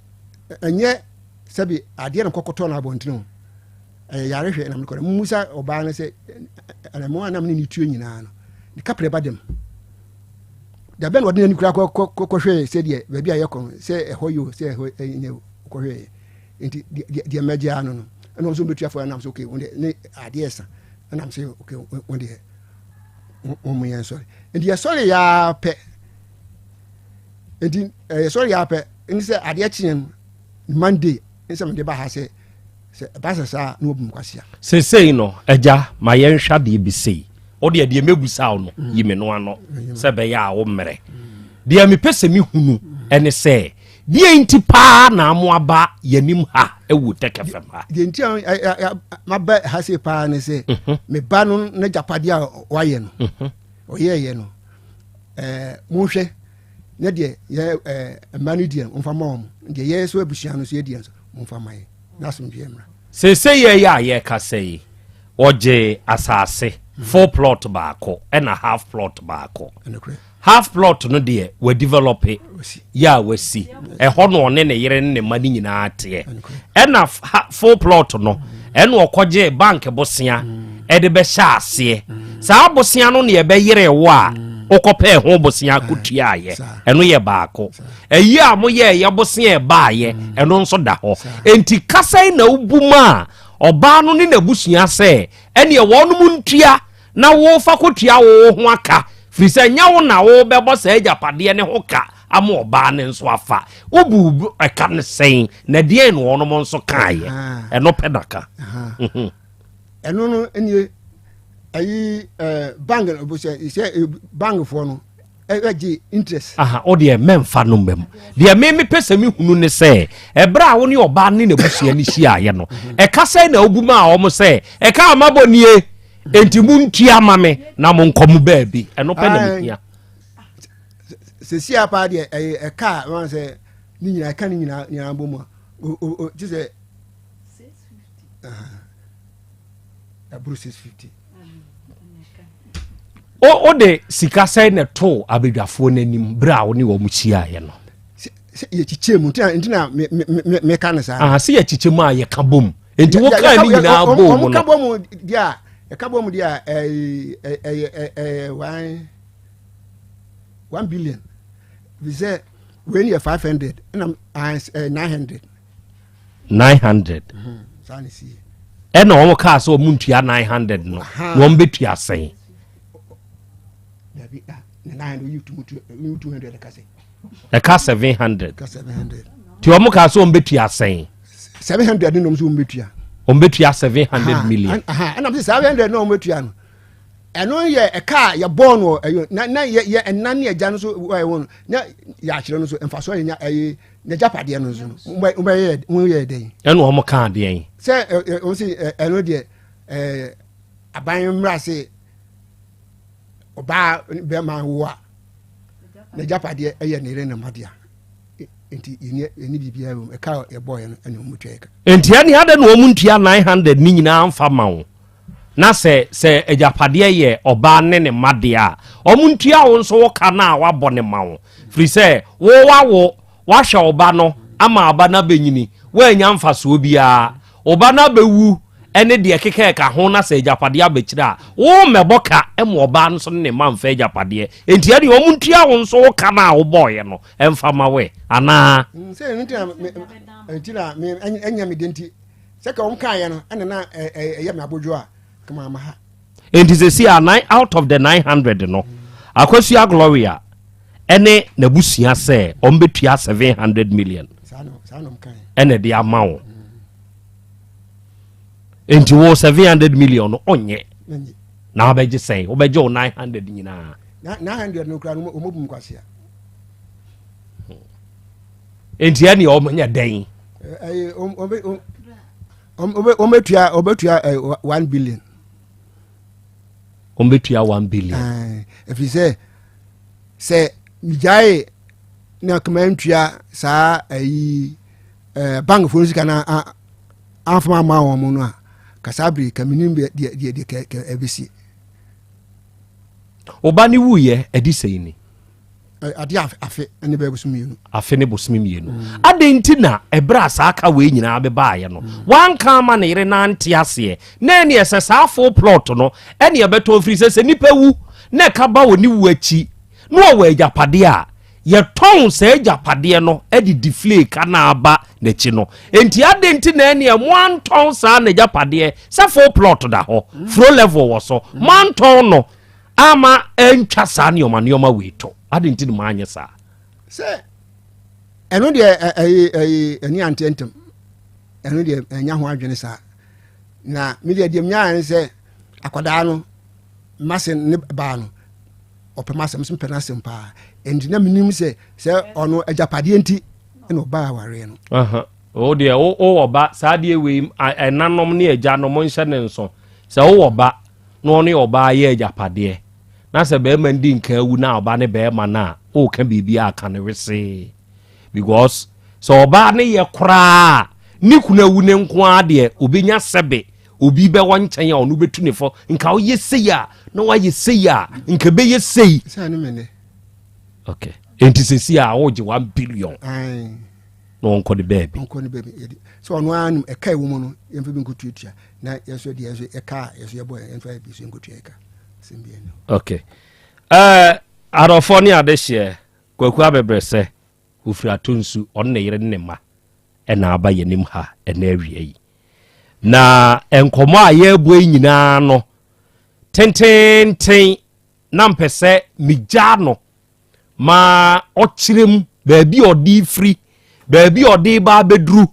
ɛnyɛ sɛbi adeɛ no kɔkɔtɔ no abɔntene o ɛyɛ yarehwɛ na mekɔ no musa ɔbaa no sɛ ɛnɛmo a na mene ne tuo nyinaa no ne kaprɛ ba dɛm Da bɛn na ɔde n'ani kura kɔhwɛɛ sɛdeɛ baabi a yɛkɔ no sɛ ɛhɔ yɛ o sɛ ɛhɔ nyɛ o kɔhwɛɛ nti deɛ mɛgye ano no ɛna wɔn nso bɛtua fo ɛnam sɛ okay wɔn deɛ ne adeɛ ɛsa ɛnam sɛ okay wɔn deɛ wɔn mu yɛn sɔre nti yɛsɔre yaa pɛ nti yɛsɔre yaa pɛ nti sɛ adeɛ kyeɛ no Monday ne sɛ mede ba ha sɛ sɛ ɛba sɛ saa na wɔbu me kwasea. Seesei no, agya, ma yɛnhwɛ adeɛ bi sei. Wo deɛ, deɛ mɛbusa wo no, yi me no ano sɛ ɛbɛyɛ a wo mmerɛ. Deɛ mepɛ sɛ mehunu ne sɛ, deɛ nti paa na mo aba yɛnim ha wɔ Tech FM ha? Deɛ nti a maba ha sei paa ne sɛ, mhm. me ba no n'agyapadeɛ a wayɛ no, mhm. ɔyɛɛyɛ no, monhwɛ ne deɛ yɛ mma no deɛ momfa ma wɔn, deɛ yɛ so abusua no so yɛ deɛ nso momfa ma yɛ na asomdwoeɛ mmra. Seesei yɛ yɛ a yɛrekasa yi, wɔgye asase full plot baako ɛna half plot baako. Half plot no deɛ wɔadevelɔpe yɛ a wasi ɛhɔ na ɔne ne yere ne ne mma no nyinaa teɛ. Ɛna full plot no ɛna ɔkɔgye bank bosea ɛde bɛhyɛ aseɛ. Saa bosea no na ɛbɛyere wo a wokɔpɛɛ ho bosea kɔtuaeɛ. Ɛno yɛ baako. Ayi a moyɛɛyɛ bosea ɛbaayɛ ɛno nso da hɔ. Enti kasa yi na wobu maa ɔbaa no ne n'abusua sɛ ɛneɛ wɔnom ntua na wofa kɔtua wo ho aka firi sɛ nyɛ wo na wobɛbɔ saa agyapadeɛ ne ho ka ama ɔbaa no nso afa. Wobu ɛka no sɛn na deɛn na wɔnom nso kaeɛ? Ɛno pɛ na ka. Mhm. Ɛno no nie ayi bank sɛ bankfoɔ no ɛgye interest. Aha, wo deɛ mɛmfa no mma mu. Deɛ me mepɛ sɛ mehunu ne sɛ, ɛberɛ a wo ne ɔbaa ne n'abusua no hyiaeɛ no, ɛka sɛn na wobu maa wɔn sɛ, ɛka a mabɔ nie, enti montua ma me na monkɔ mo baabi. Ɛno pɛ na mehia. Sɛsi a paa deɛ ɛyɛ ɛka a wɔn sɛ ne nyinaa ɛka ne nyinaa nyinaa bɔ mu a, o o ti sɛ ɛboro 650. O de sika sɛn na ɛtoo abadwafoɔ no anim berɛ a wo ne wɔn hyiaeɛ no? Yɛkyekyɛ mu nti na meka no saa. Ah, sɛ yɛkyekyɛ mu a yɛka bom. Nti wokaa ne nyinaa bom no. Wɔn ka bom deɛ a ɛka bom deɛ a ɛyɛ ɛyɛ ɛyɛ one 1 billion. Bi sɛ wei yɛ 500 ɛna 900. 900. Saa na esi yɛ. Ɛna wɔn kaa sɛ wɔn ntua 900 no na wɔn bɛtua sɛn? Dabi ah na 900 oyi 200 ɛka sɛ. Ɛka 700. Ɛka 700. Ti wɔn kaa sɛ wɔn bɛtua sɛn? 700 ne na wɔn sɛ wɔn bɛtua. Wɔn bɛtua 700 million. Ɛna sɛ 700 na wɔn bɛtua no. Ɛno yɛ ɛka a yɛbɔɔ no ɛyɛ na na yɛ yɛ ɛna ne agya no so ɛwɔ no na yɛakyerɛ no so mfasoɔ yɛ nya ɛyɛ n'agyapadeɛ no nso no wɔbɛyɛ wɔyɛ dɛn. Ɛna wɔn kaa deɛn. Sɛ ɛ ɛ wɔn si ɛ ɛno deɛ ɛɛ aban mmra se ɔbaa bɛrima wo a n'agyapadeɛ ɛyɛ ne yere ne mma dea nti yɛni yɛni biribiara wɔ mu ɛka yɛbɔɔ yɛ no ɛna wɔn tua yɛ ka. Nti ɛne adɛn na wɔn ntua 900 ne nyinaa nfa ma wo? Na sɛ sɛ agyapadeɛ yɛ ɔbaa ne ne mma deɛ a, wɔn ntua wo nso wo ka no a wabɔ no ma wo. Firi sɛ wo wawo, wahwɛ wo ba no ama aba no abɛnyini, woannya mfasoɔ biara. Wo ba no abɛwu ne deɛ ɛkeka ɛka ho na sɛ agyapadeɛ abɛkyire a, wo mmɛbɔ ka ma ɔbaa no nso ne ne mma mfa agyapadeɛ. Enti ɛdeɛ wɔn ntua wo nso wo ka no a wobɔeɛ no mfa ma wo ɛ, anaa? Sɛ ɛno nti na me, nti na me, ɛnyɛ me de nti. Sɛ ka wɔn kaeɛ no ɛna na ɛyɛ me abodwo a ka maa ma ha. Enti sɛsi a nine out of the 900 no Akosua Gloria ɛne n'abusua sɛ wɔn bɛtua 700 million ɛna ɛde ama wo. Enti wo 700 million no ɔnyɛ na wabɛgye sɛn wobɛgye wo 900 nyinaa. 900 no kura no wɔn bu nkwasia. Enti ɛne wɔn nyɛ dɛn. Wɔbɛtua wɔbɛtua 1 billion. Wɔbɛtua 1 billion. Ɛfiri sɛ sɛ megyae na kama ntua saa ayi bankfoɔ no sika no amfama ama wɔn no a ka saa bere ka menim deɛ deɛ deɛ kɛ ɛbɛsie. Wo ba ne wuyɛ ɛde sɛn ni? Adeɛ afe ne bɛyɛ bosome mmienu. Afe ne bosome mmienu. Adɛn nti na ɛberɛ a saa ka wei nyinaa bɛbaeɛ no wanka ama ne yere na ante aseɛ na ɛne ɛsɛ saa full plot no ɛne ɛbɛtɔn firi sɛ sɛ nipa wu na ɛka ba wɔ ne wu akyi na ɔwɔ agyapadeɛ a yɛtɔn saa agyapadeɛ no de deflay ka na aba n'akyi no enti adɛn nti na ɛneɛ moantɔn saa n'agyapadeɛ sɛ full plot da hɔ floor level wɔ so moantɔn no ama ɛntwa saa nneɛma nneɛma wei to adɛn nti na moanyɛ saa? Sɛ ɛno deɛ ɛyɛ ɛyɛ ɛni ante ntɛm ɛno deɛ ɛnya ho adwene saa na mi deɛ deɛ nyaa ne sɛ akwadaa no mase ne baa no ɔpɛ m'asɛm so mpɛ n'asɛm paa nti na menim sɛ sɛ ɔno agyapadeɛ nti ɛna ɔbaa awareɛ no. Wo deɛ wowɔ ba saa deɛ wei ɛnanom ne agyanom nhyɛ ne nso sɛ wowɔ ba na ɔne ɔbaa yɛ agyapadeɛ na sɛ bɛrima no di nka awu na ɔba ne bɛrima no a woka biribi a ka no wesee because sɛ ɔbaa ne yɛ koraa ne kunu awu ne nko ara deɛ obɛnya sɛbe obi bɛwɔ nkyɛn a ɔno bɛtu ne fɔ nka woyɛ sei a na wayɛ sei a nka bɛyɛ sei. Okay enti sɛsi a wogye 1 billion na ɔnkɔ ne baabi. Ɔnkɔ ne baabi sɛ ɔno ara nim ɛka ɛwɔ mu no yɛmfa bi nkɔtuatua na yɛnso deɛ yɛnso ɛka a yɛnso yɛbɔ yɛn yɛmfa bi so nkɔtua ɛka sɛm bi ɛno. Okay ɛɛ adɔfoɔ ne adehyeɛ Kwaku Abɛbrɛsɛ ofiri Atonsu ɔne ne yere ne ne mma ɛna aba yɛn anim ha ɛna awia yi na nkɔmɔ a yɛrebɔ yi nyinaa no tententen na mpɛ sɛ megyaa no ma ɔkyerɛ mu baabi a ɔde firi baabi a ɔde ba abɛduru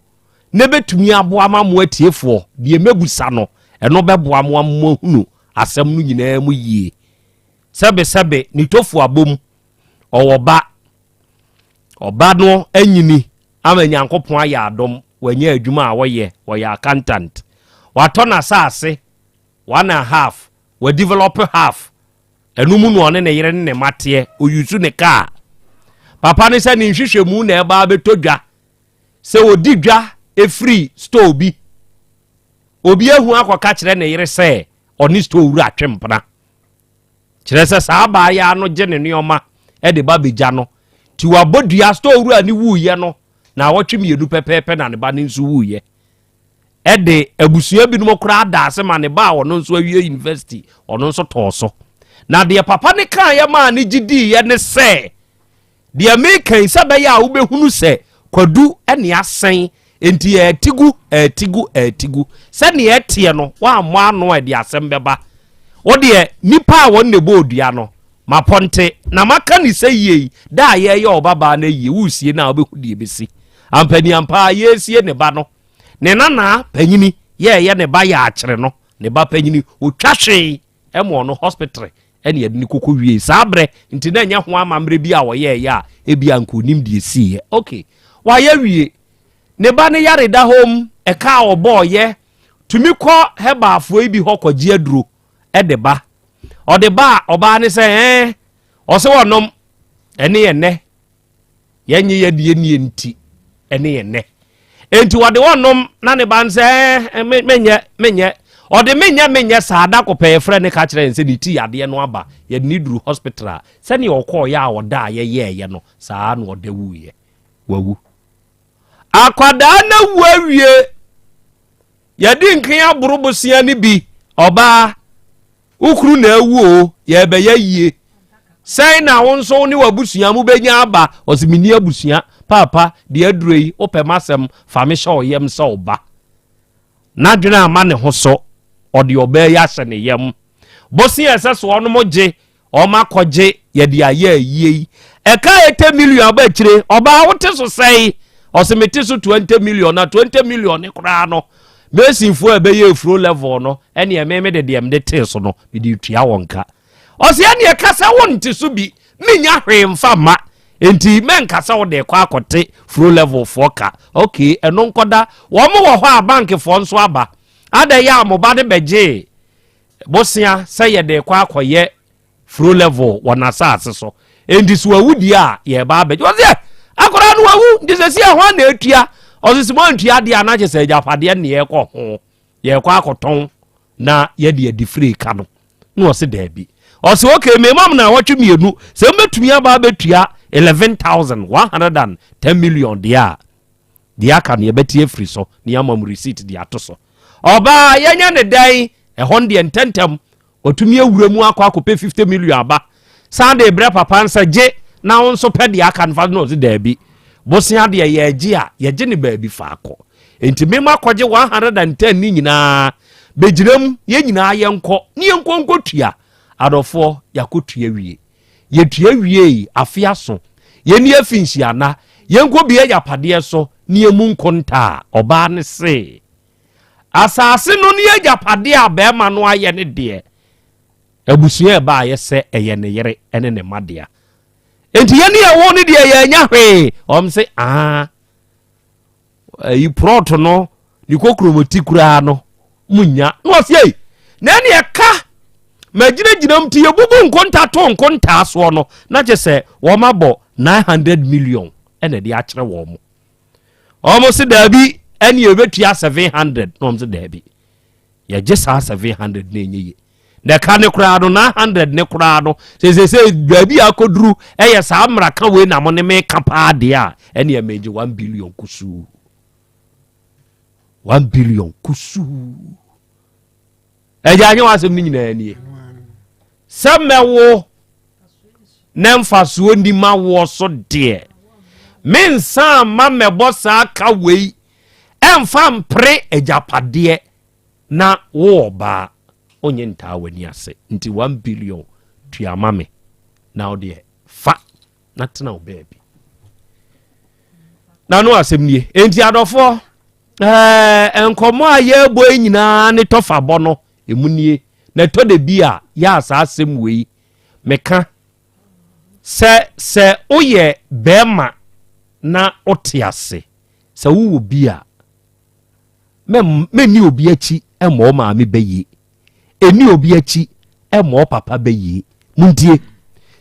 na ɛbɛtumi aboa ma mo atiefoɔ deɛ mɛbusa no ɛno bɛboa mo ama moahunu asɛm no nyinaa mu yie sɛbesɛbe ne tofu abom ɔwɔ ba ɔba no anyini ama Nyankopɔn ayɛ adom wanya adwuma a wɔyɛ wɔyɛ accountant watɔ n'asase one and half wadevelop half Ɛno mu na ɔne ne yere ne ne mma teɛ. Ɔyusu ne kaa. Papa no sɛ ne nhwehwɛmu na ɛba abɛtɔ dwa. Sɛ ɔdi dwa ɛfiri store bi. Obi ahu akɔka kyerɛ ne yere sɛ ɔne store wura twe mpena. Kyerɛ sɛ saa abaayaa no gye ne nneɛma de ba bɛgya no. Nti wabɔ dua store wura no wuiɛ no na awɔtwe mmienu pɛpɛɛpɛ na ne ba no nso wuiɛ. Ɛde abusua binom koraa da ase ma ne ba a ɔno nso awie university, ɔno nso tɔɔ so. Na deɛ papa no kaeɛ maa ne gye diiɛ ne sɛ, deɛ meka yi sɛ bɛyɛ a wobɛhunu sɛ kwadu ne asɛn nti ɛtigu ɛtigu ɛtigu sɛdeɛ ɛteɛ no woammɔ ano a ɛde asɛm bɛba. Wo deɛ nipa a wɔn na ɛbɔ odua no mapɔnte na maka ne sɛ yie yi da a yɛyɛ ɔbabaa no ayie woresie no a wobɛhu deɛ ɛbɛsi. Ampaniampa a yɛresie ne ba no Ne nanaa panyini yɛɛyɛ ne ba yɛ akyere no, ne ba panyini, ɔtwa hwee. Ɛma ɔno hospital ɛne yɛde no kɔkɔ wie saa berɛ nti na ɛnyɛ ho amammerɛ bi a wɔyɛɛyɛ a ebi a nka onim deɛ siiɛ. Ok, wayɛ wie. Ne ba no yare da hɔ mu, ɛka a ɔbɔɔyɛ tumi kɔ hɛbaafoɔ yi bi hɔ kɔgye aduro ɛde ba. Ɔde ba a ɔbaa ne sɛ ɛɛ ɔsɛ wɔnom ɛne yɛ nnɛ yɛnye yɛ deɛ nie nti ɛne yɛ nnɛ. Enti wɔde wɔnom na ne ba no sɛ ɛɛ menyɛ menyɛ ɔde menyɛ menyɛ saa da kɔpɛ yɛfrɛ ne ka kyerɛ yɛn sɛ ne ti yadeɛ no aba yɛde ne duru hospital a sɛdeɛ ɔkɔɔyɛ a ɔda a yɛyɛɛyɛ no saa na ɔda wuiɛ wawu. Akwadaa no awu awie yɛde nkan aboro bosea no bi ɔbaa Wo kunu na awu o, yɛrebɛyɛ yie. Sɛn na wo nso wo ne w'abusua mobɛnya aba? Ɔse menni abusua. Paapa, deɛ aduro yi, wopɛ m'asɛm, fa me hyɛ wo yam sɛ wo ba. N'adwene amma ne ho so, ɔde ɔbaa yi ahyɛ ne yam. Bosea a ɛsɛ sɛ wɔnom gye, wɔn akɔgye, yɛde ayɛ ayie yi. Ɛka 80 million aba akyire, ɔbaa wote so sɛe? Ɔse mete so 20 million, na 20 million ne koraa no, Masonfoɔ a ɛbɛyɛ efuro level no, ɛneɛ me mede deɛ mede tee so no, mede tua wɔn ka. Ɔse ɛneɛ ka sɛ wonte so bi, menya hwee mfa mma. Enti mɛnka sɛ wode kɔ akɔte furo level foɔ ka. Okay, ɛno nkɔda. Wɔn wɔ hɔ a bankfoɔ nso aba. Adɛn yɛ a mo ba no bɛgyee bosea sɛ yɛde kɔ akɔyɛ furo level wɔ n'asase so. Enti so wawu deɛ a yɛreba abɛgye. Ɔse ɛ akwadaa no wawu nti sɛ si ɛhɔ na etua. Ɔse sɛ moantua deɛ a na kyerɛ sɛ agyapadeɛ ne yɛrekɔ ho. Yɛrekɔ akɔtɔn na yɛde adi firi ka no. Na ɔse daabi. Ɔse okay mema mo naawɔtwe mmienu sɛ mobɛtumi aba abɛtua 11,110 million deɛ a deɛ aka no yɛbɛte afiri so na yɛama mo receipt de ato so. Ɔbaa yɛnyɛ ne dɛn ɛhɔ no deɛ ntɛntɛm Watumi awura mu akɔ akɔpɛ 50 million aba san de brɛ papa nsa gye na wo nso pɛ deɛ aka no fa no ɔse daabi bosea deɛ yɛgye a yɛgye ne baabi faakɔ nti mema kɔgye 110 ne nyinaa bɛgyina mu yɛn nyinaa yɛnkɔ ne yɛnkɔ nkɔtua adɔfoɔ yɛakɔtua wie yɛtua wiei afe aso yɛni afi nhyiana yɛnkɔ bie agyapadeɛ so ne yɛmu nkontaa ɔbaa ne see Asase no ne agyapadeɛ a barima no ayɛ no deɛ, abusua a ɛbaeɛ sɛ ɛyɛ ne yere ne ne mma dea. Enti yɛne yɛwo no deɛ yɛanya hwee. Wɔn se, aa, ayi prɔto no, ne kokuromoti koraa no, munya. Na wɔse, ei, na ɛne ɛka magyinagyina mu nti yɛbubu nkonta to nkontaa soɔ no, na kyɛ sɛ wɔn abɔ 900 million ɛna ɛde akyerɛ wɔn mo. Wɔn se daabi ɛne yɛbɛtua 700 na wɔn se daabi yɛgye saa 700 na ɛnyɛ yie na ɛka ne koraa no 900 ne koraa no sɛsɛsɛ baabi a akɔduru ɛyɛ saa mmaraka wei na mo ne meka paa deɛ a ɛne ɛmɛgye 1 billion kusuu 1 billion kusuu Agya anyɛ w'asɛm no nyinaa nie sɛ mɛwo na mfasoɔ nni ma woɔ so deɛ mensan ma mɛbɔ saa ka wei ɛmfa mpere agyapadeɛ na wo ɔbaa onyɛ ntaa w'ani ase nti 1 billion tua ma me na wo deɛ fa na tena wo baabi na no asɛm nie enti adɔfoɔ ɛɛ nkɔmɔ a yɛrebɔ yi nyinaa ne tɔfabɔ no emu nie na ɛtɔ da bi a yɛ a saa asɛm wei meka sɛ sɛ woyɛ bɛrima na wote ase sɛ wowɔ bi a mɛnni obi akyi mmɔ wo maame bɛyie ɛnni obi akyi mmɔ wo papa bɛyie montie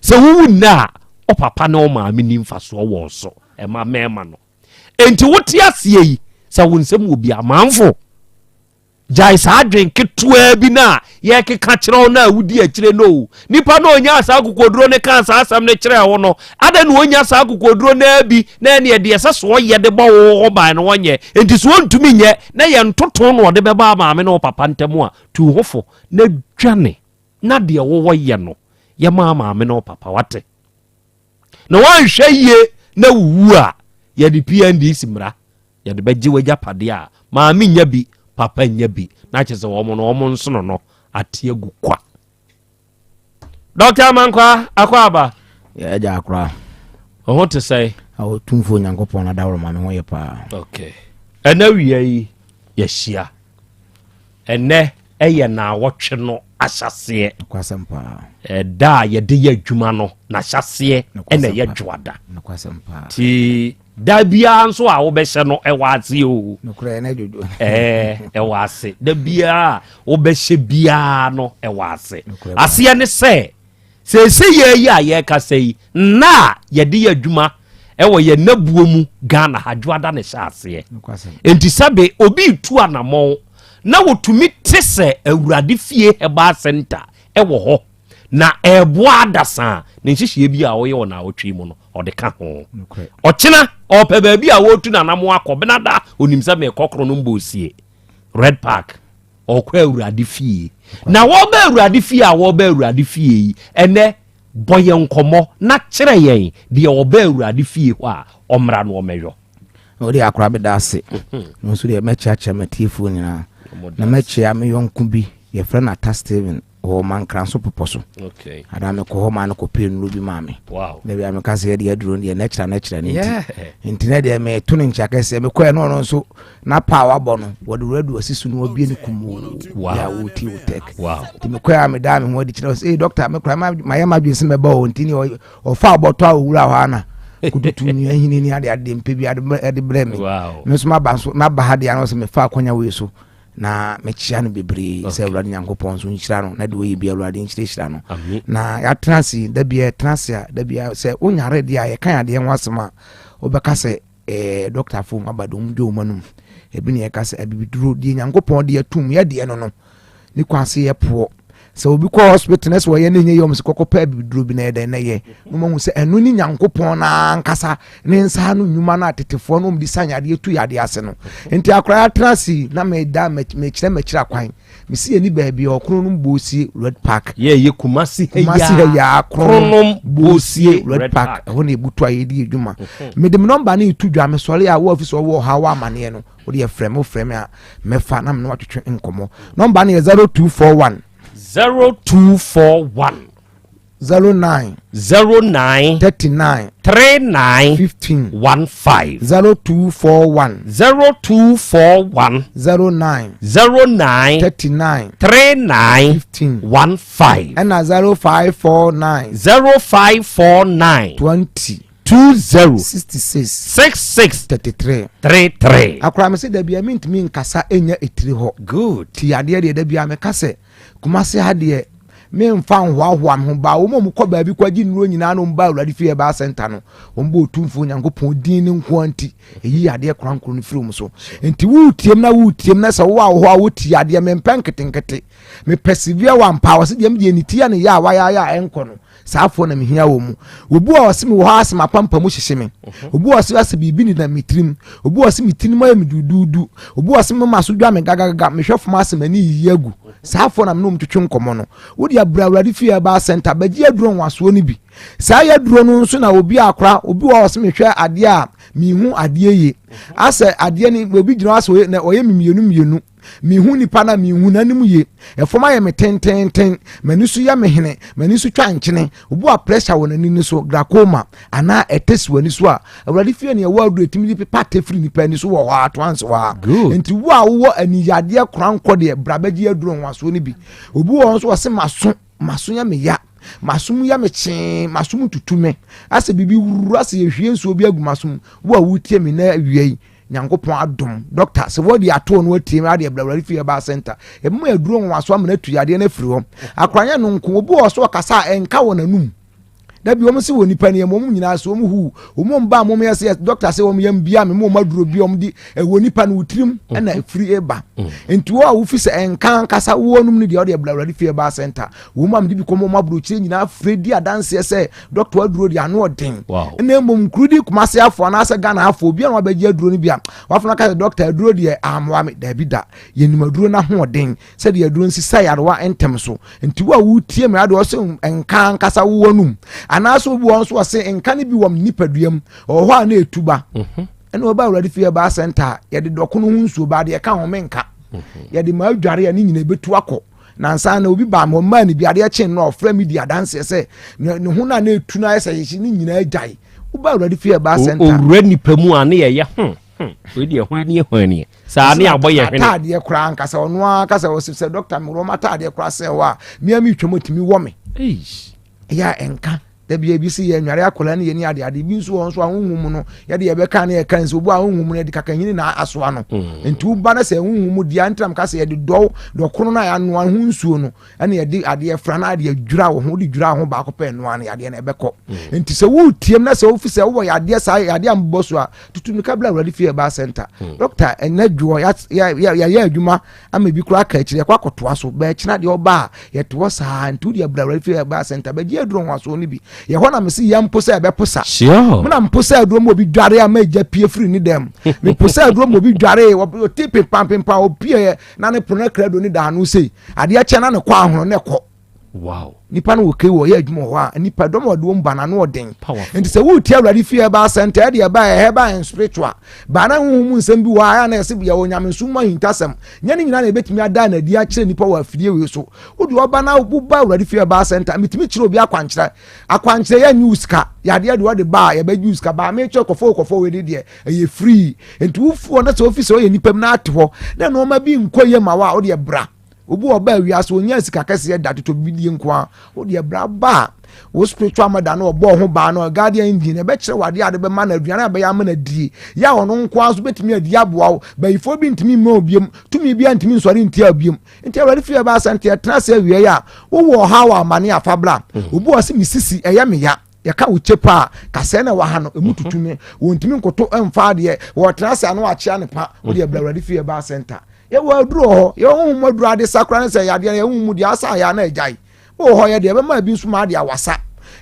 sɛ wowu nnɛ a wo papa ne wo maame ni mfasoɔ wɔ so ɛma mɛɛma no Enti wote aseɛ yi sɛ wo nsɛm wɔ bi amanfo gyae saa adwen ketewaa bi no a yɛkeka kyerɛ wo no a wodi akyire no o nipa no ɔnya saa akokoduro no kaa saa asɛm no kyerɛ wo no adɛn na ɔnya saa akokoduro no bi na ɛneɛ deɛ ɛsɛ so ɔyɛ de bɔ wo ho ban no ɔnyɛ enti so ɔntumi nyɛ na yɛ ntoto no ɔde bɛba maame ne wo papa ntam a tu ho fo na dwane na deɛ wowɔ yɛ no yɛ maa maame ne wo papa wate Na woanhwɛ yie na wowu a, yɛde PNDC mmara yɛde bɛgye w'agyapadeɛ a maame nya bi papa nya bi na kyerɛ sɛ wɔn no wɔn nsono no ate agu kwa. Dɔkta Amankwa akɔ aba. Yɛ agya akora. Ɔho te sɛn? Ɔtumfoɔ Nyankopɔn adaworo ma me ho yɛ paa. Okay. Ɛnɛ wia yi yɛhyia. Ɛnɛ. ɛyɛ naawɔtwe no ahyɛseɛ. Nokwasɛm paa. Ɛda a yɛde yɛ adwuma no n'ahyɛseɛ ɛna ɛyɛ dwoada. Nokwasɛm paa. Ti da biara nso a wobɛhyɛ no ɛwɔ ase o. Nokorɛ ɛna dwodwo. Ɛɛ ɛwɔ ase. Da biara a wobɛhyɛ biara no ɛwɔ ase. Aseɛ ne sɛ Seesei yɛn yi a yɛrekasa yi, nna a yɛde yɛ adwuma wɔ yɛn nnabuo mu Ghana ha, Dwoada na ɛhyɛ aseɛ. Enti sɛbe obi retu anammɔn na wɔtumi te sɛ Awurade Fie Herbal Center wɔ hɔ na ɛreboa adasa a, ne nhyehyɛeɛ bi a ɔyɛ wɔ naawɔtwe yi mu no, ɔde ka ho. Ɔkyena ɔrepɛ baabi a wɔretu n'anammɔn akɔ, benada ɔnim sɛ merekɔ Kronom Bosie, Red Park. Ɔkɔ Awurade fie. Na wɔba Awurade fie a wɔba Awurade fie yi, ɛnɛ bɔ yɛn nkɔmmɔ na kyerɛ yɛn deɛ ɔba Awurade fie hɔ a ɔmmra no ɔmmɛyɔ. Na wode akora bɛda ase. Na nso deɛ mɛkyeakyea m'atiefoɔ nyinaa. Na mɛkyea me yɔnko bi, yɛfrɛ no Ata Steven, ɔwɔ Mankranso Bepɔ so. Ada mekɔ hɔ maa no kɔpɛɛ nnuro bi maa me. Da bi a meka sɛ yɛde aduro no deɛ nɛkyerɛ nɛkyerɛ no nti. Nti na deɛ meto no nkyea kɛseɛ. Mekɔɛ no ɔno nso na pa a wabɔ no wɔde radio asi so na wabie no kumoo yɛ a wɔretie wo tɛk. Nti mekɔɛ a medaa me ho adi kyerɛ sɛ ee dɔkta mekora mayɛ m'adwene sɛ mɛba o nti ne ɔfa ɔbɔtɔ a ɔwura hɔ ana kututu nua hini ne ade ade mpɛ bi ade brɛ me. Me nso maba nso maba ha deɛ ano sɛ mefa akwanya wei so na mekyia no bebree sɛ awurade nyankopɔn nso nhyira no na deɛ ɔyɛ bi awurade nhyirahyira no na yɛatena ase da bia yɛtena ase a da bia sɛ wonyare deɛ a yɛka yadeɛ ho asɛm a wobɛka sɛ eh, dɔktafo mu aba de wɔn dwa wɔn anum ebi ne yɛka sɛ abibiduro deɛ nyankopɔn de atum yɛ deɛ no no ne kwan ase yɛ poɔ sɛ obi kɔ hospital na sɛ ɔyɛ ne nyɛ yɛ ɔmo sɛ kɔkɔ pɛ abibiduro bi na yɛ dɛn na yɛ na ɔmo ahu sɛ ɛno ne nyankopɔn n'ankasa ne nsa ano nnwuma no atetefoɔ no ɔmo de sa yadeɛ tu yadeɛ ase no nti akora atena ase na meda mekyerɛ mekyerɛ akwan mesi yɛ ni baabi a ɔkono nom bosie red park yɛ yɛ kumasi ha kumasi ha yaa kronom bosie red park ɛhɔ na ebutu a yɛdi adwuma mhm. mede me nɔmba no etu dwa mesɔre a wo afisi ɔwɔ ɔha wɔ amaneɛ no wode yɛfrɛ me wofrɛ me a mɛfa na mene watwetwe nkɔmmɔ nɔmba no yɛ 0241 0241 09 09 39 39 15 15 0241 0241 09 09 39 39 15 15 ɛna 0549 0549 20 20 66 66 33 33. Akora me se da bia mentumi nkasa ɛnya etiri hɔ. Good. Ti adeɛ deɛ da bia meka sɛ Kumase ha deɛ memfa nhoahoa me ho baa wɔn a wɔkɔ baabi kɔgye nnuro nyinaa na wɔn ba awurade fie ɛbaa sɛnta no wɔn bɔ otumfoɔ nyankopɔn din ne nko nti ɛyi adeɛ korankoro no firi wɔn so nti wotiem na wotiem na sɛ wowɔ hɔ a wotie adeɛ mempɛ nketenkete mepɛ severe one paa wɔse deɛ medeɛ ne ti a ne yɛ a wayɛ ayɛ a ɛnkɔ no Saa afoɔ na mehia wɔn mu. Obi wɔ ɔse mewɔ hɔ asɛ m'apampam hyehye me. Obi wɔ ɔse asɛ biribi nenam me tirim. Obi wɔ ɔse me tirim ayɛ me duuduudu. Obi wɔ ɔse me moma so dwa me gagagaga. Mehwɛ fam asɛ m'ani yiyi agu. Saa afoɔ na me ne wɔn twetwe nkɔmmɔ no. Wo deɛ bra Awurade fie herbal center bɛgye aduro nwasoɔ no bi. Saa yɛ aduro no nso na obi akora. Obi wɔ ɔse mehwɛ adeɛ a mehu adeɛ yie. Asɛ adeɛ no obi gyina hɔ asɛ ɔyɛ me mmienu mmienu. Mehu nipa na mehu n'anim yie. Ɛfam ayɛ me tententen. M'ani so yɛ me hene. M'ani so twa nkyene. Obi a pressure wɔ n'ani no so, glaucoma, anaa ɛtɛ si w'ani so a, Awurade fie ne ɛwɔ aduro ɛtumi de pepa atɛ firi nipa ani so wɔ hɔ a, to anse hɔ a. Nti wo a wowɔ aniyadeɛ korankɔ deɛ, bra bɛgye aduro nwasoɔ no bi. Obi wɔ hɔ nso ɔse maso, maso yɛ me ya. Maso mu yɛ me kyee, maso mu tutu me. Asɛ biribi wuru, asɛ yɛhwie nsuo bi agu maso mu. Wo a wotie me na awia yi, Nyankopɔn adom. Doctor, sɛ wɔde ato no atie me adeɛ bla awurade fie herbal center. Ebi mu aduro nwaso amena tu yadeɛ no afiri hɔ. Akoranyɛ no nko, obi wɔ so ɔkasa a ɛnka wɔ n'anum. Da bi wɔn se wɔ nipa ne yam, wɔn nyinaa so wɔn hu. Wɔn mba wɔn yɛ sɛ doctor sɛ wɔn yam bia me mu wɔn aduro bi wɔn di ɛwɔ nipa no tirim ɛna efiri eba. Nti wɔn a wofi sɛ ɛnka ankasa wɔn nom no deɛ ɔde bla awurade fie herbal center. Wɔn mu a mede bi kɔm wɔn aburokyire nyinaa frɛ di adanseɛ sɛ dɔkta aduro deɛ ano ɔden. Ɛna mmom nkurudi Kumase afo anaasɛ Ghana afo obi a wabɛgye aduro no bi a wafana ka sɛ dɔkta aduro deɛ amoa me daabi da. Yɛnim aduro no ahoɔden sɛdeɛ aduro no sisa yarewa ntɛm so. Nti wo a wotie me adeɛ ɔse nka ankasa wowɔ nom anaasɛ obi wɔ nso ɔse nka no bi wɔ me nipadua mu ɔwɔ hɔ a na ɛtu ba. Mhm. Ɛna ɔba awurade fie baa sɛnta a yɛde dɔkono ho nsuo ba adeɛ ka ho menka. Mhm. Yɛde ma adware a ne nyina ɛbɛtu akɔ. Nansa na obi baa me hɔ maa no bi adeɛ kye no ɔfrɛ me di adanseɛ sɛ ne ho no a na ɛtu no ayɛ sɛ hyehye ne nyinaa gyae. Woba Awurade fie ɛbaa sɛnta. Owura nipa mu a ne yɛyɛ ho hmm wei deɛ hwan nie hwan nie. Saa ne abɔ yɛ hwene. Ataadeɛ koraa ankasa ɔno ara kasa ɔsɛ sɛ dɔkta mewɔ ma ataadeɛ koraa sɛ hɔ a mea metwam atumi wɔ me. Ɛyɛ a ɛnka dabi ebi si yɛ nware akwadaa ne yɛ ni ade ade bi nso wɔn nso ahohom mu no yɛde yɛbɛka ne yɛka nso obu ahohom mu no yɛde kakahini na asoa no mm. nti woba no sɛ ahohom mu deɛ ntam ka sɛ yɛde dɔw dɔkono no a yɛanoa ho nsuo no ɛna yɛde adeɛ fra na adeɛ dwira wo ho wode dwira ho baako pɛ ɛnoa no yadeɛ no ɛbɛkɔ mm. nti sɛ wotiem na sɛ wofi sɛ wowɔ yadeɛ saa yadeɛ a mbobɔ so a tutu mmirika bla awurade fie ɛbaa center mm. dɔkta ɛnɛ dwoɔ yɛayɛ adwuma ama ebi koraa aka akyire yɛkɔ akɔtoa so bɛɛkyena deɛ ɔba a yɛte hɔ saa nti wode abura awurade fie ɛbaa center bɛgye aduro nwasoɔ no bi yɛhɔ na mese yɛ mpo sɛ ɛbɛposa mena mpo sɛ aduro ma obi dware ama agya pie firi ne dɛm mepo sɛ aduro ma obi dware ɔte pempam opie na ne pono akra aduro ne da ano sei adeɛ kyɛ na ne kɔ ahono ne kɔ Wow. Nipa no wɔ kei wɔ yɛ adwuma wɔ hɔ a nipa dɔm a ɔde wɔn ba n'ano ɔden. Nti sɛ woretie awurade fie ɛba asɛnta ɛde ɛba ɛhɛ ɛba ɛn spiritual. Baa na honhom mu nsɛm bi wɔ hɔ a na yɛsɛ yɛwɔ nyamesom mu ahintasɛm. Nyɛ ne nyinaa na yɛbɛtumi ada no adi akyerɛ nipa wɔ afidie wei so. Wode ɔba na woba awurade fie ɛba asɛnta metumi kyerɛ obi akwankyerɛ. Akwankyerɛ yɛ nye sika. Yadeɛ deɛ ɔde ba a yɛbɛgye wo sika. Baa mekyerɛ kɔfɔ kɔfɔ wei ne deɛ ɛyɛ free. Nti wofuo na sɛ ofi sɛ ɔyɛ nipa mu na ate hɔ na nneɛma bi nkɔ yie ma wo a wodeɛ bra. Obi wɔ ɔbaa wiase onyaa sika kɛseɛ da totɔ bibidie nko ara. Wo deɛ bra ba a wo spiritual mother no ɔbɔɔ ho baa no guardian angel no ɛbɛkyerɛ wo adeɛ a de bɛma no aduane a bɛyɛ ama no adie yɛ a ɔno nko ara nso bɛtumi adi aboa wo. Bayifoɔ bi ntumi mma wo biom, tumi biara ntumi nsɔre ntia wo biom. Nti Awurade fie ɛbaa sɛ nti ɛtena ase awiei a wowɔ ɔhaw a amane a fa bra. Obi wɔ se me sisi ɛyɛ me ya. Yɛka wo kye paa kasɛɛ na ɛwɔ ha no emu tutu me wɔntumi nkoto mfa adeɛ wɔtena ase ano akyea ne pa wode ɛbra awurade fie ɛbaa center yɛwɔ aduro wɔ hɔ yɛwɔ honhom aduro ade sakora ne sɛ yadeɛ no yɛwɔ mu deɛ asa yɛ ana agyae wɔ hɔ yɛ deɛ ɛbɛma ebi nso ma ade awasa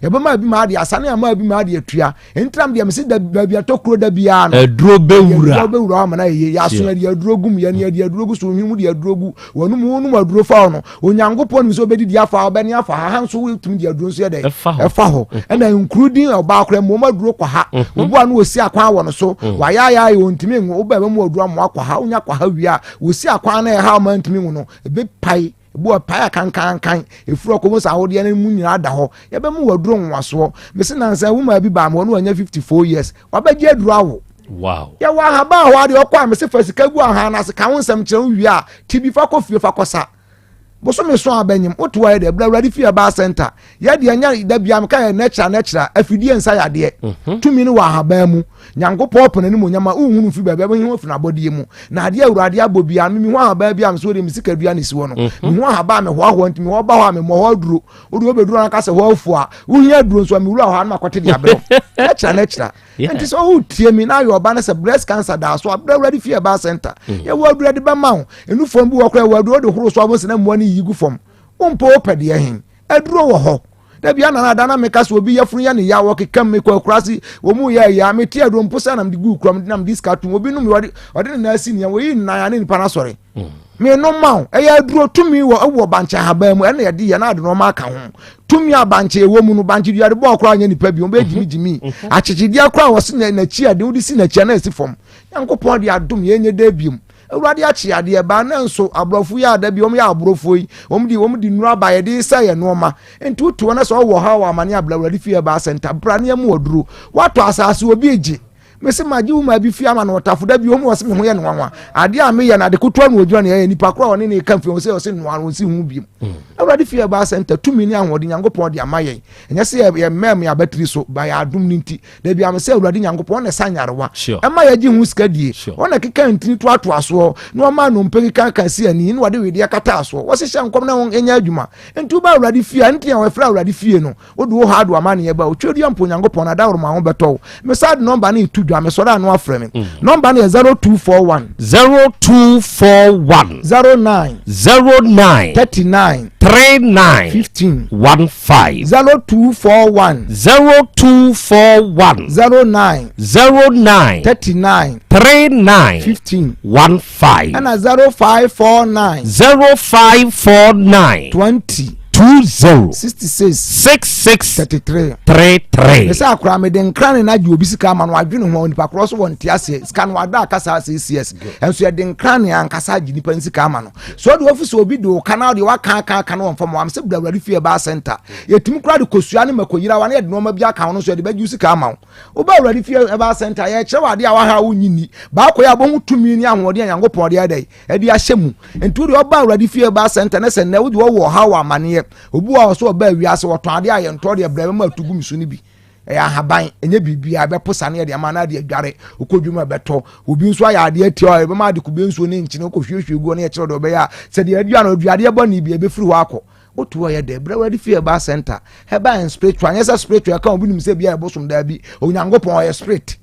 yɛbɛma ebi ma ade asa ne ama ebi ma ade atua ntiram deɛ mesi da baabi atɔ kuro da biara no aduro bɛwura aduro bɛwura ama na yɛ yɛaso yɛde aduro gum yɛne yɛde aduro gu so ohwene mu de aduro gu wɔnum wɔnum aduro fa hɔ no Onyankopɔn nim sɛ ɔbɛdidi afa hɔ, ɔbɛne afa ha, ha nso wotumi de aduro nso yɛ dɛ ɛfa hɔ. Ɛna nkuru din ɔbaa koraa mmom aduro kɔ ha. Mhm. Obu a no wɔsi akwan wɔ no so, mm. wayɛ ayɛ ayɛ ɔntumi nwo, wobɛ bɛmu aduro amoa kɔ ha, wonya kɔ ha wie a, wɔsi akwan na ɛha ɔma ntumi nwo no, ɛbɛpae ebi wɔ pae akankankan efuru ɔkɔ mu sɛ ahodeɛ no mu nyinaa da hɔ yɛbɛmu wɔ aduro nwasoɔ mesi nansa wuma bi baa mu ɔno wanya 54 years wabɛgye aduro awo Wow. Yɛwɔ ahaban hɔ adeɛ ɔkɔ a mese fa sika gu ahan no ase ka ho nsɛm kyerɛ wo wie a ti bi fa kɔ fie fa kɔsa. Bosome so a bɛnyem woto ayɛ dɛ bra awurade fie ɛbaa center yɛ deɛ nya da bia meka yɛ nɛkyera nɛkyera afidie nsa yadeɛ mhm. tumi no wɔ ahaban mu nyankopɔn pɛ n'anim onyama wohunu firi baabi abɛhu afiri n'abɔdeɛ mu na adeɛ awurade abɔ bia me mehu ahaban bi a mesɛ wode me sika dua ne si hɔ no mhm. mehu ahaban a mehoahoa nti mehɔ ba hɔ a memmɔ hɔ aduro wode wobɛduru no aka sɛ hɔ afu a wohia aduro nso a mewura hɔ a no makɔte de abrɛ nɛkyera nɛkyera nti sɛ wotie mi na ayɛ ɔba no sɛ breast cancer daa so a brɛ awurade fie ɛbaa center mm. yɛwɔ aduro de bɛma wo ɛnu fam bi wɔ koraa ɛwɔ aduro de horo so abɔ sɛ na mmoa no yiyi gu fam wompɛ wopɛ deɛ he aduro wɔ hɔ dabi ana na na meka sɛ obi yɛfunu yɛ ne ya wɔkeka me kɔ akurase wɔ mu yɛ ya mete aduro mpo sɛ nam de gu kuram nam de sika tom obi nom ɔde ɔde ne nan asi nea wɔyi nnan ane nipa no asɔre mm. Menom ma wo. Ɛyɛ aduro tumi wɔ ɛwɔ bankye ahaban mu ɛna yɛde yɛ na ade nneɛma aka ho. Tumi a bankye ɛwɔ mu no bankye dua de bɔɔ koraa nyɛ nipa bi wɔn bɛyɛ gyimi gyimi. Mhm. Akyekyedeɛ koraa wɔsi na n'akyi a de wode si n'akyi a na ɛsi fam. Nyankopɔn de adom yɛn nyɛ dɛ biom. Awurade akye adeɛ baa na nso aborɔfo yi ada bi wɔn yɛ aborɔfoɔ yi wɔn de wɔn de nnuro aba yɛde sɛ yɛ nneɛma nti wotu wɔn sɛ ɔwɔ ha wɔ amane abla awurade fie ɛbaa sɛnta bra ne ɛmu aduro watɔ asase obi egye Mese magye wo maa bi fie ama no ɔtafo da bi ɔmu ɔse me ho yɛ no nwanwa adeɛ a meyɛ no ade ketewa na ɔgyina ne ɛyɛ nipa korɔ a ɔne ne ka mfie ɔsɛ ɔse noa no ɔnsi ho biom mm. Awurade fie ɛbaa sɛnta tumi ne ahoɔden Nyankopɔn de ama yɛn ɛnyɛ sɛ yɛ mmɛm yɛ abatiri so ba yɛ adom no nti da bi ame sɛ Awurade Nyankopɔn ɔna ɛsa nyarewa ɛma yɛgye ho sika die ɔna keka ntini toatoa soɔ na ɔma nnompe keka ka si ani na ɔde wedeɛ kataa soɔ wɔhyehyɛ nkɔm na ɛnyɛ adwuma nti woba Awurade fie a nti a wɔfrɛ Awurade fie no Wode wo haw de w'amanneɛ ba o, Tweduam mpo Onyankopɔn no adaworoma ho bɛtɔ wo. Mesan de nɔmba no reto dwa, mesɔre a na woafrɛ me. Nɔmba no yɛ 0241. 0241. 09. 09. 39. 39. 15. 15. 0241. 0241. 09. 09. 39. 39. 15. 15. Ɛna 0549. 0549. 20. 20 66 66 33 33. Mese akora mede nkra ne n'agye obi sika ama no adwene ho nipa korɔ so wɔ nte aseɛ sika no wada aka saa six years ɛnso yɛde nkra ne ankasa agye nipa sika ama no so ɔde wafi sɛ obi de wo ka na ɔde waka aka aka no wɔmfa ma wam sɛ bra awurade fie ɛbaa center yɛtumi kora de kosua ne makɔyira wa ne yɛde nneɛma bi aka ho no so yɛde bɛgye sika ama wo woba awurade fie ɛbaa center yɛkyerɛ wɔ adeɛ a waha wo nyinni baako yɛ abɔho tumi ne ahoɔden a Nyankopɔn de adɛ ɛde ahyɛ mu nti wode ɔba awurade fie ba center ne sɛ nnɛ wode ɔwɔ ɔhaw wɔ amaneɛ obi wɔ so ɔba awiase wɔtɔn adeɛ a yɛntɔ deɛ brɛ bɛma atugu mi so no bi ɛyɛ ahaban ɛnyɛ biribiara ɛbɛpo sane ɛde ama na ade adware wokɔ dwuma ɛbɛtɔ obi nso ayɛ adeɛ atia ɔ ɛbɛma ade kube nsuo ne nkyene wokɔ hwiehwie guo ne ɛkyerɛ deɛ ɔbɛyɛ a sɛ deɛ adua no aduadeɛ bɔ ne bi ɛbɛfiri hɔ akɔ wotu hɔ yɛ dɛ brɛ wadi fie ɛba center herbal and spiritual nyɛ sɛ spiritual ɛka obi nim sɛ bia ɛbosom daa bi onyankopɔn ɔyɛ spirit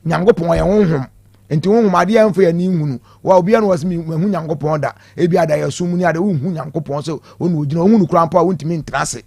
Nyankopɔn ɔyɛ honhom. Nti honhom adeɛ a ɛmfa yɛn ani nhunu. Wa obiara na wɔsɛ mahu Nyankopɔn da. Ebi ada yɛ sum ni ade wonhu Nyankopɔn sɛ ɔna ogyina. Wohu no koraa mpo a wontumi ntena ase.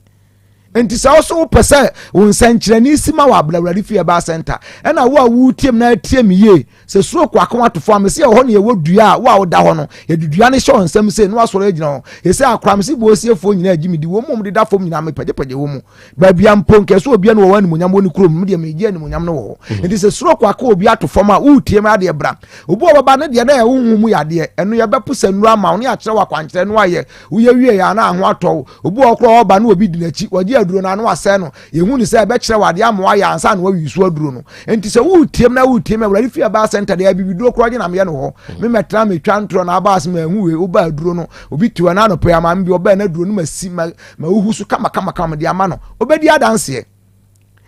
Nti sɛ ɔso wopɛ sɛ wo nsɛnkyerɛnne si ma wɔ abla awurade fie ɛbaa center ɛna wo a wotie m na atie me yie sɛ suro kɔ akɔn atofo a mese ɛwɔ hɔ na yɛwɔ dua a wo a woda hɔ no yɛde dua no hyɛ ɔnsɛm sei na wasɔre agyina hɔ yɛsɛ akora mese boosiefoɔ nyinaa agye me di wɔn mu deda fam nyinaa mepɛgyepɛgye wɔ mu baabi a mpo nkɛ sɛ obia no wɔwɔ animonyam wɔ ne kurom me deɛ megye animonyam no wɔ hɔ mm. nti sɛ soro kɔ aka obi ato fam a woretie me adeɛ bra obi wɔ bɛba ne deɛ na ɛwo hu mu yadeɛ ɛno yɛbɛpo sɛ nnuro ama wo ne akyerɛ wɔ akwankyerɛ no ayɛ woyɛ wie yɛ ana aho atɔ wo obi wɔ korɔ ɔba ne obi di n'akyi wɔgye aduro no ano asɛe no yɛhu ne sɛ ɛbɛkyerɛ wɔ adeɛ ama wayɛ ansa na wawi so aduro no nti sɛ woretie m na woretie m awurade fie ɛbaa sɛnta deɛ abibiduro korɔ gye na meyɛ no hɔ mm. me mɛtena metwa ntorɔ na aba ase mahu wei woba aduro no obi te hɔ na anɔpɛ ama me bi ɔbaa na aduro no masi ma ma wohu so kamakamakama de ama no obɛdi adanseɛ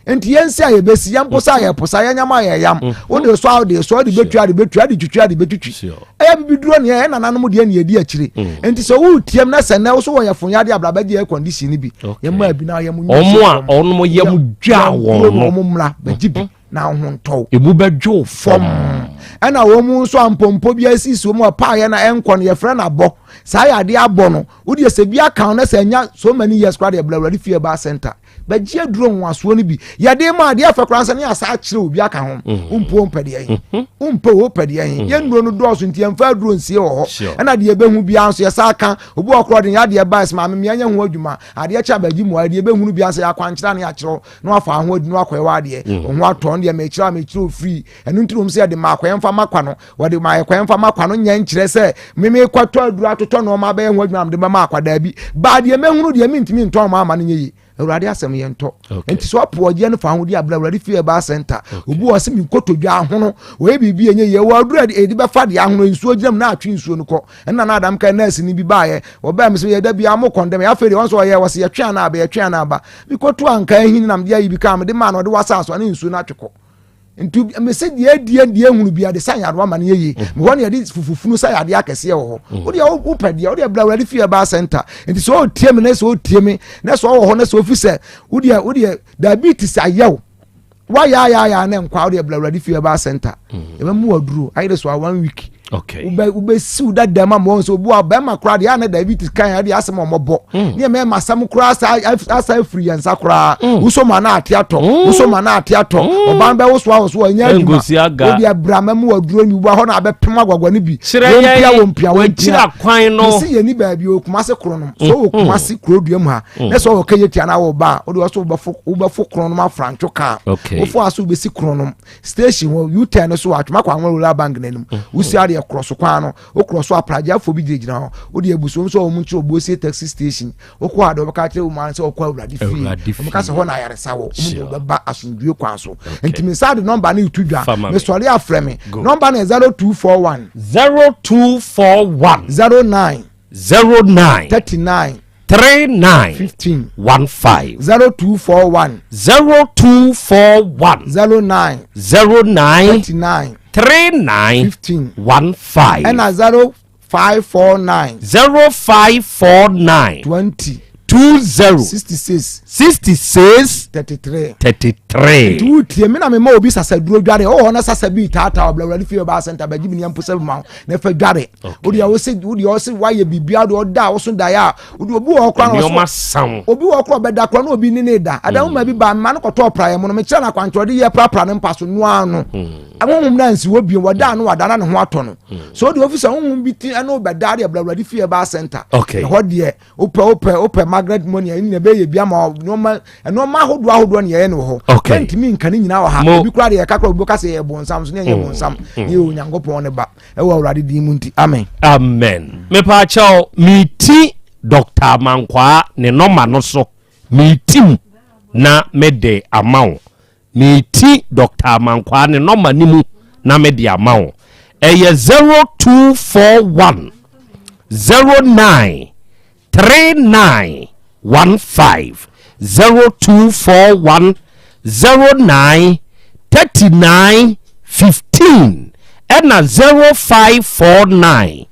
nti yɛn si a yɛbɛsi yɛn mposa a yɛposa yɛn nyama a yɛyam mm. wode sɔ a wode sɔ wode bɛtwi a wode bɛtwi wode twitwi a wode bɛtwitwi ɛyɛ bibiduro neɛ ɛyɛ nananom deɛ ne yɛdi akyire mm. nti sɛ wotiam na sɛ nnɛ wo so wɔyɛ fo yadeɛ abra bɛgye air condition no bi yɛmmaa bi na yɛm ɔmo a ɔnom yɛm dwa wɔn no ɔmo mmra bɛgye bi mm-hmm. na ho ntɔw emu bɛdwo fam ɛna wɔn mu nso ampompo bi asisi wɔn a paayɛ na ɛnkɔ no yɛfrɛ no abɔ saa yɛ adeɛ abɔ no wodeɛ sɛ bi aka no sɛ anya so many years koraa deɛ bla awurade fie ba center bɛgye aduro nwasoɔ no bi yɛde ma adeɛ afɛ koraa sɛ ne asa akyerɛ obi aka ho mm. wompo mpɛ deɛ he mm-hmm. wompɛ wo pɛ deɛ he mm. yɛn nnuro no dɔɔso nti yɛmfa aduro nsie wɔ hɔ ɛna deɛ ɛbɛhu biara nso yɛsa aka obi wɔ korɔ de yɛ adeɛ ba ɛsɛ maame mmea nyɛ ho adwuma adeɛ kyɛ abɛgye mu adeɛ ɛbɛhunu biara sɛ yɛakwankyerɛ ne akyerɛw na wafa ho adi na wakɔyɛ w'adeɛ mm. ho atɔ no deɛ mekyerɛ a mekyerɛ ofiri ɛno nti nom sɛ yɛde ma akɔyɛ mfa ma kwa no wɔde ma akɔyɛ mfa ma kwa no nyɛ nkyerɛ sɛ meme kɔtɔ aduru atotɔ nneɛma abɛyɛ ho adwuma mede bɛma akwa daa bi baa deɛ mɛhunu deɛ mentumi ntɔn ma ama no nyɛ yie awurade asɛm yɛ ntɔ nti sɛ ɔpo ɔgyeɛ no fa ho di abira awurade fie ɛbaa center obi wɔ sɛ menkotodwa ahono wɔyɛ biribi ɛnyɛ yie wɔ aduru ɛde bɛfa deɛ ahono nsuo gyina mu na atwe nsuo no kɔ Ɛna na Adam kae nurse ni bi baeɛ wɔbɛɛ me sɛ yɛda biara mo kɔndɛm afei deɛ wɔn nso ɔyɛ wɔsi yɛtwe ana aba yɛtwe ana aba mekɔtu anka ahini na mede ayi bi kaa mede maa no ɔde wasa so ne nsuo no atwe kɔ nti mese deɛ adie deɛ ehunu bi ade sa yarewa ma no yɛ yie mm. mehɔ ne yɛde fufufunu sa yadeɛ akɛseɛ wɔ hɔ mm. wodeɛ wopɛ deɛ wodeɛ bra awurade fie ɛbaa center nti sɛ ɔtie me na sɛ ɔtie me na sɛ ɔwɔ hɔ na sɛ ɔfi sɛ wodeɛ wodeɛ diabetes ayɛw wayaayaaya ne nkwa wode abla awurade fie ɛbaa center mm. yɛbɛmu waduro ayɛ de so a one week wobɛsiw dada ma ma wɔn sɛ obi wa bɛrima koraa deɛ ana diabetes kan yɛ deɛ asɛm a wɔbɔ mm. ne mɛma asɛm koraa asa afiri yɛn nsa koraa mm. wosɔ mu ana ate atɔ wosɔ mu ana ate atɔ ɔban bɛ woso ahoso ɔnyɛ adwuma wode abira ma mu waduro ni wɔ hɔ na abɛpem agwagwa no bi wɔn pia wɔn pia wɔn pia mesi yɛ ni baabi o kumase koro nom so wɔ kumase kuro dua mu ha mm. na sɛ ɔwɔ kɛyɛ tia na wɔ ba a wode ɔsɛ wobɛfo wobɛfo korɔn nom afrantwo kaa wofo ase wobɛsi korɔn nom station hɔ u-turn no so wɔ atwoma kwan rural bank n'anim mm. wosi adeɛ korɔ so kwan no wokorɔ so apragyafoɔ bi gyinagyina hɔ wode abusuom sɛ wɔn nkyerɛ obuosie taxi station wokɔ ade wɔbɛka kyerɛ wɔn sɛ wɔkɔ awurade fie wɔn ka sɛ hɔ na ayaresa wɔ wɔn de wɔbɛba asomdue kwan so nti me nsa de nɔmba no reto dwa mesɔre afrɛ me nɔmba no yɛ 0241 0241 09 09 39 39 15 15 0241 0241 09 09 39 39 15 15 ɛna 0549 0549 20 20. 66. 66. 33. 33. Nti wotie me na mema obi sasaduro dware ɔwɔ hɔ na sasa bi taataa ɔbla awurade fie ɔbaa sɛnta bɛgye me nea mpo sɛ ma wo na ɛfa dware wodeɛ wo se wodeɛ ɔse woayɛ biribia wodeɛ ɔda a woso daeɛ a wodeɛ obi wɔ hɔ koraa na nneɛma san obi wɔ hɔ koraa ɔbɛda koraa na obi ne ne da adan woma bi ba mma no kɔtɔ ɔpraeɛ mu no mekyerɛ no akwankyerɛ ɔde yɛ prapra ne mpa so noa no honhom no ansi hɔ bio wɔda no wada na ne ho atɔ no so wodeɛ ofi sɛ honhom bi ti ɛne wobɛda deɛ bla awurade fie baa center ɛhɔ deɛ wopɛ wopɛ wopɛ Margaret money ɛne na ɛbɛyɛ bi ama nneɛma nneɛma ahodoɔ ahodoɔ ne yɛyɛ no wɔ hɔ ɛntumi nka ne nyinaa wɔ ha obi koraa deɛ yɛka koraa obi bɛka sɛ yɛyɛ bonsam so ne yɛnyɛ bonsam ne yɛ Onyankopɔn ne ba ɛwɔ Awurade din mu nti amen. Amen mepaakyɛw meti Doctor Amankwaa ne nɔma no so metim na mede ama wo meti Doctor Amankwaa ne nɔma no mu na mede ama wo ɛyɛ 0241 09 39 15 0241 09 39 15 ɛna 0549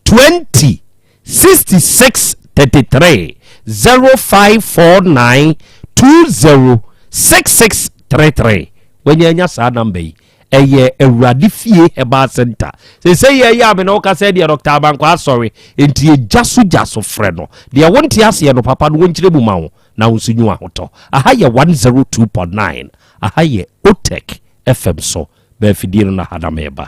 20 66 33 0549 20 66 33 wanya anya saa namba yi ɛyɛ Awurade Fie Herbal Center. Seesei yɛ ɛyɛ a me ne wo kasa deɛ Dr. Abankwa asɔre nti egya so gya so frɛ no. Deɛ wonte aseɛ no papa no wɔnkyerɛ mu ma wo na wo nso nyi w'ahotɔ. Aha yɛ 102.9, aha yɛ Otec FM so. Bɛn afidie no na ha na meba.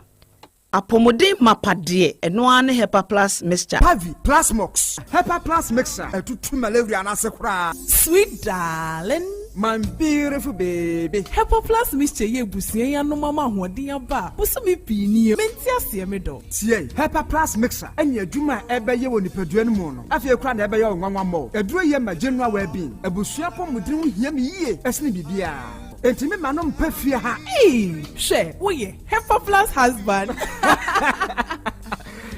Apɔmuden mapa deɛ, ɛno ara ne Hepa Plus Mixture. Pavi, Plasmox, Hepa Plus Mixture, ɛtutu malaria no ase koraa. Sweet darling. My beautiful baby. Hepa Plus Mixture yi abusua yi anom ama ahoɔden aba a bosome pii nie. Mente aseɛ me dɔ. Tie, Hepa Plus Mixture ne adwuma a ɛbɛyɛ wɔ nipadua no mu no, afei koraa na ɛbɛyɛ wo nwanwa mmɔɔ. Aduro yi ma general well-being. Abusua apɔmuden ho hia me yie sene biribiara. Enti me ma no mpa fie ha. Eii hwɛ woyɛ Hepa plus husband.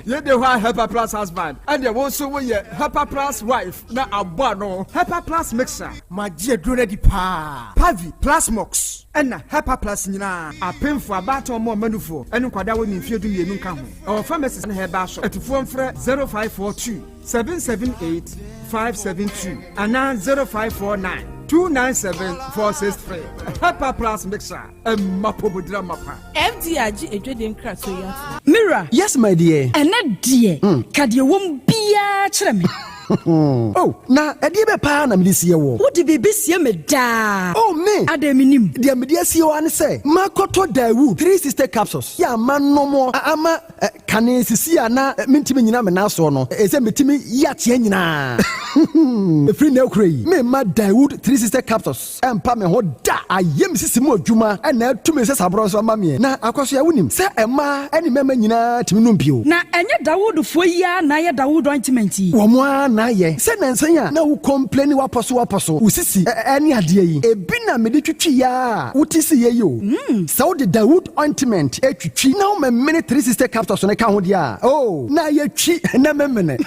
Yɛ de hɔ a Hepa plus husband ɛneɛ wo nso wo yɛ Hepa plus wife na abɔ ano. Hepa plus mixer. Magye aduro no adi paa. Pavi, Plasmox ɛna Hepa plus nyinaa. Apemfoɔ, abaatan ɔmo ɔma nufoɔ ɛne nkwadaa a wɔnni mfeɛ dumienu nka ho. Ɛwɔ pharmacies ne herbal shop. Atufoɔ mfrɛ 0542 778 572 anaa 0549 297 463. Hepa plus mixer. Ɛmma pomodira mapa. FDA agye adwadie nkratoɔ yi atom. Me wura. Yes my dear. Ɛnnɛ deɛ, ka deɛ ɛwɔ mu biara kyerɛ me. Oh, na ɛdeɛ bɛ paa na mede sie woɔ? Wode biribi sie me daa. Oh, me! Adɛn mennim? Deɛ mede asie wo ara ne sɛ, makɔtɔ Daewoo 360 capsules yɛ a manom a ama kane sisi a na mentumi nnyina me nan soɔ no, ɛsɛ metumi yi ateɛ nyinaa. Ɛfiri nnɛ rekora yi, meremma Daewoo 360 capsules. Ɛmpa me ho da. Ayɛ me sisi mu adwuma na atu me nsasaborɔ nso ama meɛ. Na Akwasoa wonim sɛ mmaa ne mmarima nyinaa tumi nom bio. Na ɛnyɛ Dawoodfoɔ yi ara na ayɛ Dawood ointment yi? Wɔn ara na ayɛ. Sɛ nansa yi a na wo complaini wapɔ so wapɔ so, wo sisi ne adeɛ yi, ebi na mede twitwi yɛ a wote siiɛ yi o. Sɛ wode Dawood ointment twitwi na womemene 360 capsules no ka ho deɛ a, oh, na ayɛ twi na memene.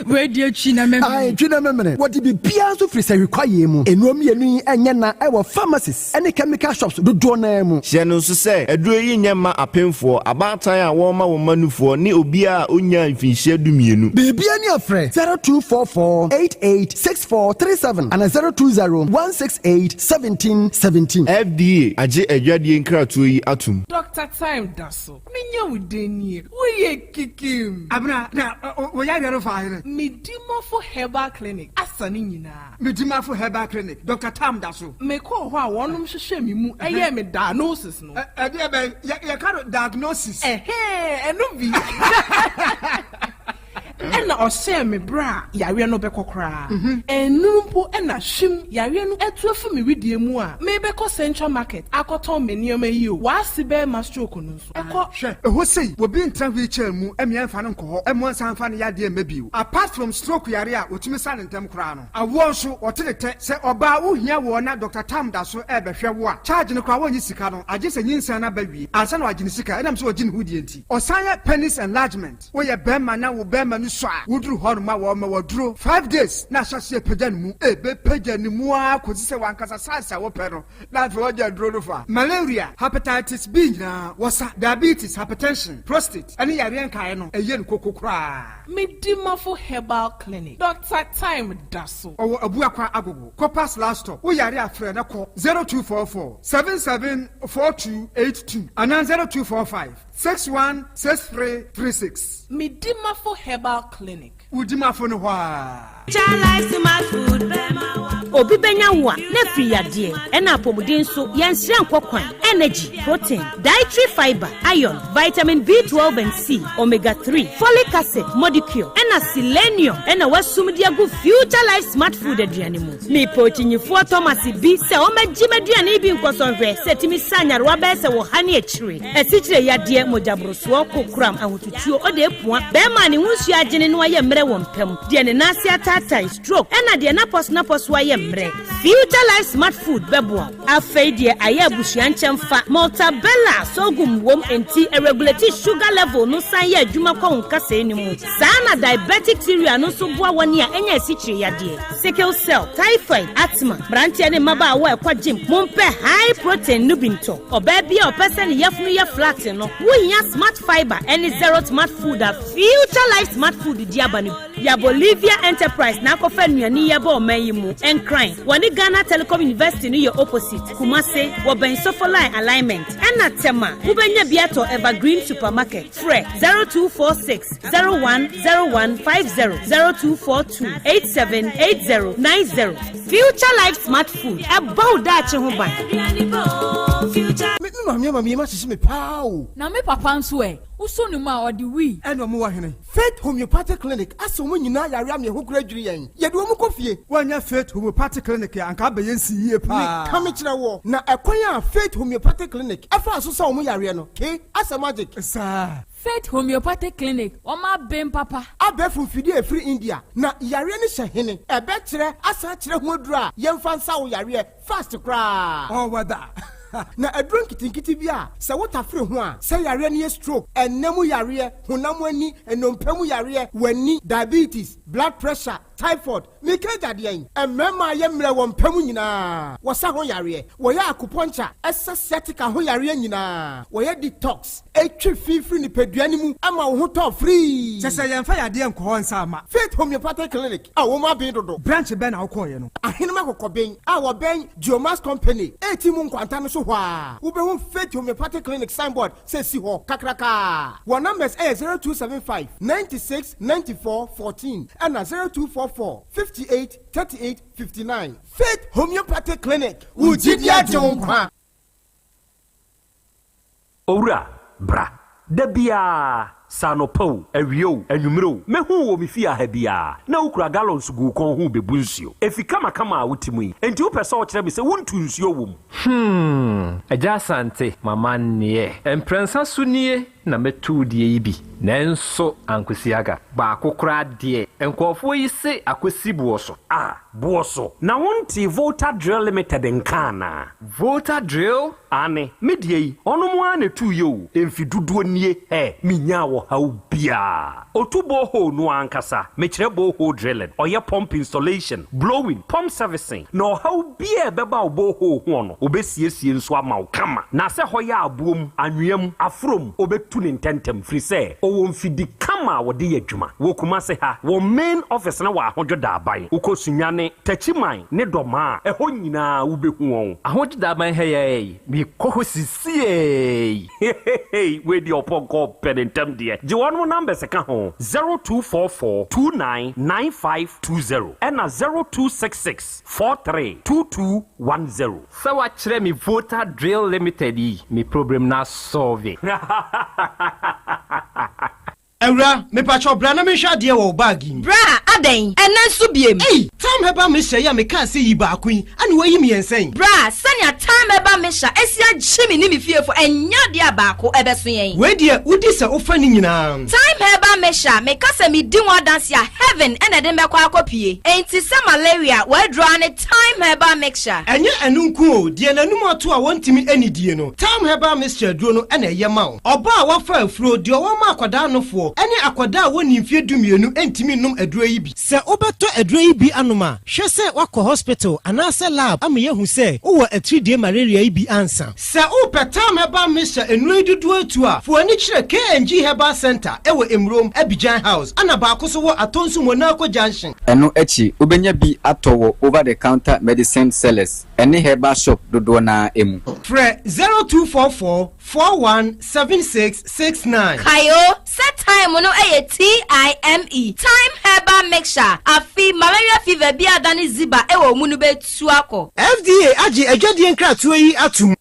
Wei deɛ twi na memene. Ae, twi na memene. Wɔde biribiara nso firi sahwi kwaeɛ mu. Nnuro mmienu yi nyɛ na wɔ pharmacies ne chemical shops dodoɔ no ara mu. Hyɛ no nso sɛ, aduro yi nyɛ mma apemfoɔ, abaatan a wɔrema wɔn mma nufoɔ, ne obiara a ɔnnyaa mfinhyia dumienu. Biribiara ni a frɛ 0244 88 64 37 anaa 020 168 17 17. FDA agye adwadie nkratoɔ yi atom. Doctor Time da so. Menya wo dɛn nie? Woyɛ kikim. Abena, na wo yareɛ no faa hene? Medimafo Herbal Clinic asa ne nyinaa. Medimafo Herbal Clinic, Doctor Tam da so. Mekɔɔ hɔ a wɔnom hwehwɛɛ me mu yɛɛ me diagnosis no. Ɛdeɛ bɛn? Yɛka no diagnosis. Ɛhɛɛ, ɛno bi. Ɛna ɔhyɛɛ me berɛ a yareɛ no bɛkɔ koraa. Ɛnnuru mpo na hwim, yareɛ no atu afi me wedeɛ mu a merebɛkɔ Central Market akɔtɔn me nneɛma yi o, w'ase bɛrima stroke no nso ɛkɔ. Hwɛ, ɛhɔ sei, obi ntena wheelchair mu mmea mfa no nkɔ hɔ mmoa nsan mfa ne yadeɛ mma bio. Apart from stroke yare a wɔtumi sa no ntɛm koraa no, awoɔ nso, wɔte ne tɛ. Sɛ ɔbaa wohia woɔ na Doctor Tam da so rebɛhwɛ wo a, charge no koraa wɔnnye sika no, agye sɛ nyinsɛn no aba wie ansa na wɔagye ne sika, ɛnam sɛ ɔgye ne ho die nti. Ɔsan yɛ penis enlargement. Woyɛ bɛrima na wo bɛrima no sua. Woduru hɔ nom a wɔma wo aduro 5 days na ahyɛaseɛ apagya ne mu. Ɛbɛpagya ne mu ara kɔsi sɛ w'ankasa size a wopɛ no na afei wɔgye aduro no fa. Malaria, Hepatitis B nyinaa wɔsa, Diabetes, Hypertension, Prostate ɛne yareɛ nkaeɛ no ɛyɛ no koko koraa. Medimafo Herbal Clinic, Doctor Time da so. Ɔwɔ Abuakwa Agogo, Copas last stop. Wo yare a frɛ na kɔ 0244 77 4282 anaa 0245 616336. Medimafo Herbal Clinic. Wo dimafo no hɔ aa. Obi bɛnya wo a, na afiri yadeɛ, ɛna apɔmuden nso, yɛnsrɛ nkɔ kwan, energy, protein, dietary fibre, iron, vitamin B12 and C, omega 3, folic acid, modicure, ɛna selenium ɛna wasum de agu Future Life Smart Food aduane mu. Mepɛ okyinyifoɔ Thomas bi sɛ ɔmmɛgye m'aduane yi bi nkɔsɔ nhwɛ sɛ ɛtumi sa nyarewa bɛyɛ sɛ wɔ ha ne akyire, asikyire yadeɛ, mogyaborosoɔ, kokoram, ahotutuo, ɔde apua, bɛrima a ne ho nsuo agyene na wayɛ mmerɛ wɔ mpa mu, deɛ ne nan ase ataatae, stroke, ɛna deɛ n'apɔso-napɔso ayɛ mmerɛ. Future Life Smart Food bɛboa wo. Afei deɛ ayɛ abusua nkyɛmfa, Maltabella sorghum wom enti ɛregulate sugar level no san yɛ adwuma kɔ wo nkasɛɛ no mu. Saa na diabetic cereal no nso boa wɔn a anya asikyire yadeɛ, sickle cell, typhoid, asthma. Mmeranteɛ ne mmabaawa a ɛkɔ gym, mompɛ high protein no bi ntɔ. Ɔbaa bi a ɔpɛ sɛ ne yafunu yɛ flat no, wohia Smart Fiber ne Zero Smart Food a Future Life Smart Food de aba no bi. Ya Bolivia Enterprise na akɔfa nnuane yi aba ɔman yi mu. Nkran, wɔne Ghana Telecom University no yɛ opposite. Kumase, wɔbɛn Sofoline Alignment. Ɛna Tema, wobɛnya bi atɔ Evergreen Supermarket. Frɛ 0246 010150, 0242 878090. Future Life Smart Food, ɛbɔ wo daakye ho ban. Me maame ama me yam ahyehye me paa o. Na me papa nso ɛ? Wosɔ ne mu a, ɔde wii. Ɛna ɔmo wɔ hene? Faith Homeopathic Clinic asa wɔn nyinaa yare ama yɛn ho kora adwiri yɛn. Yɛde wɔn kɔ fie. Woannya Faith Homeopathic Clinic a, anka abɛyɛ nsi yie paa. Meka mekyerɛ woɔ, na ɛkwan a Faith Homeopathic Clinic faa so sa wɔn yareɛ no, ke, asɛ magic. Saa. Faith Homeopathic Clinic, wɔn aben papa. Abɛɛfo mfidie a ɛfiri India, na yareɛ no hyɛ hene? Ɛbɛkyerɛ asan akyerɛ ho aduro a yɛmfa nsa wo yareɛ fast koraa. All weather. Na aduro nketenkete bi a sɛ wotafere ho a, sɛ yareɛ no yɛ stroke, ɛnna mu yareɛ, honam ani, nnompe mu yareɛ, w'ani, diabetes, blood pressure, typhoid, meka agya deɛn? Mmarima a yɛ mmerɛ wɔ mpa mu nyinaa, wɔsa ho yareɛ, wɔyɛ acupuncture, ɛsa sciatica ho yareɛ nyinaa, wɔyɛ detox, ɛtwe fi firi nipadua no mu ma wo ho tɔ firii. Kyɛ sɛ yɛmfa yadeɛ nkɔ hɔ nsa mma. Faith Homeopathic Clinic a wɔn aben dodo. Branch bɛn na wokɔeɛ no? Ahenem Akokɔben a wɔbɛn Geomax Company a mu nkwanta no so hɔ a, wobɛhu Faith Homeopathic Clinic signboard sɛ si hɔ kakrakaa. Wɔn numbers yɛ 0275 96 94 14 ɛna 0244 58 38 59. Faith Homeopathic Clinic, wo gyidi agye wo nkwa. Owura, bra. Da biara, sɛ anɔpa o, awia o, anwummere o, mehu wo wɔ me fie ha biara, na wokura gallons gu wo kɔn ho rebebu nsuo. Efi kamakama a wote mu yi, enti wopɛ sɛ wokyerɛ me sɛ wontu nsuo wɔ mu? Hmm, Agya Asante, m'amanneɛ. Mprɛnsa so nie na mɛtu wo deɛ yi bi, nanso ankosi aga. Baako koraa deɛ, nkurɔfoɔ yi se akɔsi boɔ so. Ah, boɔ so. Na wontee Volta Drill Limited nka anaa? Volta Drill? Aane, me deɛ yi, ɔnom ara na ɛtuiɛ o, mfe dodoɔ nie, hɛ, menyaa ɔhaw biara. Ɔtu borehole no ara ankasa, mekyerɛ borehole drilling, ɔyɛ pump installation, blowing, pump servicing, na ɔhaw biara a ɛbɛba wo borehole hoɔ no, ɔbɛsiesie nso ama wo kama. Na sɛ hɔ yɛ aboɔ mu, anwea mu, aforɔ mu, ɔbɛtu no ntɛntɛm, firi sɛ ɔwɔ mfidi kama a wɔde yɛ adwuma. Wɔ Kumase ha, wɔn main office no wɔ Ahodwo Daaban. Wokɔ Sunyani, Techiman ne Dɔmaa a, ɛhɔ nyinaa wobɛhu wɔn. Ahodwo Daaban ha yi ara yi, mekɔ hɔ sisiei. Hehehe wei deɛ ɔpɔnkɔ pɛ ne ntɛm deɛ. Gye wɔnom numbers ka ho, 0244 29 9520 ɛna 0266 43 2210. Sɛ woakyerɛ me Volta Drill Limited yi, me problem no asɔlve. Awura, mepakyɛw bra na menhwɛ adeɛ wɔ wo bag yi mu. Bra, adɛn? Ɛnnɛ nso biem? Ei! Thyme Herbal Mixture yi a mekaa sɛ yi baako yi, ɛna woayi mmiɛnsa yi? Bra, sɛnea Thyme Herbal Mixture asi agye me ne me fiefo, ɛnyɛ adeɛ a baako ɛbɛso yɛn. Wei deɛ, wodi sɛ wofa ne nyinaa. Thyme Herbal Mixture, meka sɛ medi ho adanse a, heaven na ɛde me bɛkɔ akɔpue. Enti sɛ malaria, w'aduro ara ne Thyme Herbal Mixture. Ɛnyɛ ɛno nko o, deɛ n'anum ato a wɔntumi nnidie no, Thyme Herbal Mixture aduro no na ɛyɛ ma wo. Ɔbaa a wafa afuro, deɛ ɔwɔ ma akwadaa nofoɔ. ne akwadaa a wɔnnii mfeɛ 12 ntumi nnom aduro yi bi. Sɛ wobɛtɔ aduro yi bi anom a, hwɛ sɛ woakɔ hospital anaasɛ lab ama yɛahu sɛ wowɔ atiridie malaria yi bi ansa. Sɛ wopɛ Tam Herbal Mixture nnuro yi dodoɔ atu a, fa w'ani kyerɛ KNG Herbal Centre wɔ Emurom, Abidjan House, ɛna baako nso wɔ Atonsu Monaco Junction. Ɛno akyi, wobɛnya bi atɔ wɔ over-the-counter medicine sellers ne herbal shop dodoɔ no ara mu. Frɛ 0244 41 76 69. Kae o, sɛ thyme no yɛ TIME, Thyme Herbal Mixture, afe malaria fever bi a adane ziba wɔ wo mu no bɛtu akɔ. FDA agye adwadie nkratoɔ yi atom.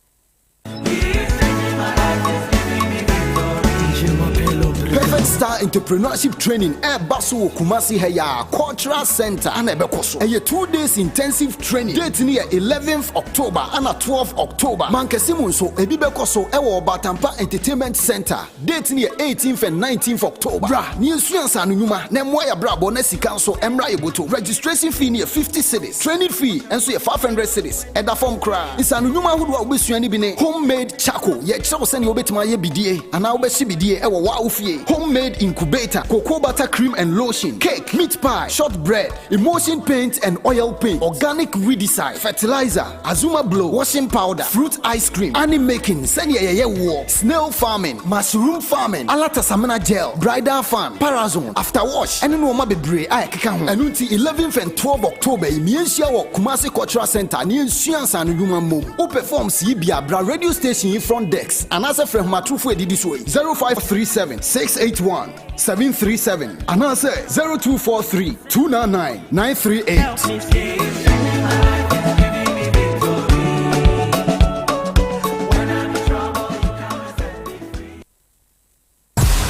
Perfect Star Entrepreneurship Training ɛreba so wɔ Kumasi ha yi ara, Cultural Centre ana ɛbɛkɔ so. Ɛyɛ 2 days intensive training. Date no yɛ 11th October ana 12th October. Mankɛse mu nso, ebi bɛkɔ so ɛwɔ Ɔbatampa Entertainment Centre. Date no yɛ 18th and 19th October. Bra na yɛnsua nsaano nnwuma na ɛmmoa yɛn abrabɔ na sika nso mmra yɛ bɔtɔ. Registration fee no yɛ 50 cedis. Training fee nso yɛ 500 cedis. Ɛda fam koraa. Nsaano nnwuma ahodoɔ a wobɛsua no bi ne homemade charcoal. Yɛkyerɛ wo sɛnea wobɛtumi ayɛ bidie anaa wobɛhye bidie ɛwɔ wo fie. Homemade incubator, cocoa butter cream and lotion, cake, meat pie, shortbread, emulsion paint and oil paint, organic weedicide, fertilizer, azuma blow, washing powder, fruit ice cream, honey making, sɛnea yɛyɛ woɔ, snail farming, mushroom farming, alatasamina gel, bridal fan, parazone, after wash, ɛne nneɛma bebree a ɛkeka ho. Ɛno nti 11th and 12 October yi, yɛnhyia wɔ Kumasi Cultural Center ne yɛnsua nsaano nnwuma mmom. Wopɛ forms yi bi a, bra radio station yi front desk anaasɛ frɛ ahomatorofo edidi so yi 0537 681 737 anaasɛ 0243 299 938.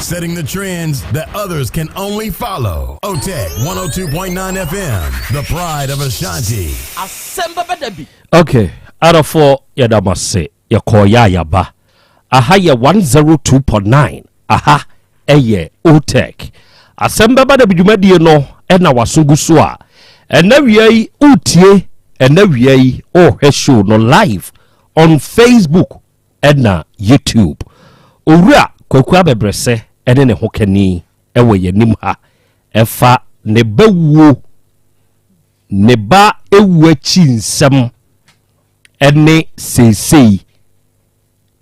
Setting the trends that others can only follow. OTEC 102.9 FM, the pride of Ashanti. Asɛm bɛbɛ da bi. Okay, adɔfoɔ, yɛda mo ase. Yɛkɔɔ yɛ a yɛaba. Aha yɛ 102.9, aha ɛyɛ OTEC. Asɛm bɛba da bi dwumadie no ɛna waso gu so a ɛnɛ wia yi wotie, ɛnɛ wia yi wohwɛ show no live on Facebook ɛna YouTube. Owura Kwaku Abɛbrɛsɛ ɛne ne ho kani ɛwɔ yɛnim ha ɛfa ne ba wuo, ne ba ewu akyi nsɛm ɛne seesei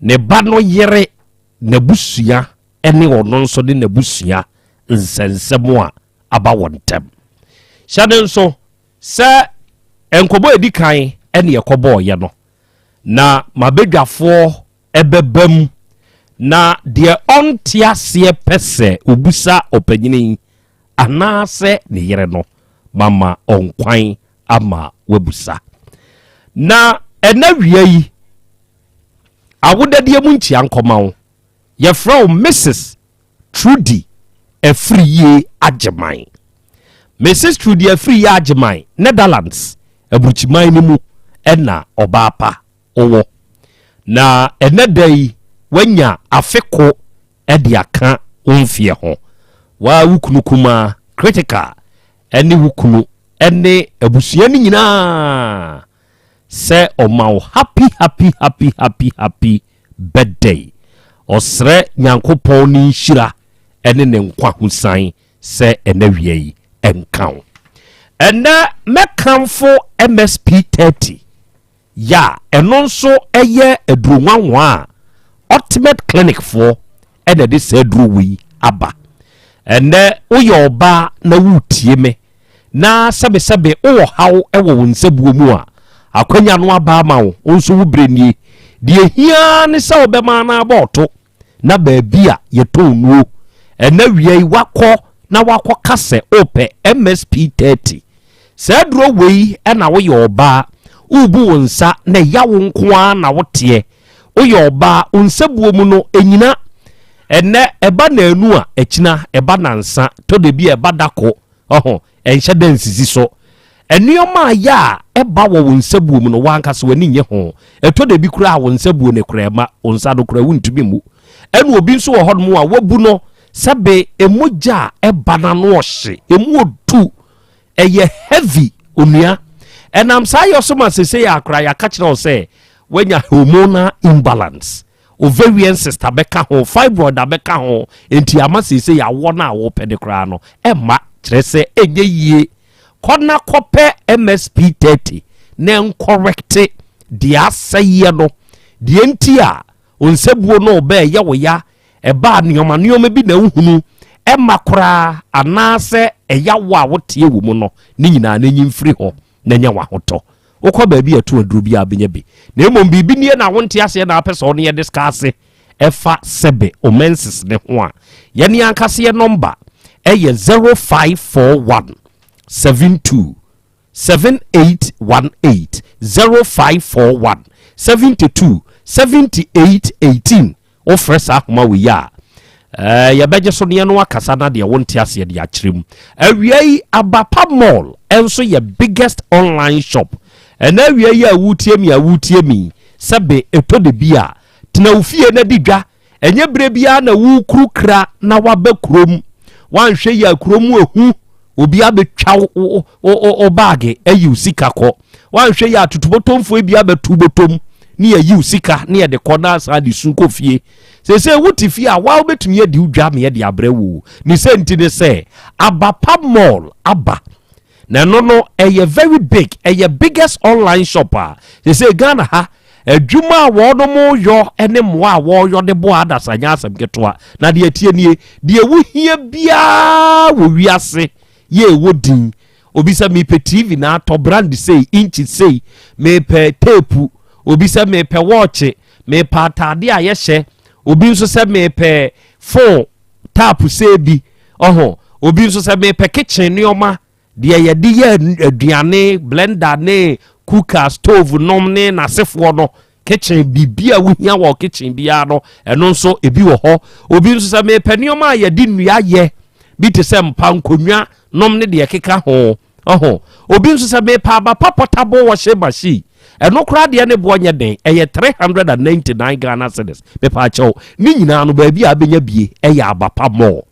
ne ba no yere n'abusua ɛne ɔno nso ne n'abusua nsɛnsɛm a aba wɔn ntɛm. Hyɛ ne nso sɛ nkɔmɔ a edi kan ɛne ɛkɔbɔɔyɛ no na mabadwafoɔ ɛbɛba mu na deɛ ɔnte aseɛ pɛ sɛ obusa ɔpanyini yi anaasɛ ne yere no mama ɔnkwan ama wabusa. Na ɛna wia yi, awodadeɛ mu nkyia nkɔma wo. Yɛfrɛ wo Mrs Trudy Afiriyie Agyeman. Mrs Trudy Afiriyie Agyeman, Netherlands aburukyiman no mu ɛna ɔbaa pa wowɔ, na ɛnɛ da yi wanya afe ko ɛde aka wo mfeɛ ho. Waa wo kunu kumaa Critical ɛne wo kunu ɛne abusua no nyinaa sɛ ɔma wo happy, happy, happy, happy, happy birthday. Ɔsrɛ Nyankopɔn ne nhyira ɛne ne nkwa ho san sɛ ɛnɛ wia yi ɛnka wo. Ɛnɛ mɛkamfo MSP 30 ya, ɛno nso ɛyɛ aduro nwanwa a Ultimate Clinic foɔ ɛna ɛde saa aduro wei aba. Ɛnɛ woyɛ ɔbaa na woretie me na sɛbesɛbe wowɔ haw wɔ wo nsabuo mu a, akwanya no aba ama wo. Wo nso wo berɛ nie. Deɛ hia ne sɛ wobɛma no abɔ ɔto na baabi a yɛtɔn nuo ɛnɛ wia yi wakɔ na wakɔka sɛ wopɛ MSP 30. Saa aduro wei ɛna woyɛ ɔbaa wobu wo nsa na ɛya wo nko ara na woteɛ. Woyɛ ɔbaa, wo nsabuo mu no ɛnyina. Ɛnɛ ɛba naanu a, ɛkyina ɛba nansa, tɔ da bi a ɛba dako. Ɔho ɛnhyɛ da nsisi so. Nneɛma a yɛ a ɛba wɔ wo nsabuo mu no, wankasa w'ani nye ho. Ɛtɔ da bi koraa a, wo nsabuo no koraa ma wo nsa no koraa wontumi mu. Ɛna obi nso wɔ hɔnom a wabu no sɛbe emogya a ɛba n'ano ɔhye, emu odu, ɛyɛ heavy onua. Ɛnam saa yɛ so ma sese yɛ akora yɛaka kyerɛ wo sɛ wanya hormonal imbalance. ovarian cyst abɛka ho, fibroid abɛka ho, enti ama seesei awɔ no a wopɛ de koraa no ɛmma, kyerɛ sɛ ɛnyɛ yie. Kɔ na kɔpɛ MSP 30 na ɛnkɔrɛkte deɛ asɛeɛ no. Deɛ nti a onsabuo no ɔbɛɛyɛ wo ya, ɛbaa nneɛma nneɛma bi na wohunu ɛma koraa anaasɛ ɛya wo a woteɛ wɔ mu no, ne nyinaa n'enyi mfiri hɔ na nya wahotɔ. Wokɔ baabi a ɛto aduro bi a bɛnya bi, na mmom biribi nie na wonte aseɛ na apɛ sɛ ɔne yɛ discuss ɛfa sɛbe o menses ne ho a, yɛne ankasa yɛ number ɛyɛ 0541 72 7818, 0541 72 78 18. Wofrɛ saa ahoma wei a, yɛbɛgye so neɛ no akasa na deɛ wonte aseɛ de akyerɛ mu. Awia yi, Abapa Mall ɛnso yɛ biggest online shop. Ɛna awia yi a wotie mi a wotie mi, sɛbe ɛtɔ de bi a tena wo fie na di dwa. Ɛnyɛ berɛ biara na wokuru kra na waba kurom. Wanhwɛ yi a, kurom ehu, obi abɛtwa wo bag ayi wo sika kɔ. Wanhwɛ yi a, tutubotomfoɔ bi abɛtu botom ne yɛyi wo sika ne yɛde kɔ na asan de su kɔ fie. Sese wote fie a, waa wobɛtumi adi wo dwa ma yɛde abrɛ wo. Ne sɛ nti ne sɛ Abapa Mall aba, na ɛno no ɛyɛ very big, ɛyɛ biggest online shop a sese Ghana ha. Adwuma a wɔnom yɔ ne mmoa a wɔyɔ de boa adasa nyɛ asɛm ketewa. Na deɛ tie nie, deɛ wohia biara wɔ wiase yɛ ɛwɔ din. Obi sɛ mepɛ TV na atɔ brand sei, inch sei, mepɛ tape. Obi sɛ mepɛ wɔɔkye, mepɛ ataade a yɛhyɛ. Obi nso sɛ mepɛ phone tap sei bi ɔho. Obi nso sɛ mepɛ kitchen nneɛma deɛ yɛde yɛ aduane, blender ne cooker, stove nom ne n'asefoɔ no, kitchen biribi a wohia wɔ kitchen biara no, ɛno nso ebi wɔ hɔ. Obi nso sɛ mepɛ nneɛma a yɛde nnua yɛ bi te sɛ mpa, nkonnwa nom ne deɛ keka ho ɔho. Obi nso sɛ mepɛ Abapa portable washing machine. Ɛno koraa deɛ, ne boɔ nyɛ den, ɛyɛ 399 Ghana cedis. Mepa akyɛw, ne nyinaa no baabi a abɛnya bie ɛyɛ Abapa Mall.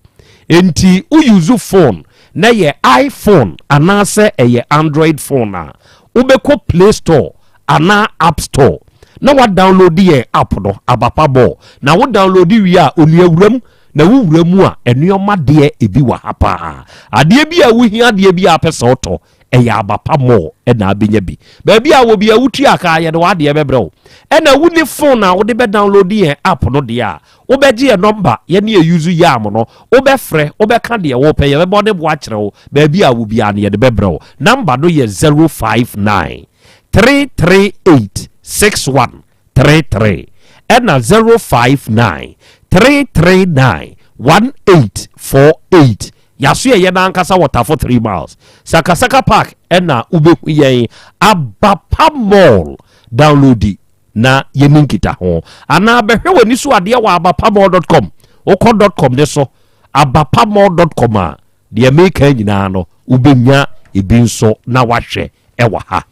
Nti wo use phone na yɛ iPhone anaasɛ ɛyɛ Android phone a, wobɛkɔ Play Store anaa App Store na wa download yɛn app no, Abapa Mall. Na wo download wie a, onua, wuram na wowura mu a, nneɛma deɛ ebi wɔ ha paa. Adeɛ bi a wohia, adeɛ bi a apɛ sɛ ɔtɔ, ɛyɛ Abapa Mall ɛna abɛnya bi. Baabi a wɔ bi a wotua kaa, yɛde w'adeɛ bɛbrɛ wo. Ɛna wone phone a wode bɛ download yɛn app no deɛ a, wobɛgye yɛ number, yɛne yɛ use yam no, wobɛfrɛ, wobɛka deɛ wopɛ, yɛbɛbɔ ne bo akyerɛ wo. Baabi a wo biara no, yɛde bɛbrɛ wo. Number no yɛ 059 338 6133 ɛna 059 339 1848. Yɛaso yɛyɛ no ankasa wɔ Tafo 3 Miles, Sakasaka Park ɛna wobɛhu yɛn. Abapa Mall, download na yɛni nkita ho anaa bɛhwɛ w'ani so adeɛ wɔ abapamall.com. Wokɔ .com ne so, abapamall.com a, deɛ meka nyinaa no wobɛnya ebi nso na wahwɛ ɛwɔ ha.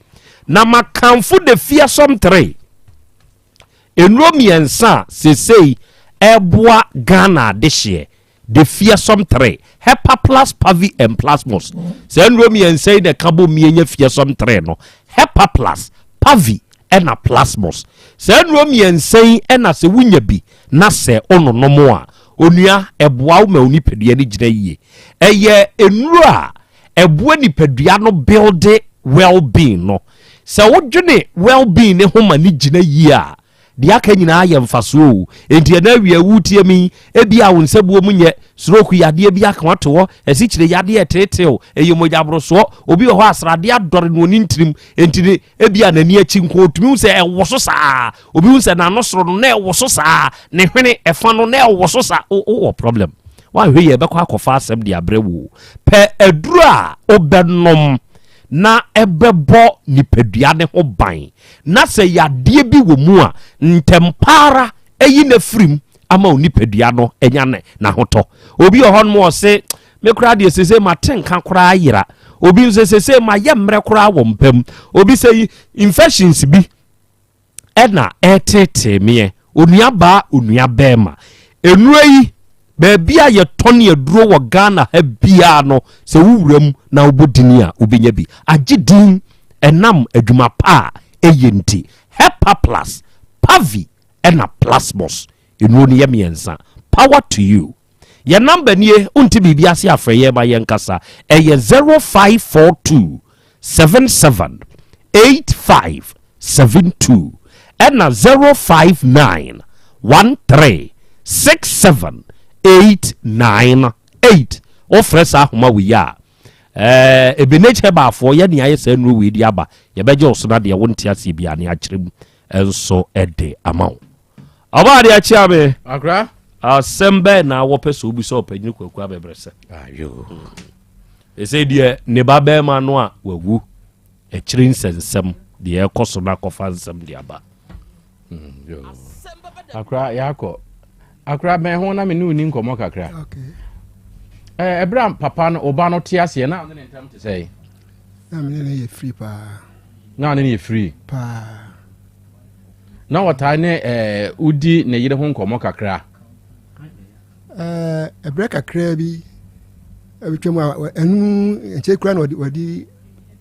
Na makamfo de Fiasom 3, nnuro mmiɛnsa a sesei ɛboa Ghana adehyeɛ. The Fearsome 3, Hepaplus, Pavi and Plasmos. Saa nnuro mmiɛnsa yi na ɛka bɔ mmiɛnya Fearsome 3 no. Hepaplus, Pavi ɛna Plasmos, saa nnuro mmiɛnsa yi ɛna sɛ wonya bi na sɛ ɔnonom a, onua, ɛboa wo ma wo nipadua no gyina yie. Ɛyɛ nnuro a ɛboa nipadua no build well-being no. Sɛ wodwene well-being ne ho ma ne gyina yie a, deɛ aka nyinaa yɛ mfasoɔ o. Enti ɛna awia wutie mi, ebi a wo nsabuo mu nyɛ stroke yadeɛ bi aka wato hɔ, asikyire yadeɛ ɛteetew, ɛyɛ mogyaborosoɔ. Obi wɔ hɔ asradeɛ adɔre no oni ntirim, enti ne ebi a n'ani akyi nko otumi hu sɛ ɛwɔ so saa. Obi hu sɛ n'ano soro no na ɛwɔ so saa, ne hwene ɛfa no na ɛwɔ so saa. Wowɔ problem, wanhwɛ yɛ ɛbɛkɔ akɔfa asɛm de abrɛ wo. Pɛ aduro a wobɛnom na ɛbɛbɔ nipadua ne ho ban, na sɛ yadeɛ bi wɔ mu a, ntɛm paara ɛyi na firim ama wo nipadua no ɛnya ne n'ahotɔ. Obi wɔ hɔ nom ɔse me koraa deɛ, sese mate nka koraa yera. Obi nso sese mayɛ mmerɛ koraa wɔ mpam. Obi sɛ infections bi ɛna ɛtetee meɛ. Onua baa, onua bɛrima, enuro yi, baabi a yɛtɔn aduro wɔ Ghana ha biara no, sɛ wowura mu na wobɔ dini a, wobɛnya bi. Agye din ɛnam adwuma pa a ɛyɛ nti. Hepa Plus, Pavi. ɛna Plasmos. Nnuro no yɛ mmiɛnsa. Power to you. Yɛn number nie, wonte biribi ase a frɛ yɛn ma yɛnkasa. Ɛyɛ 0542 77 85 72 ɛna 059 13 67 89 8. Wofrɛ saa ahoma wei a, ɛɛ Ebenezer Herbal-foɔ yɛ nea ayɛ saa nnuro wei de aba. Yɛbɛgye wo so na deɛ wonte aseɛ biara ne akyerɛ mu nso de ama wo. Ɔbaa deɛ akyea me. Akora. Asɛm bɛɛ na wɔpɛ sɛ obi sɛ ɔpanyini Kwaku Abɛbrɛsɛ. Ayo. Ɛsɛ deɛ ne ba bɛrima no a wawu akyiri nsɛnsɛm deɛ ɛkɔ so no akɔfa nsɛm de aba. Akora yɛakɔ. Akora bɛn ho na me ne wo ni nkɔmmɔ kakra. Okay. Ɛberɛ a papa no ɔba no te aseɛ na ɔne ne ntam te sɛ? Na me ne no yɛ free paa. Na ɔne no yɛ free. Paa. Na ɔtaa ne ɛɛ wodi ne yere ho nkɔmmɔ kakra. Ɛɛ ɛbrɛ kakra bi ɛbɛtwa mu a ɛnu nkyɛn kura na ɔde ɔde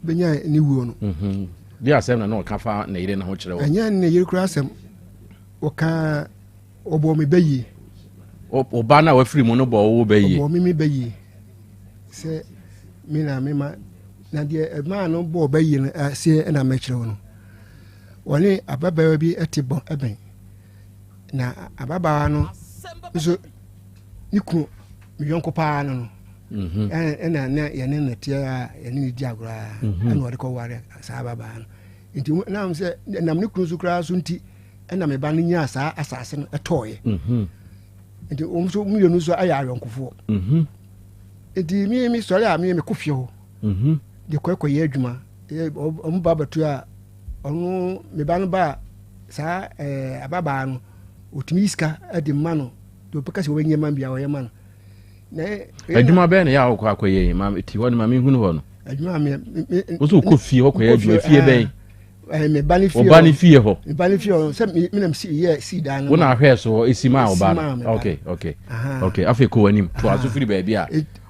bɛnya ne wuo no. Mhm. Di asɛm na na ɔka fa ne yere no ho kyerɛ wɔ. Ɛnyɛ ne yere kura asɛm ɔka ɔbɔ me bɛ yie. Ɔba no a wafiri mu no bɔ wo bɛ yie. Ɔbɔ me me bɛ yie sɛ me na me ma na deɛ ɛmaa no bɔ ɔbɛ yie no aseɛ ɛna mɛkyerɛ wo no. Wɔne ababaawa bi te bɔ bɛn na ababaawa no nso ne kunu me yɔnko paa no no mhm. ɛna na yɛne no teɛ a yɛne no di agorɔ a mhm. ɛna ɔde kɔware saa ababaawa no nti nam sɛ nam ne kunu so koraa so nti ɛna me ba no nyaa saa asase no ɛtɔɔeɛ mhm. nti wɔn nso mmienu nso ayɛ ayɔnkofoɔ nti mi mi sɔre a mi mi kɔ fie hɔ de kɔ ɛkɔyɛ adwuma wɔn ba bɛto a ɔno me ba no ba a saa ɛɛ ababaa no otumi yi sika de ma no deɛ ɔpɛ kasi wɔbɛnyɛ ma bia ɔyɛ ma no. Adwuma bɛn na yɛ a wokɔ akɔyɛ yi ma ti hɔ no ma menhunu hɔ no. Adwuma mi mi. Wosɛ wokɔ fie hɔ kɔyɛ adwuma fie bɛn. Ɛɛ me ba ne fie hɔ. Ɔba ne fie hɔ. Me ba ne fie hɔ sɛ mi mi na si yɛ si dan no. Wo na ahwɛ so hɔ esi maa ɔba no. Okay okay okay afei kɔ w'anim to aso firi baabi a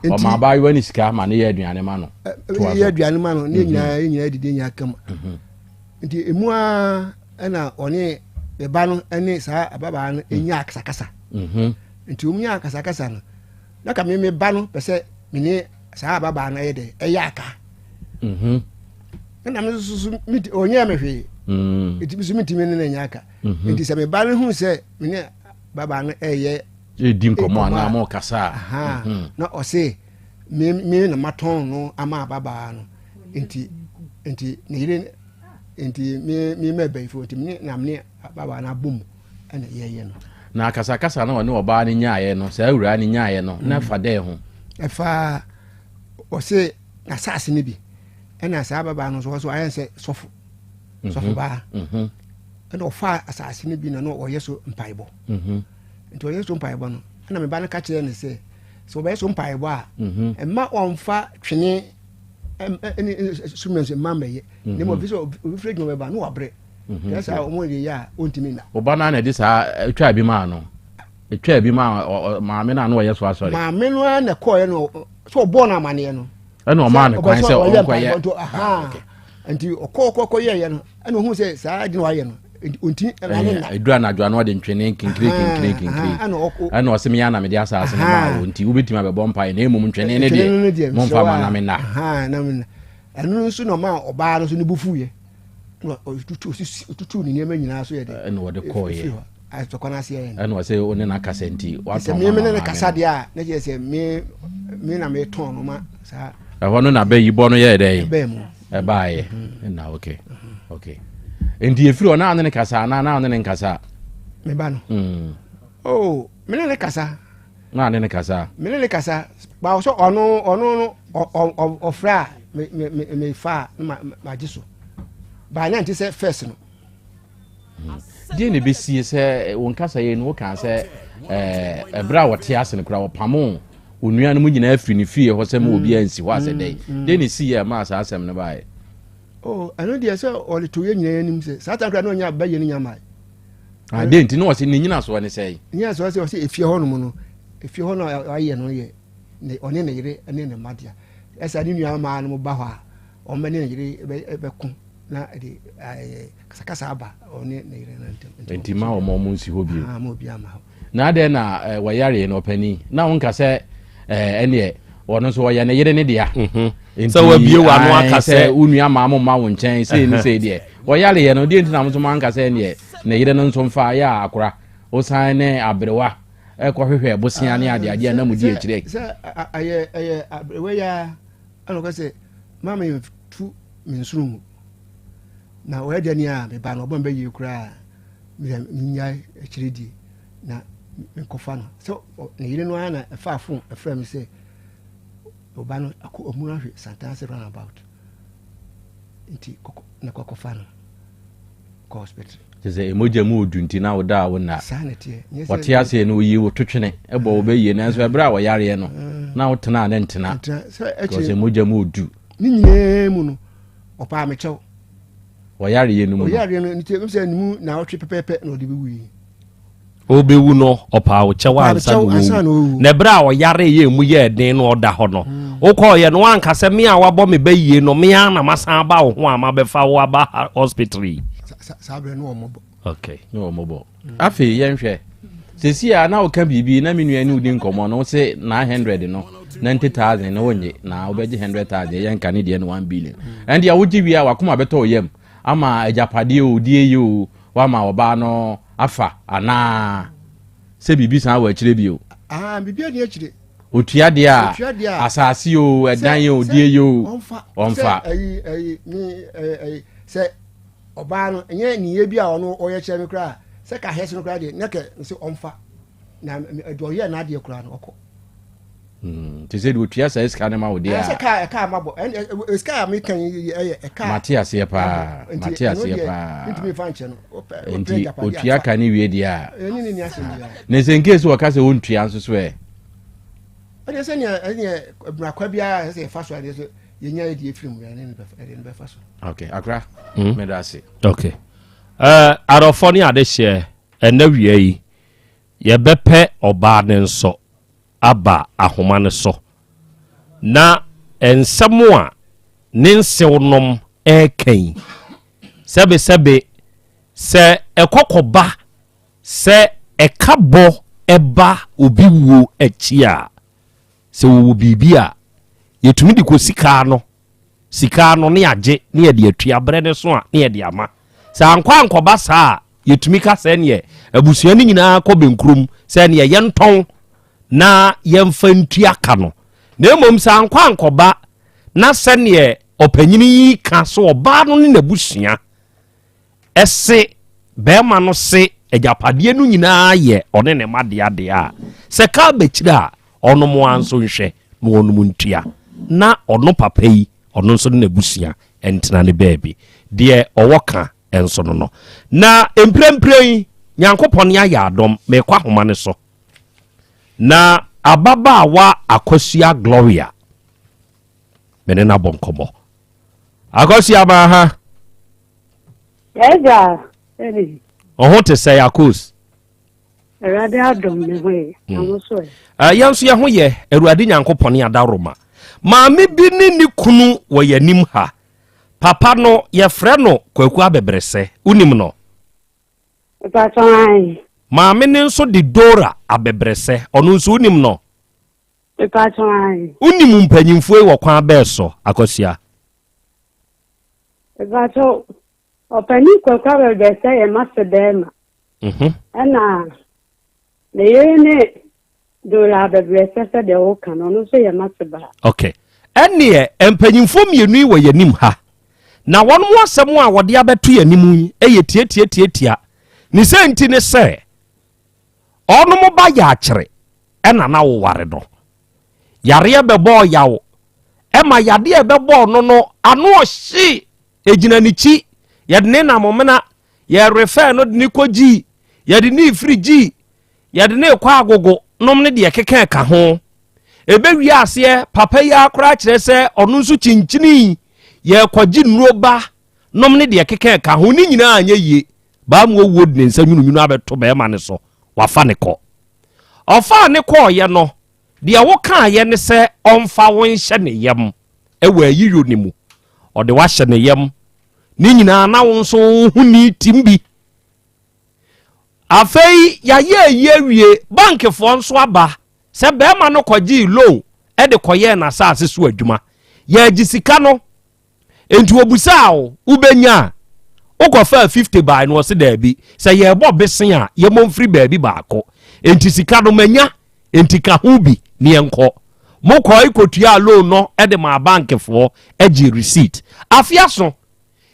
ɔma abaayewa ne sika ma ne yɛ aduane ma no. Yɛ aduane ma no ne nyinaa yɛ nyinaa didi nyinaa kama. Mhm. Nti emu ara ɛna ɔne ne ba no ne saa ababaa no mhm. nya akasakasa. Mhm. Nti wɔn nya akasakasa no na ka me me ba no pɛ sɛ me ne saa ababaa no ɛyɛ dɛ ɛyɛ aka. Ɛna me nso so ɔnyɛ me hwee. Nti me nso mentumi ne no nyɛ aka. Nti sɛ me ba no hu sɛ me ne ababaa no ɛyɛ ɛdi nkɔmmɔ anaa mo kasa a na ɔse me me na matɔn no ama ababaa no nti nti ne yere nti me me ma bɛyifo nti me na me ne ababaa no abɔ mu ɛna yɛyɛ no. Na akasakasa na ɔne ɔbaa no nyaeɛ no saa awuraa no nyaeɛ no na ɛfa dɛn ho? Ɛfa ɔse n'asase no bi ɛna saa ababaa no nso ɔso ayɛ sɛ sɔfo mhm. sɔfo baa mhm. ɛna ɔfa asase no bi na na ɔyɛ so mpaebɔ mhm. nti ɔyɛ so mpaebɔ no ɛna me ba no ka kyerɛ no sɛ sɛ ɔbɛyɛ so mpaebɔ a mhm. mma ɔmfa twene ne instruments mma mmɛyɛ na mmom obi sɛ obi firi adwuma bɛba na wabrɛ mhm. yɛ saa wɔn de yɛ a ɔntumi nna. Ɔba no na ɛde saa ɛtwa bi maa no ɛtwa bi maa maame no a na ɔyɛ so asɔre. Maame no ara na ɛkɔɔyɛ no sɛ ɔbɔɔ no amaneɛ no. Ɛna ɔmaa no kwan sɛ ɔnkɔyɛ. Nti ɔkɔɔ kɔkɔ yɛɛyɛ no ɛna ohun sɛ saa adi na wayɛ no nti ɛna ne nna. Edu anadwo ano ɔde ntwene nkinkiri kinkiri kinkiri ɛna ɔsɛ mi ana mede asaase no maa wo nti wobɛtumi abɛbɔ mpaeɛ na mmom ntwene ne deɛ momfa ma na me nna. Ɛno nso na ɔmaa ɔbaa no nso ne bo fuiɛ na ɔtutu ne nneɛma nyinaa so yɛ de. Ɛna ɔde kɔɔyɛ. Asɔkwa no aseɛ ɛna ɔsɛ wo ne no akasa nti watɔn ma me ne no kasa deɛ a na kyerɛ sɛ me me na metɔn no ma saa. Ɛhɔ no na bɛyi bɔ no yɛɛ dɛ ɛbaayɛ mhm. na ok ok nti efiri hɔ na ɔne ne kasa anaa na ɔne ne nkasa. Me ba no. Mm. Oh, me ne ne kasa. Na ɔne ne kasa. Me ne ne kasa ba ɔsɛ ɔno ɔno no ɔfrɛ a me me me fa a ma ma gye so ba anya nte sɛ first no. Deɛ na ɛbɛsie sɛ wo nkasa yɛ no wokaa sɛ ɛberɛ a wɔte ase no koraa wɔpamo onua no mu nyinaa firi ne fie hɔ sɛ ma mm. obiara nsi hɔ asɛ dɛn mm. deɛ na ɛsi yɛ maa saa asɛm no baeɛ oh, ɛno deɛ sɛ ɔde to yɛ nyinaa anim sɛ saa tan koraa na ɔnya bɛyɛ no nya mae ah, deɛ nti na ɔse ne nyinasoɔ ne sɛe nyinasoɔ sɛ ɔsɛ efie hɔ nom no efie hɔ no ayɛ no yɛ ɔne ne yere ne ne mma dea ɛsɛ ne nua maa no ba hɔ a ɔmmɛ ne ne yere bɛko. na ɛde ɛɛ kasakasa aba ɔne ne yere no ntam. Nti ma wɔn wɔn nsi hɔ bio. Ah, ma obi ama hɔ. Na adɛn na eh, wɔyareɛ no ɔpanin na wonka sɛ eh, ɛneɛ ɔno nso ɔyɛ ne yere ne dea. Mhm. Nti Sɛ wabie w'ano aka sɛ wo nua maa mo mma wo nkyɛn sei ne sei deɛ wɔyareɛ no deɛ nti na mo nso moanka sɛ ɛneɛ ne yere no nso mfa yɛ a akora wosan ne aberewa ɛkɔhwehwɛ bosea ne adeadeɛ na modi akyirɛ. Sɛ ɛyɛ ɛyɛ aberewa yi a ɛna ɔka sɛ maame tu me nsono mu na ɔyɛ dɛ ni a meba no ɔbɔ me bɛyie koraa meyɛ menyae akyire die na menkɔfa no sɛ ne yere no ara na ɛfaa fon ɛfrɛ me sɛ ɔba no akɔ ɔmu ahwe Santase runabout nti kɔkɔ na kɔkɔfa no kɔ hospital. Kyerɛ sɛ mogya mu odu nti na woda a wonna. Saa na ɛteɛ. Nyɛ sɛ Wɔte aseɛ no woyi wo to twene bɔ wo bɛyie nanso ɛberɛ a wɔyareɛ no na wotena a ne ntena. Ntena sɛ Because akyire mogya mu odu. ne nyinaa mu no ɔpaa me kyɛw. Wɔyareɛ no mu no. Ɔyareɛ no nti ɛm sɛ ne mu na ɔtwe pɛpɛɛpɛ na ɔde bɛwui. Ɔbɛwu no ɔpaa wo kyɛw ansa na ɔwu. Na ɛberɛ a ɔyare yɛ mu yɛɛ den na ɔda hɔ no hmm. wokɔɔyɛ no wanka sɛ me a wabɔ me ba yie no me ara na masan aba wo ho a mabɛfa wo aba hospital yi. Saa berɛ no ɔmmɔbɔ. Okay. Ne ɔmmɔbɔ. Afei yɛnhwɛ sɛsi a na woka biribi na me nua ne wodi nkɔmmɔ no wo se 900 no 90000 no wonnye na wobɛgye 100000 yɛnka ne deɛ no 1 billion ɛndeɛ wogye wie a wakoma bɛtɔ wo yam ama agyapadeɛ o die yi o wama ɔbaa no afa anaa sɛ biribi san wɔ akyire bio. Ah, biribi ani akyire. Otua deɛ a asase o ɛdan o die yi o ɔnfa. Sɛ ɛyi ɛyi ne ɛyi sɛ ɔbaa no ɛnyɛ niyɛ bi a ɔno ɔyɛ kyerɛ me koraa sɛ ka hɛs no koraa deɛ ne kɛ nse ɔnfa na deɛ ɔyɛ n'adeɛ koraa no ɔkɔ. Hmm, te sɛ deɛ ɔtua saa sika no ma wo deɛ a. Sɛ kaa ɛkaa ma bɔ ɛn sika a meka yi ɛyɛ ɛkaa. Mate aseɛ paa mate aseɛ paa. Ntumi nfa nkyɛ no. Nti ɔtua ka ne wie deɛ a. Ɛne ne ni asɛm biara. Na sɛ nkee sɛ wɔka sɛ ɔntua nso so ɛ. Ɛdeɛ sɛ nea ɛneɛ mmurakwa biara ɛsɛ yɛfa so adeɛ so yɛnya yɛ deɛ ɛfiri mu yɛne no bɛfa so. Ok akora hmm? meda ase. Ok uh, adɔfoɔ ne adehyeɛ ɛnɛ wia yi yɛbɛpɛ ɔbaa ne nso aba ahoma no so na nsɛm a ne nsew nom ɛreka yi sɛbesɛbe sɛ ɛkɔkɔba Sɛ ɛka bɔ ba obi wuo akyi a, sɛ wɔwɔ biribi a, yɛtumi de kɔsi kaa no, sika no ne yɛagye ne yɛde atua, berɛ no so a ne yɛde ama. Sɛ ankɔ ankɔba saa a, yɛtumi ka sɛ neɛ abusua no nyinaa kɔ bɛnkurom sɛ neɛ yɛntɔn na yɛmfa ntua ka no. Na mmom sɛ ankɔ ankɔba na sɛneɛ ɔpanyini yi ka sɛ ɔbaa no ne n'abusua se bɛrima no se agyapadeɛ no nyinaa yɛ ɔne ne mma dea deɛ a, sɛ kaa bɛkyiri a, ɔnom ara nso nhwɛ na ɔnom ntua, na ɔno papa yi, ɔno nso ne n'abusua ntena ne baabi. Deɛ ɔwɔ ka nso no no. Na mprempren yi, Nyankopɔn ayɛ adom, merekɔ ahoma no so. Na ababaawa Akosua Gloria, me ne no abɔ nkɔmmɔ. Akosua maa ha. Ɛgya, ɛni. Ɔho te sɛ Akos. Awurade adom me ho ye, na mo so ɛ. Eh, yɛn nso yɛn ho yɛ, Awurade Nyankopɔn ne adaworoma. Maame bi ne ne kunu wɔ yɛn anim ha. Papa no, yɛfrɛ no Kwaku Abɛbrɛsɛ. Wonim no? Mepakyɛw, ae. Maame no nso de Dora Abɛbrɛsɛ. Ɔno nso wonim no? Mepakyɛw, ae. Wonim mpanyimfoɔ yi wɔ kwan bɛɛ so, Akosua? Mepakyɛw, Ɔpanin Kwaku Abɛbrɛsɛ yɛ m'ase bɛɛma. Mhm. Ɛna ne yere ne Dora Abɛbrɛsɛ sɛdeɛ woka no, ɔno nso yɛ m'ase baa. Ok. Ɛnneɛ, mpanyimfoɔ mmienu yi wɔ yɛn anim ha. Na wɔn mo asɛm a wɔde abɛto yɛn anim yi yɛ tiatiatiatia. Ne sɛ nti ne sɛ, ɔnom ba yɛ akyere ɛna na woware no. Yareɛ bɛbɔɔ yaw ɛma yadeɛ a ɛbɛbɔɔ no no ano ɔhye ɛgyina ne kyi yɛde ne nam mena yɛrefɛ no de ne kɔ gyii yɛde ne firi gyii yɛde ne kɔ agogo nom ne deɛ keka ɛka ho ɛbɛwie aseɛ papa yi akora kyerɛ sɛ ɔno nso kyinkyini yɛkɔgye nnuro ba nom ne deɛ keka ɛka ho ne nyinaa anyɛ yie baa mu owuo de ne nsa nwununwunu abɛto bɛrima ne so wafa ne kɔ ɔfaa ne kɔɔyɛ no Deɛ wokaeɛ ne sɛ ɔmfa wo nhyɛ ne yam wɔ ayiyɔ no mu. Ɔde wo ahyɛ ne yam. Ne nyinaa na wo nso wo ho ni tim bi. Afei yɛayɛ ayi awie, bankfoɔ nso aba sɛ bɛrima no kɔgyee loan de kɔyɛɛ n'asase so adwuma. Yɛagye sika no. Enti wɔbusaa wo, wobɛnya a? Wokɔfaa 50 bae no, ɔse daabi. Sɛ yɛrebɔ bese a, yɛmmɔ mfiri baabi baako. Enti sika no manya, enti ka ho bi na yɛnkɔ. Mokɔe kɔtuaa loan no de maa bankfoɔ gyee receipt. Afe aso,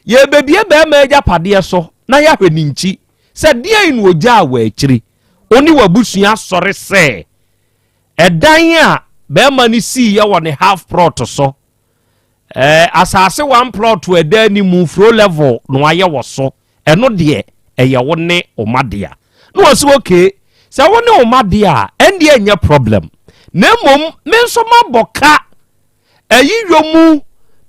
yɛrebɛbie barima agyapadeɛ so na yɛahwɛ ne nkyi sɛ deɛn na ɔgyaa wɔ akyiri. Wo ne w'abusua sɔre sɛ ɛdan a barima no siiɛ wɔ ne half plot so, eh, asase one plot a ɛda anim fro level na wayɛ wɔ so, ɛno deɛ ɛyɛ wo ne wo ma dea. Na wɔsi okay, sɛ wo ne wo ma dea a, ɛndeɛ ɛnyɛ problem. Na mmom me nso mabɔ ka ɛyi yɔ mu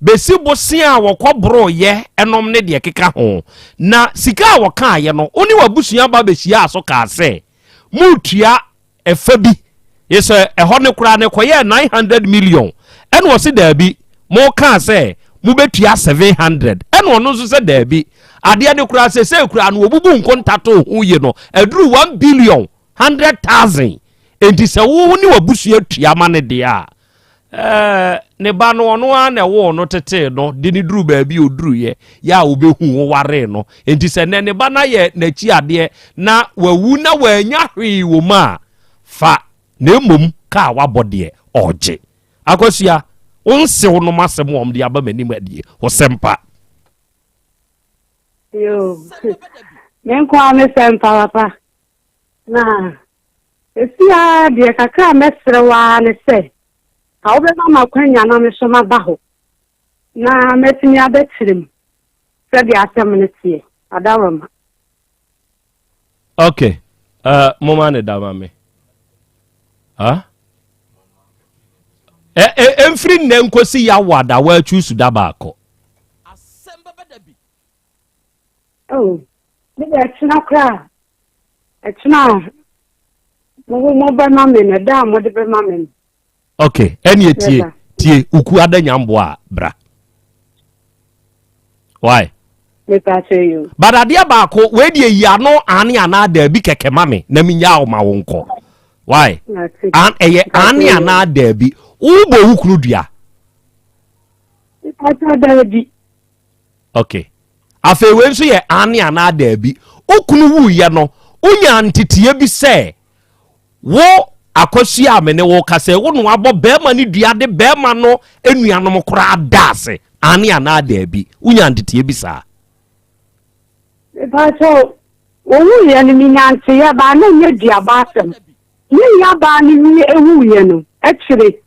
bɛsi bosea a wɔkɔ boroyɛ ɛnom ne deɛ keka ho. Na sika a wɔkaeɛ no, wo ne w'abusua ba bɛhyiaa so kaa sɛ moretua ɛfa bi ye sɛ ɛhɔ no koraa no ɛkɔyɛɛ 900 million ɛna ɔse daabi mo kaa sɛ mobɛtua 700 ɛna ɔno nso sɛ daabi adeɛ no koraa sɛsɛ koraa no wɔbubu nkonta to ho ye no aduru 1 billion 100,000 enti sɛ wo ne wabusua tua ma no deɛ a Ɛɛ, ne ba no, ɔno ara na ɛwoo no tetee no de no duruu baabi a ɔduruiɛ, yɛ a ɔbɛhuu wo waree no. Enti sɛ nnɛ ne ba no ayɛ n'akyi adeɛ na wawu na wannya hwee wɔ mu a, fa, na mmom ka a wabɔ deɛ ɔregye. Akosua, wo nsew nom asɛm a wɔde aba m'anim adie, wo sɛmpa. Yoo, me nko ara me sɛmpa papa. Na Seesei ara deɛ, kakra a mɛsrɛ wo ara ne sɛ, ka wobɛma me akwanya na me nso maba hɔ, na matumi abɛkyerɛ mu sɛdeɛ asɛm no teɛ. Adaworoma. Ok, uh, moma ne da ma me. Huh? Ɛmfiri nnɛ nkosi Yawada wɔatwusu da baako. Oh, me deɛ ɛkyena koraa, ɛkyena a mo mo bɛma me no, ɛda a mode bɛma me no. Ok, ɛneɛ tie, tie, uku ada nyamboa a, bra. Why? But adeɛ baako, wei deɛ yi ano ane anaa daabi kɛkɛ ma me na menyaa wo ma wo nkɔ. Why? An, ɛyɛ ane anaa daabi. Wobɔ wo kunu dua. Daabi. Ok. Afei wei nso yɛ aane anaa daabi. Wo kunu wuiɛ no, wonyaa nteteeɛ bi sɛ wo Akosua a me ne wo kasa yi, wo na wabɔ barima no dua de barima no nuanom koraa da ase. Aane anaa daabi. Wonyaa nteteeɛ bi saa? Mepakyɛw, owuiɛ no menyaa nteeɛ baa na ɛnyɛ duabɔ asɛm. Me nuabaa no wie wuiɛ no akyire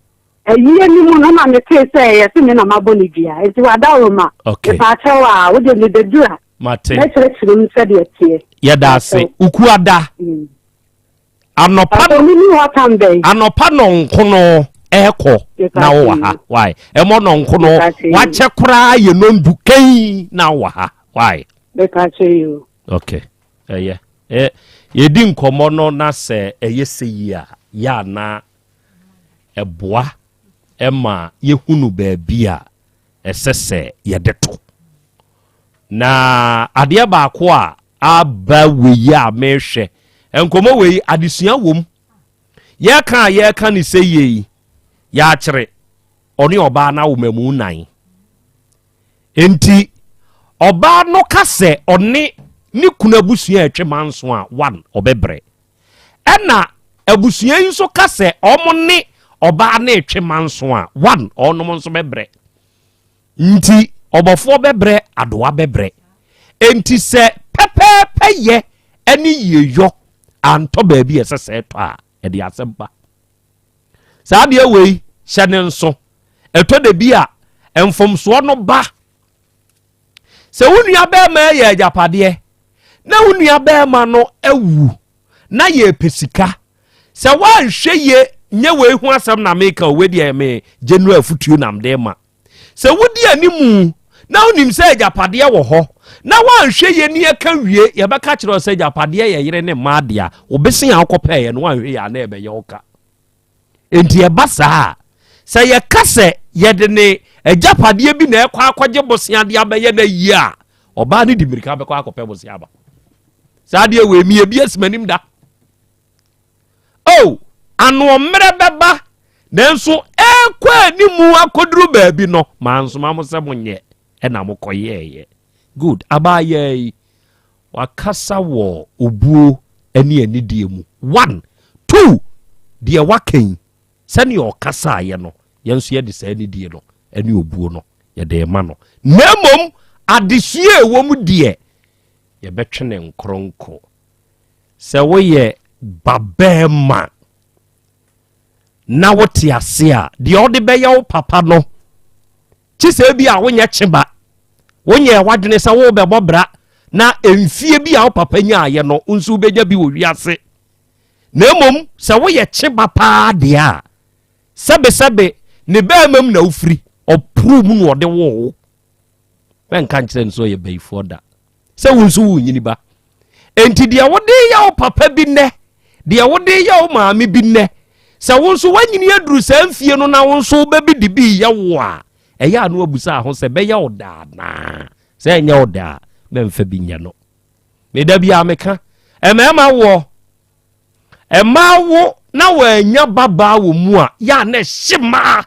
Ayie no mu no na metee sɛ yɛse me na mabɔ no dua nti wadaworoma Okay. mepaakyɛw a wode mebɛduru a Mate. mɛkyerɛkyerɛ mu sɛdeɛ ɛteɛ. Yɛda ase. Ukuada. Anɔpa Pakyɛw menni hɔ tam bɛn? Anɔpa nɔnkono ɛkɔ na wowɔ ha. Why? Ɛmɔ nɔnkono Mepaakyɛw. wakyɛ koraa yɛ nɔndu kɛn na wowɔ ha. Why? Mepaakyɛw yi o. Okay. Ɛyɛ. Ɛ yɛdi nkɔmmɔ no na sɛ ɛyɛ sɛ yi a yɛ ana ɛboa ma yɛhunu baabi a ɛsɛ sɛ yɛde to. Na adeɛ baako a aba wei a mehwɛ, nkɔmmɔ wei adesua wom. Yɛka a yɛka ne sɛ yei, yɛakyere ɔne ɔbaa no awomamu nan. Enti ɔbaa no ka sɛ ɔne ne kunu abusua ɛtwe manso a, one, ɔbɛbrɛ. Ɛna abusua yi nso ka sɛ wɔn ne ɔbaa no retwe manso a, one, wɔnom nso bɛbrɛ. Nti ɔbɔfoɔ bɛbrɛ, adowa bɛbrɛ. Enti sɛ pɛpɛɛpɛ yɛ ɛne yieyɔ antɔ baabi a ɛsɛ sɛ ɛtɔ a, ɛde asɛm ba. Saa adeɛ wei hyɛ ne nso. Ɛtɔ da bi a mfomsoɔ no ba. Sɛ wo nua bɛrima yɛ agyapadeɛ na wo nua bɛrima no awu na yɛpɛ sika sɛ woanhwɛ yie nyɛ wei ho asɛm na meka o wei deɛ me general afutuo na mede ma sɛ wodi animu na wonim sɛ agyapadeɛ wɔ hɔ na woanhwɛ yie ne yɛka wie yɛbɛka kyerɛ sɛ agyapadeɛ yɛ yere ne mmaa dea wobese a wokɔpɛeɛ no woanhwɛ yie a na ɛbɛyɛ wo ka Enti ɛba saa a, sɛ yɛka sɛ yɛde ne agyapadeɛ bi na ɛkɔ akɔgye bosea de abɛyɛ no ayie a, Ɔbaa no di mmirika bɛkɔ akɔpɛ bosea aba. Saa adeɛ wei meyɛ bi asi m'anim da. Oh, anoɔmmerɛ bɛba, nanso ɛrekɔ animu akɔduru baabi no, mansoma mo sɛ monyɛ, ɛna mokɔyɛɛyɛ. Good. Abaayaa yi, wakasa wɔ obuo ne anidie mu. One, two, deɛ waka yi, sɛdeɛ ɔkasaeɛ no, yɛn nso yɛde saa anidie no ne obuo no yɛde rema no. Na mmom, adesua a ɛwɔ mu deɛ, yɛbɛtwe ne nkoronko. Sɛ woyɛ babarima na wote ase a, deɛ ɔde bɛyɛ wo papa no, kye sɛ bi a wonyɛ kyeba, wonyɛ w'adwene sɛ wobɛbɔ bra na mfie bi a wo papa nyaayɛ no nso wobɛnya bi wɔ wiase. Na mmom sɛ woyɛ kyeba paa deɛ a, sɛbesɛbe ne bɛrima mu na wofiri, ɔporo mu na ɔde woo wo. Mɛnka nkyerɛ no sɛ ɔyɛ bayifoɔ da, sɛ wo nso wonyini ba. Enti deɛ wode yɛ wo papa bi nnɛ, deɛ wode yɛ wo maame bi nnɛ, sɛ wo nso woanyini aduru saa mfie no na wo nso wobɛbi de bi yɛ wo a, ɛyɛ a na wabusa ho sɛ bɛyɛ wo daa naa. Sɛ ɛnyɛ wo daa, mɛmfa bi nyɛ no. Meda bi a meka, mmarima woɔ, mmaa wo na wɔanya babaa wɔ mu a, yɛ a na ɛhye mmaa.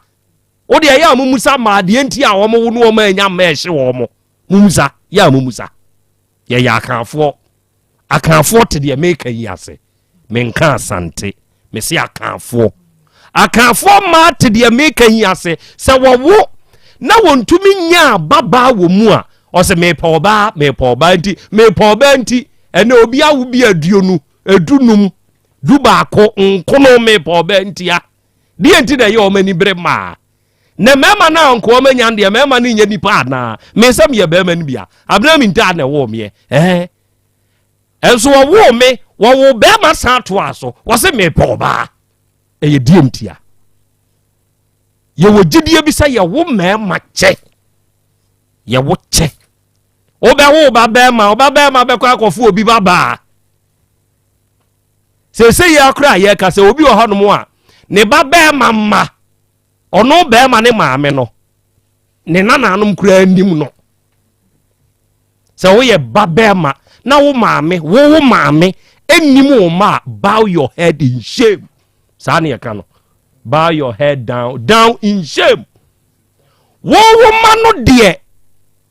Wo deɛ ɛyɛ a mumusa mmaa deɛ nti a wɔn wo no wɔn anya mmaa ɛhye wɔn. Mumusa, yɛ a mumusa. Yɛyɛ Akanfoɔ. Akanfoɔ te deɛ meka yi ase. Menka Asante. Mese Akanfoɔ. Akanfoɔ mmaa te deɛ meka yi ase. Sɛ wɔwo na wɔntumi nyaa babaa wɔ mu a, ɔsɛ mepɛ ɔbaa, mepɛ ɔbaa nti, mepɛ ɔbaa nti. Ɛnɛ obi awo bi aduonu, edunum, dubaako, nkono mepɛ ɔbaa ntia. Deɛ nti na ɛyɛ wɔn ani bere mmaa. Na mmarima no a nka wɔn anya deɛ mmarima no nyɛ nipa anaa? Me sɛ meyɛ barima no bia. Abena mi ntaa na ɛwoo meɛ. Ɛɛ. Ɛnso wɔwoo me, wɔwoo barima san toa so. Wɔse mepɛ ɔbaa. Ɛyɛ deɛ ntia. Yɛwɔ gyidie bi sɛ yɛwo mmarima kyɛ. Yɛwo kyɛ. Wobɛwo ba barima, ɔba barima bɛkɔ akɔfo obi ba baa. Seesei yi ara koraa a yɛreka sɛ obi wɔ hɔnom a ne ba bɛrima mma ɔno bɛrima ne maame no ne nananom koraa nim no. Sɛ woyɛ ba bɛrima na wo maame wo wo maame nim wo mma a bow your head in shame. Saa ne yɛka no. Bow your head down down in shame. Wo wo ma no deɛ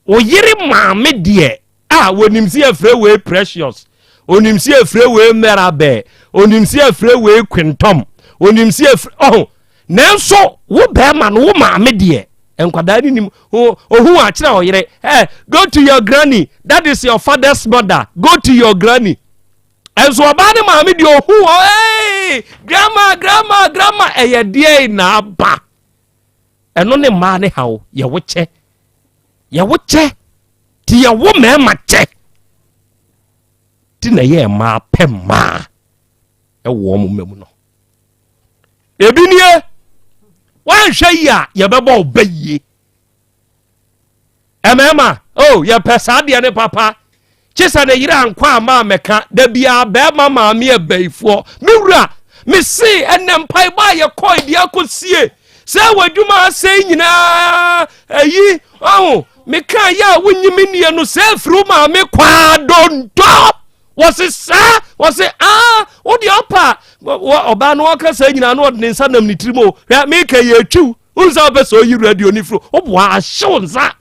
wo yere maame deɛ Ah, wɔnim sɛ yɛfrɛ wei Precious, onim sɛ yɛfrɛ wei Mirabel, onim sɛ yɛfrɛ wei Quintom, onim sɛ yɛfrɛ ɔho. Nanso wo bɛrima no, wo maame deɛ, nkwadaa no nim. Ohu akyerɛ ɔyere, hey, go to your granny, that is your father's mother, go to your granny. Ɛnso ɔbaa ne maame deɛ ohu hɔ, hey, grandma, grandma, grandma, ɛyɛ deɛ na aba. Ɛno ne mmaa ne haw, yɛwo kyɛ. Yɛwo kyɛ. Ti yɛwo mmarima kyɛ ti na ɛyɛ mmaa pɛ mmaa ɛwɔ wɔn mma mu no. Ebi nie, wanhwɛ yi a yɛbɛbɔ ɔbɛ yie. Mmarima, oh yɛpɛ saa deɛ ne papa. Kye sɛ ne yere ankɔ ama amɛka da biara bɛrima maame abayifoɔ. Me wura, mese ɛnɛ mpaebɔ a yɛkɔe deɛ akɔsie sɛ w'adwuma asɛe nyinaa ayi ɔho meka yɛ a wonyi me nnie no sɛ afiri wo maame kwaa dontɔ wɔse saa wɔse aa wode ɔpa ɔbaa no ɔka saa nyinaa no ɔde ne nsa nam ne tirim o hwɛ meka yɛ atwiw wohu sɛ wopɛ sɛ ɔyi radio no firi woboa ahyew nsa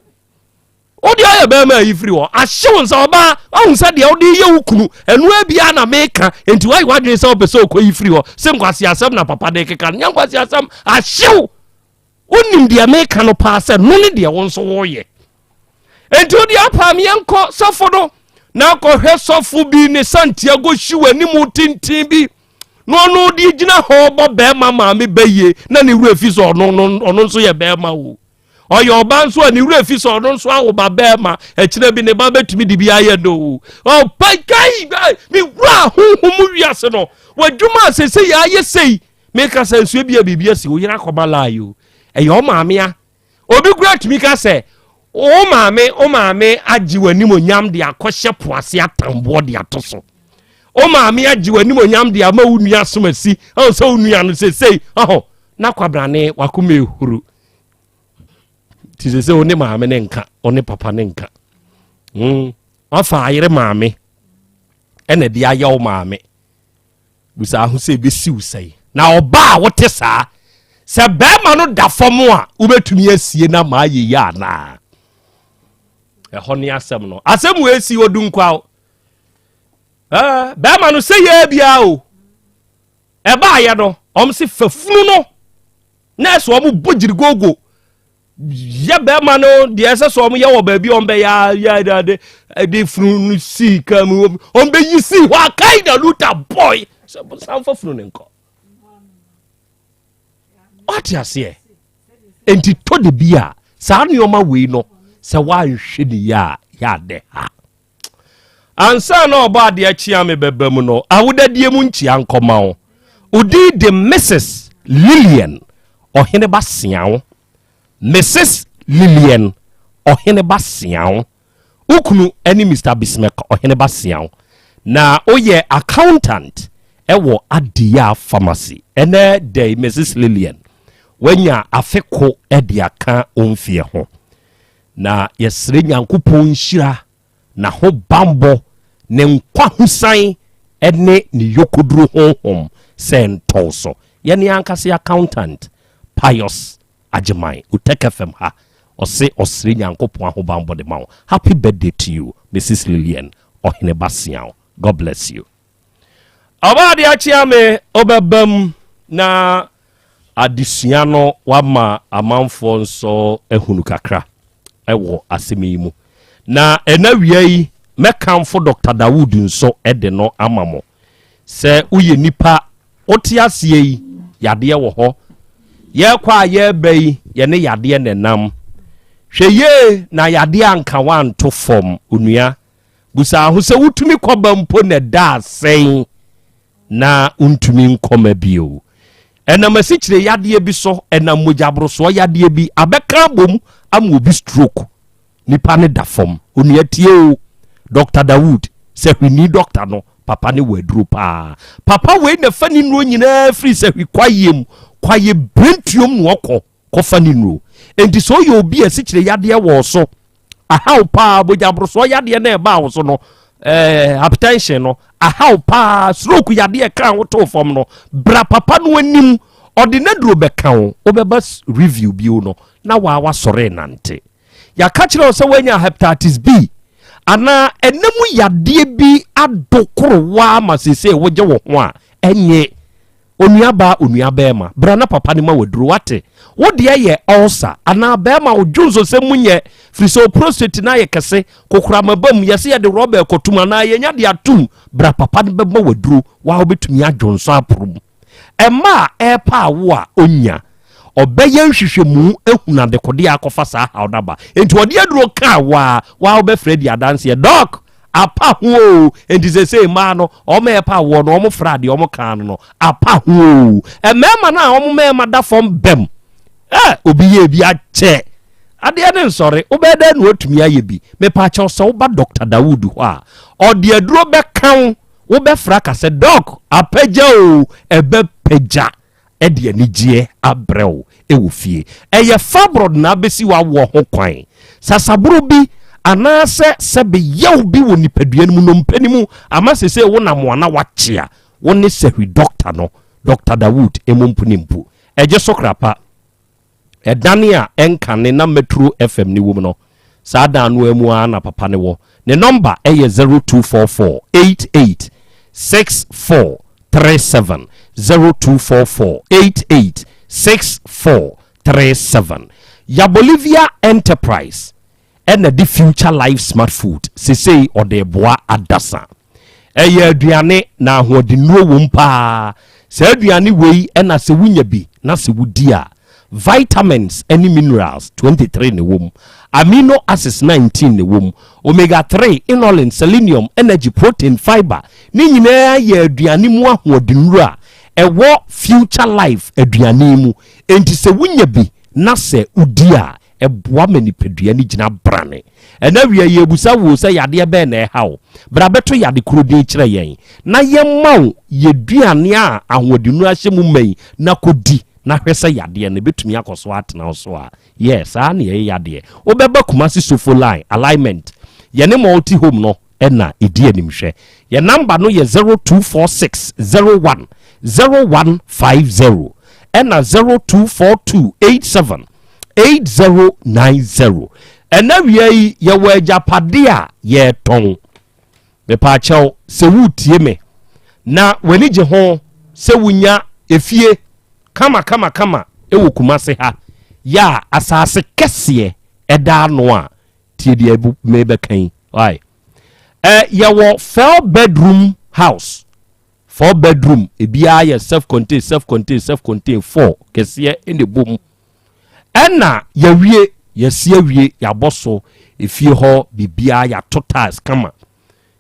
Wode ayɛ bɛrima ayi firi hɔ ahye wo nsa ɔbaa wahu sɛ deɛ wode yɛ wo kunu ɛno abia na meka nti woayɛ w'adwene sɛ wopɛ sɛ ɔkɔyi firi hɔ sɛ nkwasi asɛm na papa de keka no nyɛ nkwasi asɛm ahyew wonim deɛ meka no paa sɛ no ne deɛ wo nso woyɛ nti wode apam yɛnkɔ sɔfo no na akɔhwɛ sɔfo bi ne Santiago hyi w'anim tintin bi na ɔno de gyina hɔ bɔ bɛrima maame bɛyie na ne werɛ fi sɛ ɔno ɔno nso yɛ bɛrima o Ɔyɛ ɔba nso a ne werɛ fi sɛ ɔno nso awo ba bɛrima. Ɛkyerɛ bi ne ba bɛtumi de bi ayɛ no. Ɔpa kai me wura honhom mu wiase no. W'adwuma a sese yɛ ayɛ sei. Meka sɛ nsuo bi a biribi asi wo yere akɔma lie o. Ɛyɛ ɔmaame a. Obi kura tumi ka sɛ wo maame wo maame agye w'animonyam de akɔhyɛ po ase atamboɔ de ato so. Wo maame agye w'animonyam de ama wo nua asomasi. Ɔn sɛ wo nua no sesei ɔho na kwabrane wakoma ehuru. Nti sɛ sɛ wo ne maame ne nka, wo ne papa ne nka. Wafa ayere maame ɛna de ayɛ wo maame. Busa ho sɛ ebesi wo sɛe. Na ɔbaa a wote saa, sɛ bɛrima no da fam a, wobɛtumi asie na ma ayɛ yi anaa? Ɛhɔ ne asɛm no. Asɛm wɔ esi Odunkwa o. Bɛrima no sɛ yɛ biara o. Ɛbaayɛ no, ɔmo se fafunu no na ɛsɛ ɔmo bɔ gyirigogo yɛ bɛrima no deɛ ɛsɛ sɛ ɔmo yɛ wɔ baabi ɔmo bɛyɛ yɛ de de funu no sii kaa mu, ɔmo bɛyi sii hɔ akai na luta boy sɛ sanfa funu ne nkɔ. Wate aseɛ? Nti tɔ de bi a saa nneɛma wei no, sɛ woanhwɛ ne yie a, yɛ adɛ ha. Ansa na ɔbɔ adeɛ kyea me bɛba mu no, awodadie mu nkyia nkɔma wo. Odin de Mrs Lilian Ɔheneba Seawo. Mrs Lilian Ɔheneba Seawo, wo kunu ne Mr Bismarck Ɔheneba Seawo, na woyɛ accountant ɛwɔ Adeya Pharmacy. Ɛnɛ dɛ, Mrs Lilian, wanya afe ko de aka wo mfeɛ ho, na yɛsrɛ Nyankopɔn nhyira na ho bambɔ, ne nkwa hosan ne ne yokoduro honhom sɛ ntɔw so. Yɛne ankasa accountant Pius Agyeman, Otec FM ha, ɔse ɔsrɛ Nyankopɔn ahobanbɔ de ma wo. Happy birthday to you, Mrs Lilian Ɔheneba Seaw. God bless you. Ɔbaa de akyea me ɔbɛba mu na adesua no wama amanfoɔ nso ahunu kakra ɛwɔ asɛm yi mu. Na ɛna wia yi, mɛkamfo Dr Dawood nso de no ama mo sɛ woyɛ nipa wote aseɛ yi, yadeɛ wɔ hɔ. Yɛkɔ a yɛreba yi, yɛne yadeɛ nenam. Hwɛ yie na yadeɛ anka wanto fam. Onua, busaa ho sɛ wotumi kɔba mpo na ɛda asɛn na wontumi nkɔma bio. Ɛnam asikyire yadeɛ bi so, ɛnam mogyaborosoɔ yadeɛ bi abɛka abom ama obi stroke, nipa ne da fam. Onua, tie o, Dr Dawood sɛ hwini doctor no papa ne wɔ aduro paa. Papa wei na fa ne nnuro nyinaa firi sɛ hwi kwayɛ mu, kwayɛ birentuom na ɔkɔ kɔfa ne nnuro. Enti sɛ ɔyɛ obi a asikyire yadeɛ wɔ so ahaw paa, mogyaborosoɔ yadeɛ na ɛbaa wo so no, hypertension no ahaw paa, stroke yadeɛ ka wo too fam no, bra papa no anim, ɔde n'aduro bɛka wo. Wobɛba review bio no na waa wasɔre nante. Yɛaka kyerɛ wo sɛ woanya hepatitis B anaa ɛnam yadeɛ bi ado korowa ama seesei wogye wo ho a ɛnyɛ. Onuabaa, onua bɛrima, bra na papa no ma waduro. Wate? Wo deɛ yɛ ulcer anaa bɛrima wodwo nsosɛm mu nyɛ firi sɛ o prostate no ayɛ kɛse, kokorama ba mu, yɛsɛ yɛde rɔba ɛkɔtum anaa yɛnya de atum, bra, papa no bɛma waduro waa wobɛtumi adwo nso aporo mu. Ɛma a ɛrepa awo a onya ɔbɛyɛ nhwehwɛmu ehunu adekodeɛ akɔfa saa haw no aba. Nti ɔde aduro kaa waa waa wobɛfrɛ di adanseɛ, "Doc, apa ho o." Nti sɛsɛ mmaa no, ɔmo ɛpa awoɔ no, ɔmo fra deɛ ɔmo kaa no apa ho o. Mmarima no a ɔmo mmarima da fam bɛm ɛ obi yɛ bi akyɛ adeɛ ne nsɔre, wobɛyɛ dɛ na watumi ayɛ bi. Mepa kyɛw, sɛ woba Dr Dawood hɔ a, ɔde aduro bɛka wo, wobɛfra ka sɛ, "Doc, apagya o." Ɛbɛpagya ɛde anigyeɛ abrɛ wo ɛwɔ fie. Ɛyɛ fibroid na abɛsi w'awoɔ ho kwan, sasaboro bi anaasɛ sɛbe yɛw bi wɔ nipadua no mu, nnompe no mu ama sɛ wo nam ana wakyea, wo ne sɛhwi doctor no, Dr Dawood, ɛmu mpo ne mpo ɛgye so krapa. Ɛdane a ɛnkane na Metro FM ne wom no, saa dan no mu ara na papa ne wɔ. Ne nɔmba ɛyɛ 0244 88 64 37, 0244 88 64 37. Ya Bolivia Enterprise ɛna de Future Life Smart Food sesei ɔde boa adasa. Ɛyɛ aduane na ahoɔdennuro wɔ mu paa. Saa aduane wei ɛna sɛ wonya bi na sɛ wodi a, vitamins ne minerals 23 na ɛwɔ mu, amino acids 19 na ɛwɔ mu, omega 3, inulin, selenium, energy, protein, fiber ne nyinaa yɛ aduane mu ahoɔdennuro a ɛwɔ Future Life aduane mu. Enti sɛ wonya bi na sɛ wodi a, ɛboa ma nipadua no gyina brane. Ɛna wia yɛbusa wo sɛ yadeɛ bɛn na ɛha wo, bra bɛto yade koro din kyerɛ yɛn na yɛma wo yɛduane a ahoɔdennuro ahyɛ mu ma yi na kɔdi na hwɛ sɛ yadeɛ no ɛbɛtumi akɔ so atena wo so a. Yɛ saa ne ɛyɛ yadeɛ. Wobɛba Kumase Sofo Line alignment. Yɛne Multi Home no na ɛdi animhwɛ. Yɛn namba no yɛ 0246 01 0150 ɛna 0242 87 8090. Ɛna wia yi yɛwɔ agyapade a yɛretɔn. Mepaakyɛw sɛ woretie me na w'ani gye ho sɛ wonya efie kama kama kama ɛwɔ Kumase ha yɛ a asase kɛseɛ ɛda ano a tie deɛ mebɛka yi. Why? Ɛ yɛwɔ four bedroom house, four bedroom, ebiara yɛ self contained, self contained, self contained, four kɛseɛ ɛna ɛbɔ mu, ɛna yɛwie, yɛsi awie, yɛabɔ so efie hɔ biribiara, yɛato tiles kama.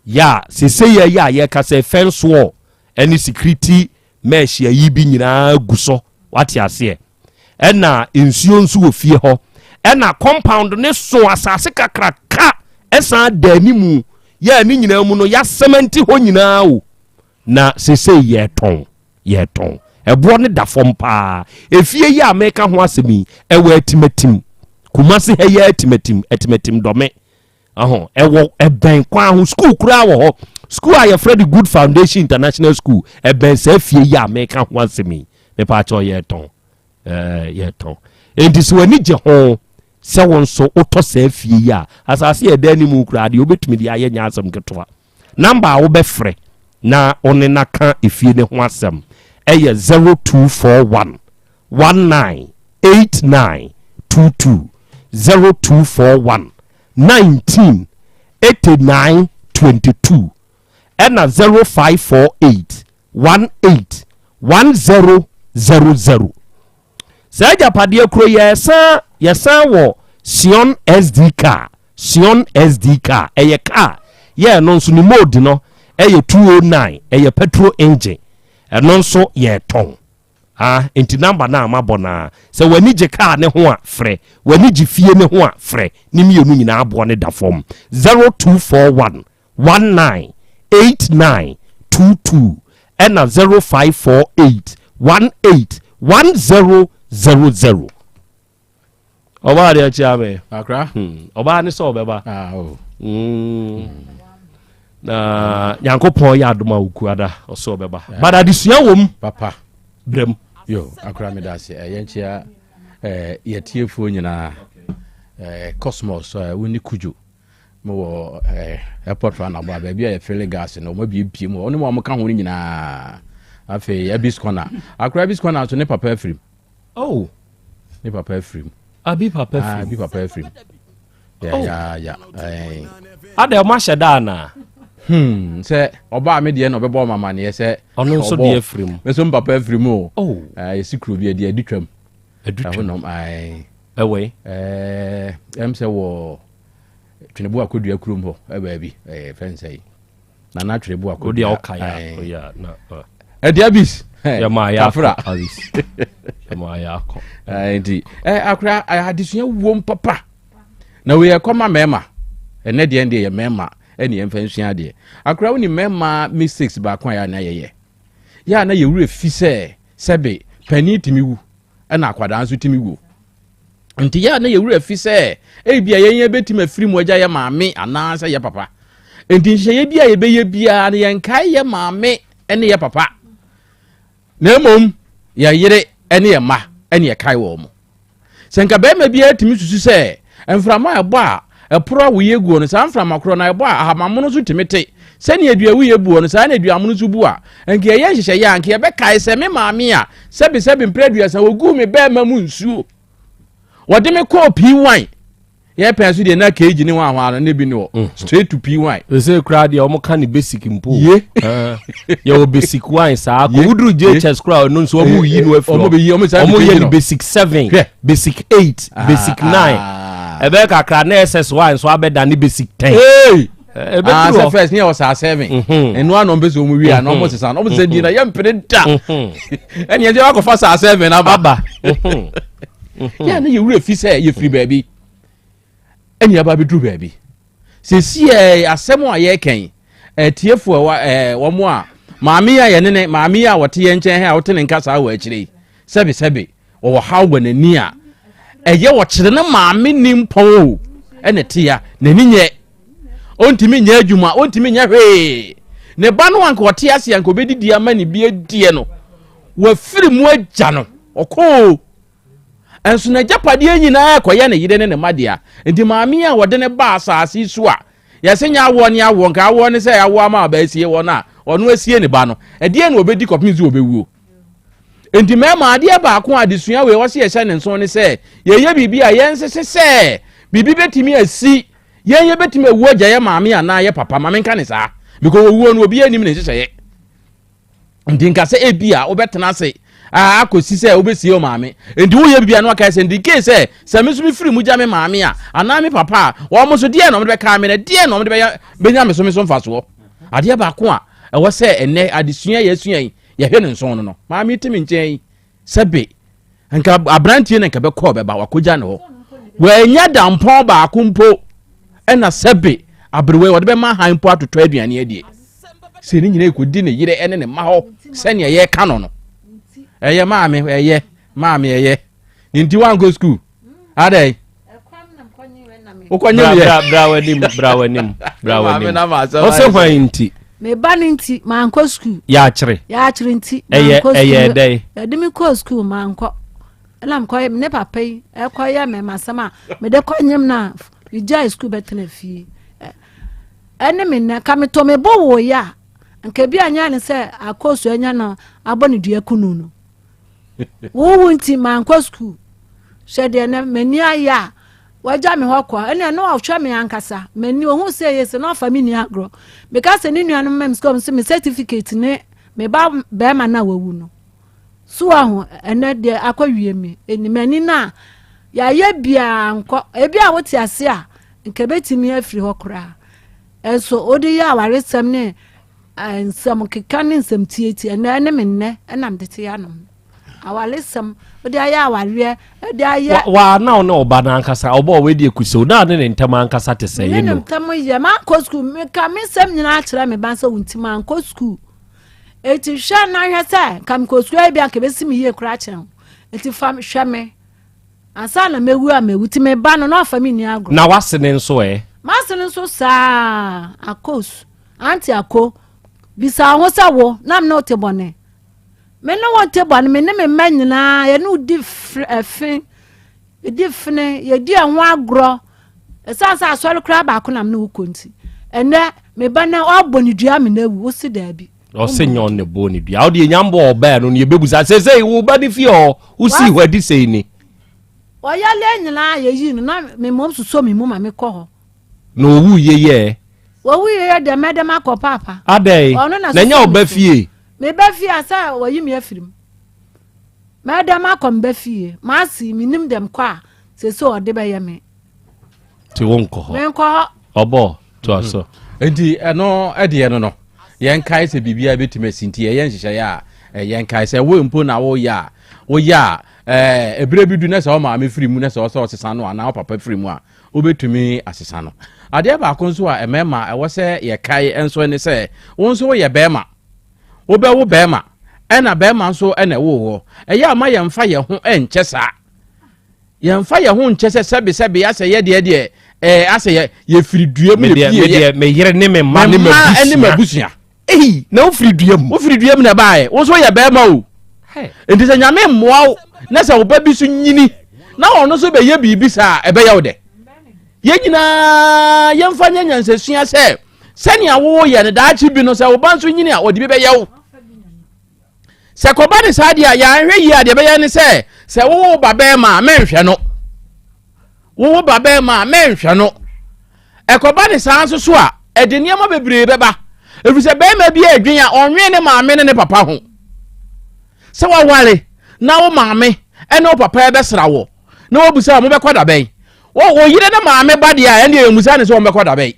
Yɛ a sese yɛ yɛ a yɛka sɛ fence wall ɛne security mesh ayi bi nyinaa gu so, wate aseɛ. Ɛna nsuo nso wɔ fie hɔ, ɛna compound ne so asase kakraka ɛsan da animu. Yɛ ne nyinaa mu no yɛasɛmɛnti hɔ nyinaa o. Na sese yɛtɔn, yɛtɔn, ɛboɔ ne da fam paa. Efie yi a meka ho asɛm yi ɛwɔ Atimatim, Kumase ha yɛ Atimatim, Atimatim Dɔme ɔho, ɛwɔ ɛbɛn kwan ho. School koraa wɔ hɔ, school a yɛfrɛ de Good Foundation International School ɛbɛn saa fie yi a meka ho asɛm yi. Mepaakyɛw, yɛtɔn, yɛtɔn. Enti sɛ w'ani gye ho sɛ wo nso wotɔ saa fie yi a asase yɛ dan anim koraa deɛ wobɛtumi de ayɛ nyɛ asɛm ketewa. Number a wobɛfrɛ na ɔne na ka efie ne ho asɛm ɛyɛ 0241 19 89 22, 0241 19 89 22, ɛna 0548 18 1000. Saa agyapadeɛ kuro yɛsan yɛsan wɔ Sion SD car. Sion SD car ɛyɛ car yɛ ɛno nso ne mode no ɛyɛ 209, ɛyɛ petrol engine, ɛno nso yɛtɔn. Ah, nti number no a mabɔ naa, sɛ w'ani gye car ne ho a frɛ, w'ani gye fie ne ho a frɛ. Ne mmienu nyinaa aboɔ ne da fam. 0241 19 89 22 ɛna 0548 18 1000. Ɔbaa deɛ kyia me. Akra. Ɔbaa ne sɛ ɔbɛba. Ah, oh. Na Nyankopɔn yɛ adom a wokuada ɔsɛ ɔbɛba, but adesua wɔ mu. Papa. Brɛm. Yo, akora, meda ase. Yɛnkyia yɛtiefoɔ nyinaa. Cosmos, wo ne Kudwo mewɔ airport roundabout baabi a yɛfill gas no, ɔma biebie mu, ɔne mu a moka ho no nyinaa. Afei Abis Corner, akora, Abis Corner nso ne papa afirim. Oh. Ne papa afirim. Abi papa Ah, firim. Abi papa afirim ya. Oh. Ya ya. Ada ɔmo ahyɛ da anaa? Sɛ ɔbaa me deɛ na ɔbɛbɔ ɔma amaneɛ sɛ Ɔno nso ɔbɔ. deɛ afiri mu. Me nso me papa afiri mu o. Oh. Yɛsi kuro bi adi adi twam. Adi twam. Ɛhɔ nom, ae. Ɛwɔ yi? Ɛm sɛ wɔ Twenebo Akodua kurom hɔ baabi, fɛn sɛ yi Nana Twenebo Akodua. Wode a woka ya. Ae. Oya, na ɛdi Abis. Yɛma ayɛ Kafra. akɔ Abis, yɛma ayɛ akɔ. Nti akora, adesua wom papa na wei ɛkɔma mmarima. Ɛnɛ deɛ yɛ mmarima ɛne yɛmfa nsua adeɛ. Akora, wo ne mmarima mistakes baako a yɛ ana yɛyɛ yɛ a na yɛwura fi sɛ sɛbe panin tumi wu ɛna akwadaa nso tumi wu, nti yɛ a na yɛwura fi sɛ ebi a yɛn yɛn bɛtumi afiri mu agya yɛ maame anaasɛ yɛ papa, nti nhyehyɛeɛ bi a yɛbɛyɛ biara no yɛnkae yɛ maame ne yɛ papa, na mmom yɛ yere ne yɛ mma ne yɛkae wɔn mo. Sɛ nka bɛrima biara tumi susu sɛ mframa a ɛbɔ a ɛporɔ a woyɛ guo no, saa mframa korɔ na ɛbɔ a ahamamono nso tumi te sɛnea dua woyɛ buo no, saa na aduamono nso bu a, nka yɛyɛ nhyehyɛeɛ a nka yɛbɛkae sɛ me maame a sɛbesɛbe mprɛ 30 wɔguu me bɛrima mu nsuo, wɔde me kɔɔ P1, yɛpɛn so deɛ na KG ne ho ahoa no ne bi ne wɔ straight to P1. Ɛsɛ koraa deɛ ɔmo ka ne basic mpo. Ye. Ah, yɛwɔ basic one saa Ye. kɔ woduru JHS koraa, ɔno nso ɔmo yi no afiri Ɔmo bɛyi, ɔmo saa ɔmo de yɛ no. ne basic seven, Hwɛ. basic eight, Ah, basic 9, ah. ɛbɛyɛ kakra na SS one nso abɛda ne basic 10. Hey! Ɛbɛduru Ah, sɛ hɔ. first ne yɛ wɔ saa seven ɛno ano ɔmpɛ sɛ ɔmo wie a na ɔmo sesa no, ɔmo sesa die na yɛmpene da ɛne yɛde wakɔfa saa seven aba. Aba. Yɛ ne yɛwura fi sɛ yɛfiri baabi ɛne yɛba bɛduru baabi sɛsi. Ɛ asɛm a yɛrekɛn ɛtiefo ɛwa ɛɛ wɔn a maame yi a yɛne ne maame yi a wɔte yɛn nkyɛn ha a wɔte ne nka saa wɔ akyire yi, sɛbesɛbe wɔwɔ haw wɔ n'ani a ɛyɛ wɔkyerɛ ne maame ni mpɔn o, ɛna te ya n'ani nyɛ. Ɔntumi nyɛ adwuma, ɔntumi nyɛ hwee. Ne ba no anka ɔte ase anka ɔbɛdidi ama ne bi adie no, wafiri mu agya no, ɔkɔɔ. Nso n'agyapadeɛ nyinaa kɔyɛ ne yere ne ne mma dea. Nti maame a wɔde ne ba asase so a yɛsɛ nyɛ awoɔ ne awoɔ, nka awoɔ ne sɛ awoɔ ama ɔba asie wɔn a ɔno asie ne ba no, ɛdeɛ na ɔbɛdi kɔpem sɛ ɔbɛwuo. Nti mmarima, adeɛ baako a adesua wei wɔsi yɛhyɛ ne nso ne sɛ yɛyɛ biribi a yɛnsese sɛ biribi bɛtumi asi yɛn, yɛbɛtumi awu agya yɛ maame anaa yɛ papa. Maame nka ne saa because owuo no obi anim ne nhyehyɛeɛ. Nti nka sɛ ebi a wobɛtena ase akɔsi sɛ wobɛsie wo maame, nti woyɛ biribi a na waka sɛ nti kee sɛ sɛ me nso mefiri mu gya me maame a anaa me papa a, wɔn nso deɛ na wɔde bɛka me na deɛ na wɔde bɛyɛ bɛnya me so me so mfasoɔ. Adeɛ baako a ɛwɔ sɛ ɛnɛ adesua yɛasua yi yɛhwɛ ne nson no no maame te me nkyɛn yi sɛbe nka aberanteɛ na nka bɛkɔ bɛba wakɔgya ne hɔ wɔanya dampɔn baako mpo ɛna sɛbe aberewa wɔde bɛma han mpo atotɔ aduane adie sɛ ne nyina ɛkɔdi ne yerɛ ɛne ne mma hɔ sɛnea yɛka no no ɛyɛ maame ɛyɛ maame ɛyɛ ne nti wankɔ sukuu adɛn wokɔnyɛ wiɛ bra w'anim bra w'anim bra w'anim ɔsɛ hwan nti me ba no nti mankɔ sukuu yɛakyere yɛakyere nti ɛyɛ ɛyɛ dɛn yɛde me kɔɔ sukuu mankɔ ɛna mekɔyɛ ne papa yi ɛkɔyɛ mɛmasɛm a mede kɔ nyem no a megyae sukuu bɛtena fie ɛne me nnɛ ka metɔ me bo woyɛ a nka bi anyɛ ne sɛ akɔsu anya no abɔ ne dua kunu no Wo wu nti mankɔ sukuu. Hwɛ deɛ nɛ m'ani ayɛ a wagya me hɔ kɔ. Ɛnna na ɔhwɛ me ankasa. M'ani ohun sɛ eye sɛ na ɔfa me ni agorɔ. Meka sɛ ne nuanom ma me sukuu sɛ me certificate ne me ba bɛrima no a wawu no. So ahu ɛnɛ deɛ akɔwie me. Ɛni m'ani no a yɛayɛ biara nkɔ. Ebi a wote ase a nka ebetumi afiri hɔ koraa. Ɛnso wode yɛ awaresɛm ne Nsɛm keka ne nsɛm tietie ɛnɛ ɛne me nnɛ ɛna mede te anom awaresɛm wode ayɛ awareɛ ɛde ayɛ. Wa na ɔne ɔba no ankasa ɔbɔ ɔwɔ edi ekusew na ne ne ntɛm ankasa te sɛ yɛ no. Ne ntɛm yɛ mankɔ sukuu meka me nsɛm nyinaa kyerɛ me ba sɛ wo nti mankɔ sukuu eti hwɛ na hwɛ sɛ nka mekɔ sukuu ebi anka ebesi me yie koraa kyɛn eti fa hwɛ me. Ansa na mɛwu a mɛwu ti me ba no na ɔfa me nni agorɔ. Na w'ase ne nso ɛ? M'ase no nso saa akos aunty ako bisa wo ho sɛ wo na me ne wo te bɔne me ne wo nte bɔne me ne me mma nyinaa yɛne wo di ɛfe yɛdi fene yɛdi ɛho agorɔ ɛsiane sɛ asɔre koraa baako na me ne wo kɔ nti ɛnɛ me ba no ɔbɔ ne dua me na awu wo se daabi. Ɔse nyɛ ɔne bɔɔ ne dua. Wode nya mbɔ ɔbaa no no yɛbɛbusa sesei wo ba ne fie hɔ wosii hɔ adi sei ni. Ɔyale nyinaa yɛyii no na me mmom sosɔ me mu ma mekɔ hɔ. Na ɔwu yeyɛɛ? Wɔwu yeyɛ deɛ mɛdɛ makɔ paapa. Adɛn? Na nyɛ ɔba fie? Meba fie a sɛ wɔyi me afiri mu. Mɛdɛ makɔ meba fie. Masi menim dɛm kɔ a sese ɔde bɛyɛ me. Nti wonkɔ hɔ? Menkɔ hɔ. Ɔbɔ toa so. Nti ɛno ɛdeɛ no no yɛnkae sɛ biribiara bɛtumi asi nti yɛyɛ nhyehyɛeɛ a yɛnkae sɛ wo mpo na woyɛ a woyɛ a ɛberɛ bi du na sɛ wo maame firi mu na sɛ ɔsɛ ɔsesa no anaa wo papa firi mu a wobɛtumi asesa no. Adeɛ baako nso a mmarima ɛwɔ sɛ yɛkae nso ne sɛ wo nso woyɛ bɛrima wobɛwo bɛrima ɛna bɛrima nso ɛna ɛwoo hɔ ɛyɛ ama yɛmfa yɛn ho ɛnkyɛ saa. Yɛmfa yɛn ho nkyɛ sɛ sɛbesɛbe asɛ yɛ deɛ deɛ ɛɛ asɛ yɛ yɛfiri dua mu yɛ pie yɛ. Me yere ne me mma ne m'abusua. Ne m'abusua. Eyi na wofiri dua mu. Wofiri dua mu na ɛbaeɛ. Wo nso yɛ bɛrima o. Nti sɛ Nyame mmoa wo na sɛ wo ba bi so nyini na ɔno nso bɛyɛ biribi saa ɛbɛyɛ wo dɛ. Yɛn nyinaa yɛmfa nyɛ nyansasua sɛ sɛnea woyɛ no daakye bi no sɛ wo ba nso nyini a ɔde bi bɛyɛ wo. Sɛ kɔba ne saa deɛ a, yɛanhwɛ yie a deɛ ɛbɛyɛ ne sɛ, sɛ wowo ba bɛrima a, mɛnhwɛ no. Wowo ba bɛrima a, mɛnhwɛ no. Ɛkɔba ne saa nso so a, ɛde nneɛma bebree bɛba. Ɛfiri sɛ bɛrima bi adwen a, ɔnwen ne maame ne ne papa ho. Sɛ waware na wo maame ne wo papa ɛbɛsra wɔ na wɔbusa wɔn bɛkɔ dabɛn. Wo yere ne maame ba deɛ a, ɛndeɛ yɛmmusa ne sɛ wɔn bɛkɔ dabɛn.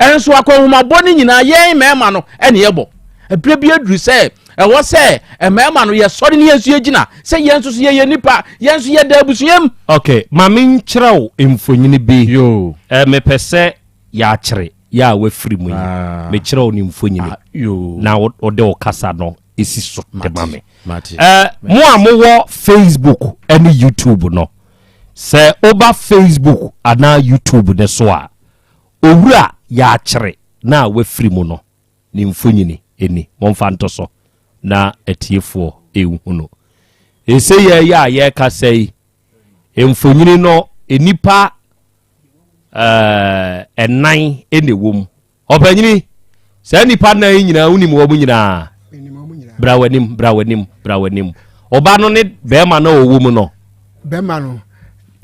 Nso akɔnhomabɔ no nyinaa yɛn mmarima no na yɛbɔ. Ɛberɛ bi aduru sɛ ɛwɔ sɛ mmarima no yɛsɔre ne yɛn nso yɛgyina sɛ yɛn nso so yɛyɛ nnipa, yɛn nso yɛda abusua mu. Ok, ma menkyerɛ wo mfonini bi. Yoo. Eh, mepɛ sɛ yɛakyere yɛ a wafiri mu yi. Ah. Mekyerɛ wo ne mfonini. Ah, yoo. Na wode wo kasa no esi so de ma me. Mate. Eh, mo a mowɔ Facebook ne YouTube no, sɛ woba Facebook anaa YouTube ne so a, Owura Yaakyere no a wafiri mu no ne mfonini ni. Momfa nto so na atiefoɔ nhunu. Seesei yi a yɛrekasa yi, mfonini no nnipa eh, ɛnan na ɛwɔ mu. Ɔpanyini, saa nnipa nan yi nyinaa wonim wɔn nyinaa? Bra w'anim, bra w'anim, bra w'anim. Ɔba no ne bɛrima no a ɔwɔ mu no. Bɛrima no,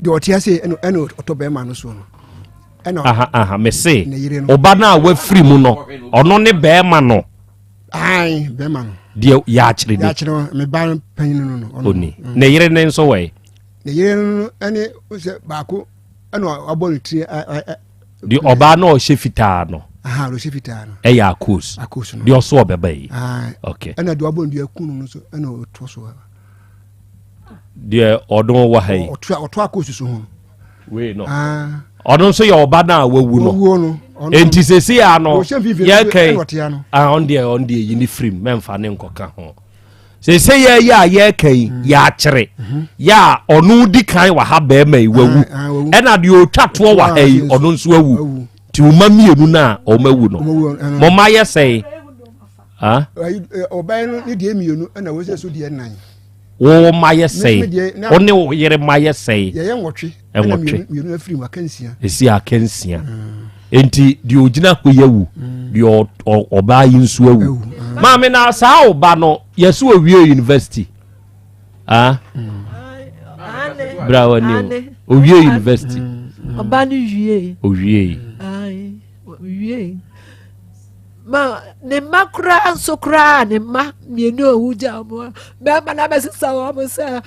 deɛ ɔte ase ɛna ɛna ɔtɔ bɛrima no soɔ no. Ɛna aha aha mese ne yere no. ɔba no a wafiri mu no, ɔno ne bɛrima no. Ae, bɛrima no. Deɛ yɛakyere ni. Yɛakyere no, me ba panyin no no. Ɔno. Oni. Ne yere ne nso wɔ yi. Ne yere no ɛne sɛ baako ɛna wabɔ ne tiri Deɛ ɔbaa no a ɔhyɛ fitaa no. Aha, ɔhyɛ fitaa no. Ɛyɛ akos. Akos no. Deɛ ɔso ɔbɛba yi. Okay. Ɛna deɛ wabɔ ne dua kun no nso ɛna ɔtoa so. Deɛ ɔno wɔ ha yi. Ɔtoa ɔtoa akos so ho. Wei no. Ɔno nso yɛ ɔba no a wawu no. Wawu no. Enti sese ya no. Yɛkɛn. Ɔno deɛ ɔno deɛ yi ne firim mɛnfa ne nkɔka ho. Sese yɛ yɛ a yɛreka yi mm. yɛakyere mm-hmm. yɛ a ɔno di kan wɔ ha bɛrima yi wawu ah, ah, ɛna deɛ ɔtwa toɔ wɔ ha yi ɔno nso awu nti woma mmienu no a ɔma awu no mɔma yɛ sɛe ɔbɛn no ne deɛ mmienu ɛna wɔsɛ so deɛ nan wo ma yɛ sɛe wo ne wo yere ma yɛ sɛe yɛyɛ nwɔtwe nwɔtwe mmienu afiri mu aka nsia esi aka nsia mm. nti deɛ ogyina hɔ yi awu mm. deɛ ɔbaa yi nso awu mm. maame na saa ɔba no yɛsɛ owie university ah bra wani o owie university ɔba no wie owie owie ma ne mma koraa nso koraa ne mma mmienu a owu gya wɔn bɛrima na abɛsesa wɔn sɛ.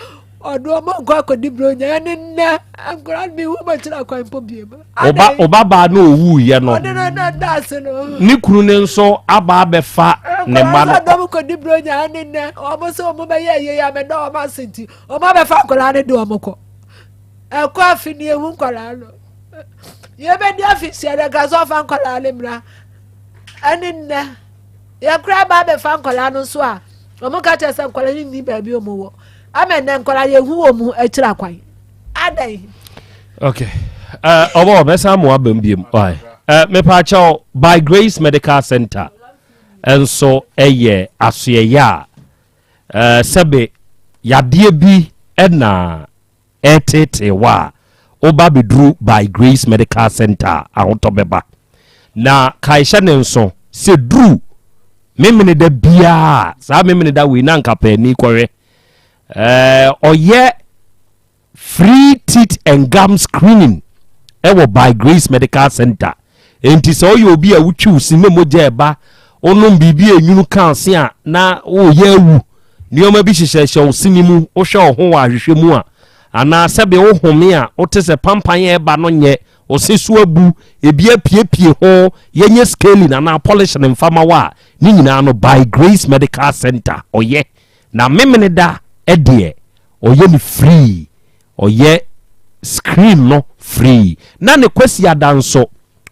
Ɔde wɔn nkɔ akɔdi buronya ɛne nnɛ nkwadaa no mehu wɔn akyiri akwan mpo biem. Ɔba ɔba baa na owu yɛ no. Ɔde no na da ase no. Ne kunu ne nso aba abɛfa ne mma no. Nkwadaa no dɔm kɔdi buronya ɛne nnɛ wɔn sɛ wɔn bɛyɛ yie yɛ amɛdɔ wɔn ase nti wɔn abɛfa nkwadaa no de wɔn kɔ. Ɛkɔ afi ne ehu nkwadaa no. Yɛbɛdi afi hyɛ dɛ nka sɛ ɔfa nkwadaa no mmra ɛne nnɛ. Yɛkora ba abɛfa nkwadaa no nso a wɔn ka kyerɛ sɛ nkwadaa no nni baabi wɔn wɔ. Ama nnɛ nkwadaa yɛhu wɔn mu akyiri akwan. Adɛn? Okay. Uh, ɔbɔ ɔbɛsan mo abam biom. Why? Uh, mepaakyɛw by Grace Medical Center nso ɛyɛ asoɛyɛ a uh, sɛbe yadeɛ bi ɛna ɛreteetee wo a, woba bɛduru By Grace Medical Center a, ahotɔ bɛba. Na kae hyɛ ne nso sɛ duru Memeneda biara, saa Memeneda wei na anka paani kɔhwɛ. Ɛɛ ɔyɛ free teeth and gum screening ɛwɔ By Grace Medical Center. Enti sɛ woyɛ obi a wotwi wo se na mogya ɛba, wonom biribi a enwunu ka ase a na woreyɛ awu, nneɛma bi hyehyɛhyɛ wo sene mu, wohwɛ wo ho wɔ ahwehwɛ mu a, anaa sɛbe wohome a wote sɛ pampan a ɛba no nyɛ, wo se so abu, ebi apiepie ho, yɛnyɛ scaling anaa polishing mfa ma wo a, ne nyinaa no By Grace Medical Center ɔyɛ. Na Memeneda deɛ ɔyɛ no free. Ɔyɛ screen no free. Na ne Kwasiada nso,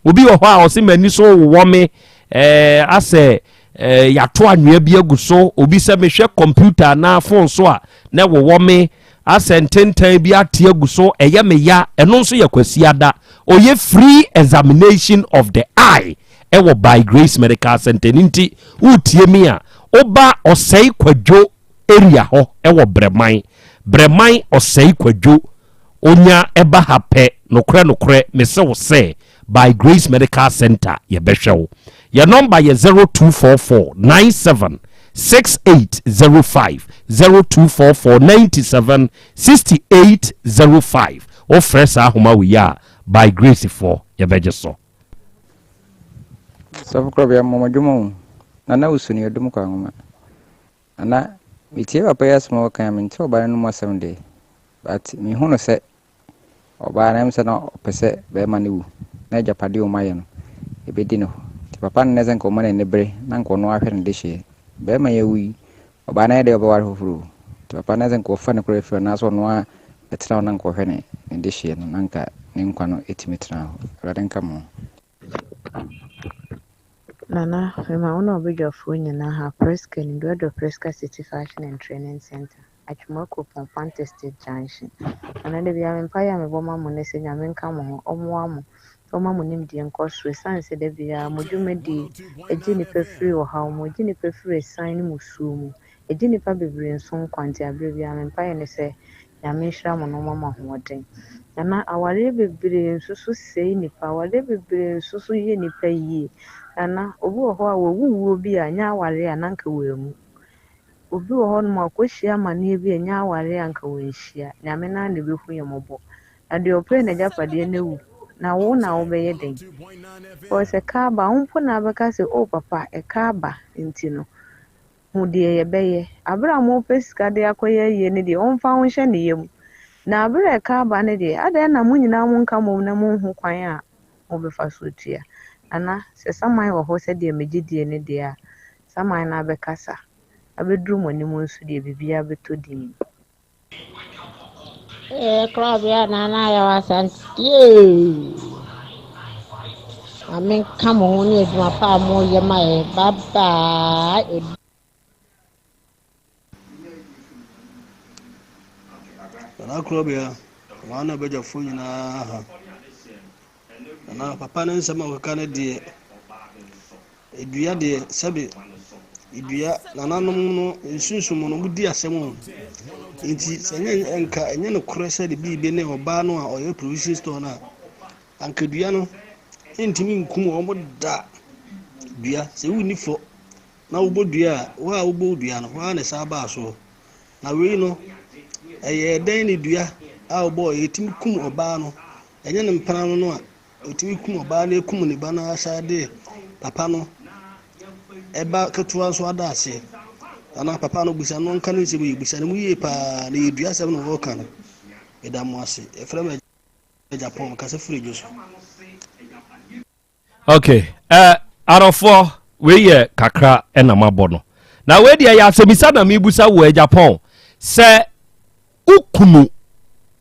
obi wɔ hɔ a ɔse m'ani so wowɔ me, eh, asɛ eh, yɛato anwea bi agu so, obi sɛ mehwɛ computer anaa phone so a na ɛwowɔ me, asɛ ntentan bi ate agu so, ɛyɛ me ya, ɛno nso yɛ Kwasiada. Ɔyɛ free examination of the eye ɛwɔ By Grace Medical Center. Ɛno nti, wotie me a, woba Ɔsɛe Kwadwo area hɔ wɔ Brɛman. Brɛman Ɔsɛe Kwadwo onya ɛba ha pɛ, nokorɛ nokorɛ mese wo sɛ By Grace Medical Center yɛbɛhwɛ wo. Yɛ nɔmba yɛ 0244 97 6805, 0244 97 6805. Wofrɛ saa ahoma wei a, By Grace foɔ yɛbɛgye so. Sɔfo Korɔbea mmɔ mo dwom o. Nana Wusu ne Odum Kwa Nwoma. Nana, metie papa yi asɛm a ɔka a mente ɔbaa no anom asɛm de, but mehu no sɛ ɔbaa no ɛm sɛ na ɔpɛ sɛ bɛrima no wu na agyapadeɛ a ɔmayɛ no ɛbɛdi ne hɔ. Nti papa no nɛ sɛ nka ɔma n'ani bere na nka ɔno ahwɛ ne dehyeɛ. Bɛrima yi awu yi, ɔbaa no ayɛ dɛ ɔbɛware foforɔ o. Nti papa no sɛ nka ɔfa no koraa firi hɔ anaasɛ ɔno ara bɛtena hɔ na nka ɔhwɛ ne ne dehyeɛ no na nka ne nkwa no ɛtumi tena hɔ. Awurade nka mo ho. Nana, mema wo ne ɔbadwafoɔ nyinaa ha, Prisca ni, Duadua Prisca City Fashion and Training Centre, Atwima Kuropɔn, Fante State Junction. Nana, da biara me mpaeɛ a mebɔ ma mo ne sɛ Nyame nka mo ho, ɔmmoa mo. Sɛ ɔma mo nimdeɛ nkɔ soro ɛsiane sɛ da biara mo dwumadie gye nnipa firi ɔhaw mu, ɛgye nnipa firi asiane ne musuo mu, ɛgye nnipa bebree nso nkwa nti aberɛ biara me mpaeɛ ne sɛ Nyame nhyira mo na ɔma mo ahoɔden. Nana awareɛ bebree nso so sɛe nnipa, awareɛ bebree nso so yɛ nnipa yie. Nana obi wɔ hɔ a wawu wuo bi a nyɛ awareɛ a na anka wanwu. Obi wɔ hɔ nom a ɔkɔhyia amaneɛ bi a ɛnyɛ awareɛ a anka wanhyia. Nyame no ara na ɛbɛhu yɛn mmɔbɔ. Na deɛ ɔpɛɛ n'agyapadeɛ no awu, na wo na wobɛyɛ dɛn? Because ɛka aba, wo mpo na wobɛka sɛ oh papa ɛka aba nti no Hu deɛ yɛbɛyɛ. Aberɛ a morepɛ sika de akɔyɛ ayie no deɛ, ɔmfa wo nhyɛ ne yam. Na aberɛ a ɛka aba no deɛ, adɛn na mo nyinaa monka mmom na monhu kwan a mobɛfa so atua? Nana, sɛ saman wɔ hɔ sɛdeɛ megye die no deɛ a, saman no abɛkasa. Abɛduru mo anim nso deɛ, biribiara bɛtɔ dinn. Ee, Korabea Nana Yaw Asante yee. Maame nka mo ho ne adwuma pa a moyɛ ma yɛ. Bye bye. Nana Korabea, wɔn a badwafoɔ nyinaa ha. Nana papa ne nsɛm a ɔkeka no deɛ, Dua deɛ, sɛbe dua, nananom no nsunsum no, wɔdi asɛm o. Nti sɛ ɛnyɛ nka ɛnyɛ nokorɛ sɛ de biribi ne ɔbaa no a ɔyɛ provision store no a, anka dua no ntumi nkum wɔn da. Dua, sɛ wonni fɔ na wobɔ dua a, wo a wobɔ dua no, wo ara na ɛsan baa soɔ. Na wei no, ɛyɛɛ dɛn ne dua a wobɔɔ yɛtumi kum ɔbaa no, ɛnyɛ ne mpena no no a Ɔtumi kum ɔbaa no kum ne ba no asan de papa no ɛba ketewa nso ada aseɛ. Anaa papa no bisa no nka ne nsɛm yie, bisa ne mu yie paa na yɛ dua asɛm na ɔreka no. Meda mo ase. Yɛfrɛ me Agya Paul, mekasa firi dwo so. Okay, uh, arɔfoɔ wei yɛ kakra ɛna mabɔ no na wei deɛ yɛ asɛmisa na mebusa wɔ Agya Paul sɛ wo kunu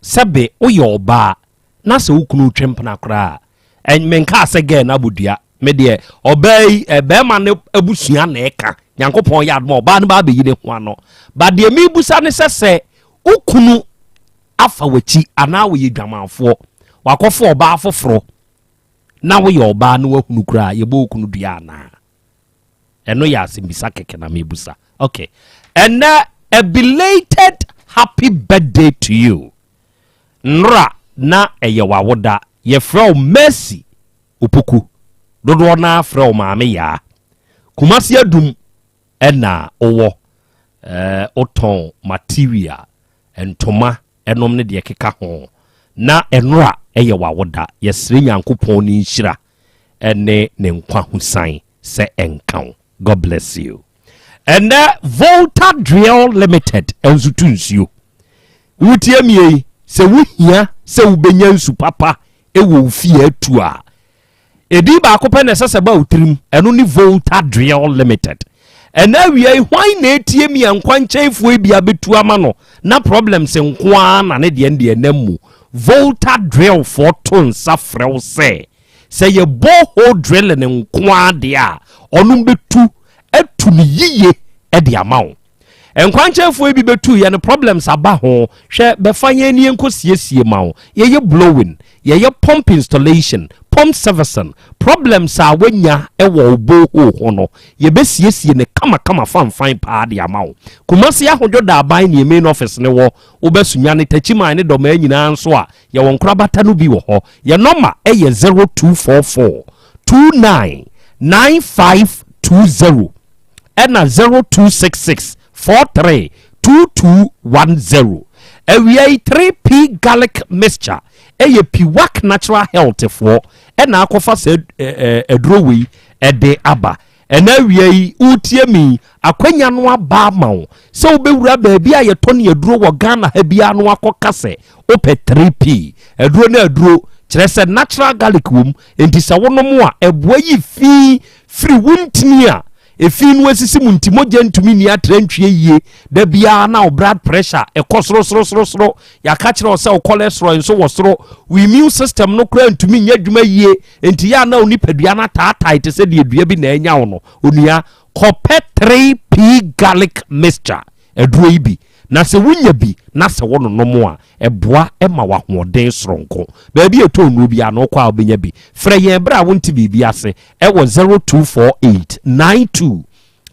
sɛbe woyɛ ɔbaa na sɛ wo kunu retwe mpena koraa a, menkaa sɛ gɛɛ no abɔ dua. Me deɛ ɔbaa yi bɛrima no abusua na ɛka. Nyankopɔn yɛ adom a ɔbaa no ba abɛyi ne ho ano. Ba deɛ mebusa ne sɛ sɛ wo kunu afa w'akyi anaa wɔyɛ dwamanfoɔ, wakɔfa ɔbaa foforɔ na woyɛ ɔbaa na wahunu koraa yɛbɔ wo kunu dua anaa? Ɛno yɛ asɛmbisa kɛkɛ na mebusa. Okay. Ɛnɛ a belated happy birthday to you. Nnora na ɛyɛ w'awoda. Yɛfrɛ wo Mercy Opoku. Dodoɔ no ara frɛ wo Maame Yaa. Kumasi Adum na wowɔ. Eh, wotɔn material, ntoma nom ne deɛ ɛkeka ho. Na nnora ɛyɛ w'awoda. Yɛsrɛ Nyankopɔn ne nhyira ne ne nkwa ho san sɛ ɛnka wo. God bless you. Ɛnɛ Volta Drill Limited nso tu nsuo. Wotie mie yi, sɛ wohia sɛ wobɛnya nsu papa wɔ wo fie atu a, ɛdin baako pɛ na ɛsɛ sɛ ba wo tirim, ɛno ne Volta Drill Limited. Ɛnɛ awia yi, hwan na ɛtie mi a nkwankyɛnfoɔ yi bi abɛtu ama no na problems nko ara na ne deɛ deɛ nam mu. Volta Drillfoɔ to nsa frɛ wo sɛ Sɛ yɛ borehole drilling nko ara deɛ a, ɔno bɛtu atu no yiye de ama wo. Nkwankyɛnfoɔ yi bi bɛtu yɛ no problems aba ho, hwɛ bɛfa yɛn ani yɛnkɔ siesie ma wo. Yɛyɛ blowing, yɛyɛ pump installation, pump servicing, problems a woanya wɔ wo borehole ho no, yɛbɛsiesie no kamakama fanfan paa de ama wo. Kumasi Ahodwo Daaban ne yɛn main office no wɔ, wobɛ Sunyani, Takyiman ne Dɔmaa nyinaa nso a, Yɛwɔ nkorabata no bi wɔ hɔ. Yɛn nɔma yɛ 0244 29 9520 ɛna 0266 43 2210. Awia yi 3P Garlic Mixture ɛyɛ Piwak Natural Health foɔ ɛna akɔfa saa aduro wei ɛde aba. Ɛnnɛ awia yi, woretie me yi, akwanya no aba ama wo sɛ wobɛwura baabi a yɛtɔ ne aduro wɔ Ghana ha biara no akɔka sɛ wopɛ 3P. Aduro no aduro, kyerɛ sɛ natural garlic wom, enti sɛ wonom a, ɛboa yi fi firi wo ntini a efi no asisi mu nti mogya ntumi nni atra ntwie yie. Da biara na wo blood pressure ɛkɔ soro soro soro soro. Yɛaka kyerɛ wo sɛ wo cholesterol nso wɔ soro. Wo immune system no koraa ntumi nyɛ adwuma yie. Enti yɛ a na wo nipadua no ataatae te sɛ deɛ dua bi na anya wo no. Onua, kɔpɛ 3P garlic mixture aduro yi bi. Na sɛ wonya bi na sɛ wononom a, ɛboa ma wo ahoɔden soronko. Baabi a ɛtɔ nnuro biara no, wokɔ a wobɛnya bi. Frɛ yɛn berɛ a wonte biribi ase wɔ 0248 92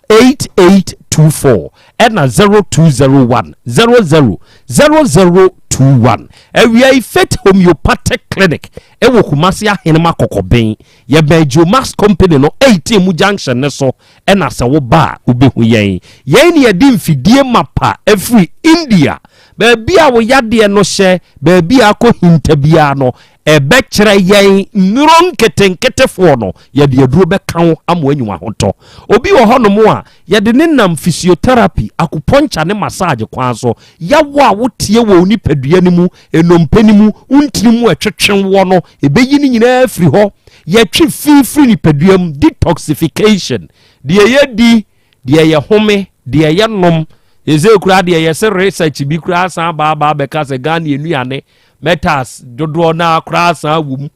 8824 ɛna 0201 00 0021. Awia yi Faith Homeopathic Clinic ɛwɔ Kumasi Ahenema Kɔkɔben. Yɛbɛn Geomax Company no 18 mu junction ne so ɛna sɛ woba a wobɛhu yɛn. Yɛn ne yɛde mfidie mapa afiri India. Baabi a wo yadeɛ no hyɛ, baabi a akɔ hinta biara no, Ɛbɛkyerɛ yɛn nnuro nketenketefoɔ no, yɛde aduro bɛka wo ama woanya w'ahotɔ. Obi wɔ hɔnom a, yɛde ne nam physiotherapy, acupuncture ne massage kwan so. Yaw a woteɛ wɔ wo nipadua no mu, nnompe no mu, wo ntini mu ɛtwetwe woɔ no, ɛbɛyi ne nyinaa afiri hɔ. Yɛtwe fi firi nipadua mu, detoxification. Deɛ yɛdi, deɛ yɛhome, deɛ yɛnom, seesei koraa deɛ yɛse research bi koraa san aba aba abɛka sɛ Ghana nnuane metals dodoɔ no ara koraa san wɔ mu.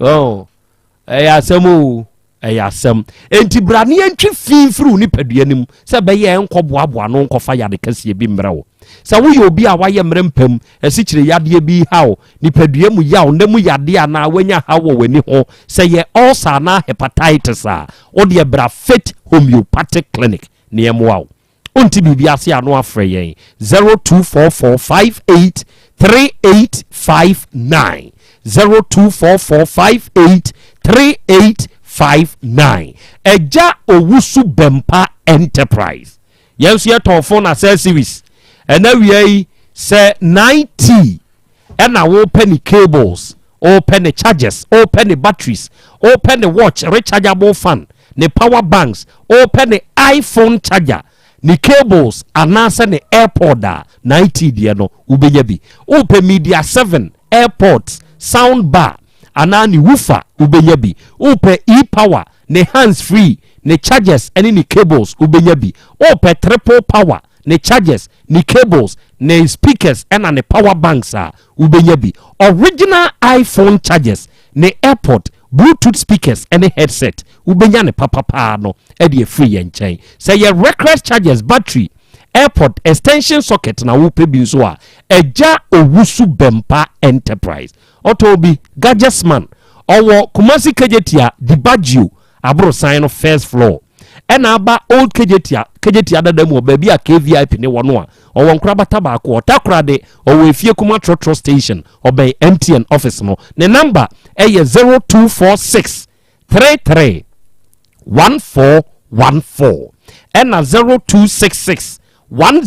Oh, ɛyɛ asɛm o, ɛyɛ asɛm. Enti bra ne yɛntwe fi mfiri wo nipadua no mu sɛ ɛbɛyɛ ɛnkɔboaboa no nkɔfa yade kɛseɛ bi mmerɛ wo. Sɛ woyɛ obi a wayɛ mmerɛ mpam, asikyire yadeɛ bi haw, nipadua mu yaw, nna mu yadeɛ anaa wanya haw wɔ w'ani ho, sɛ yɛ ulcer anaa hepatitis a, wo deɛ bra Faith Homeopathic Clinic na yɛmmoa wo. Wonte biribi ase a na wafrɛ yɛn 0244583859, 0244583859. Agya Owusu Bɛmpa Enterprise. Yɛn nso yɛtɔn phone accessories. Ɛna wia yi sɛ 9T ɛna wopɛ ne cables, wopɛ ne chargers, wopɛ ne batteries, wopɛ ne watch rechargeable fan, ne power banks, wopɛ ne iPhone charger, ne cables anaasɛ ne AirPod a, 9T deɛ no wobɛnya bi. Wopɛ Media 7, AirPods, sound bar anaa ne woofer wobɛnya bi. Wopɛ e-power, ne hands free, ne chargers ne ne cables wobɛnya bi. Wopɛ triple power, ne chargers, ne cables, ne speakers ɛna ne power banks a wobɛnya bi. Original iPhone chargers, ne AirPod, Bluetooth speakers ne headset wobɛnya ne papapaa no de afiri yɛn nkyɛn. Sɛ yɛ Recrex chargers, battery, AirPod, extension socket na wopɛ bi nso a, Agya Owusu Bɛmpa Enterprise. Ɔtɔn bi, Gadgetsman, ɔwɔ Kumasi Kejetia, Dibaggio aborosan no first floor. Ɛna aba Old Kejetia, Kejetia dada mu wɔ baabi a KVIP ne wɔ no a, ɔwɔ nkorabata baako wɔ Takoradi, ɔwɔ Efie Kuma Trɔtrɔ Station, ɔbɛn MTN office no. Ne number ɛyɛ 0246 33 1414 ɛna 0266 10.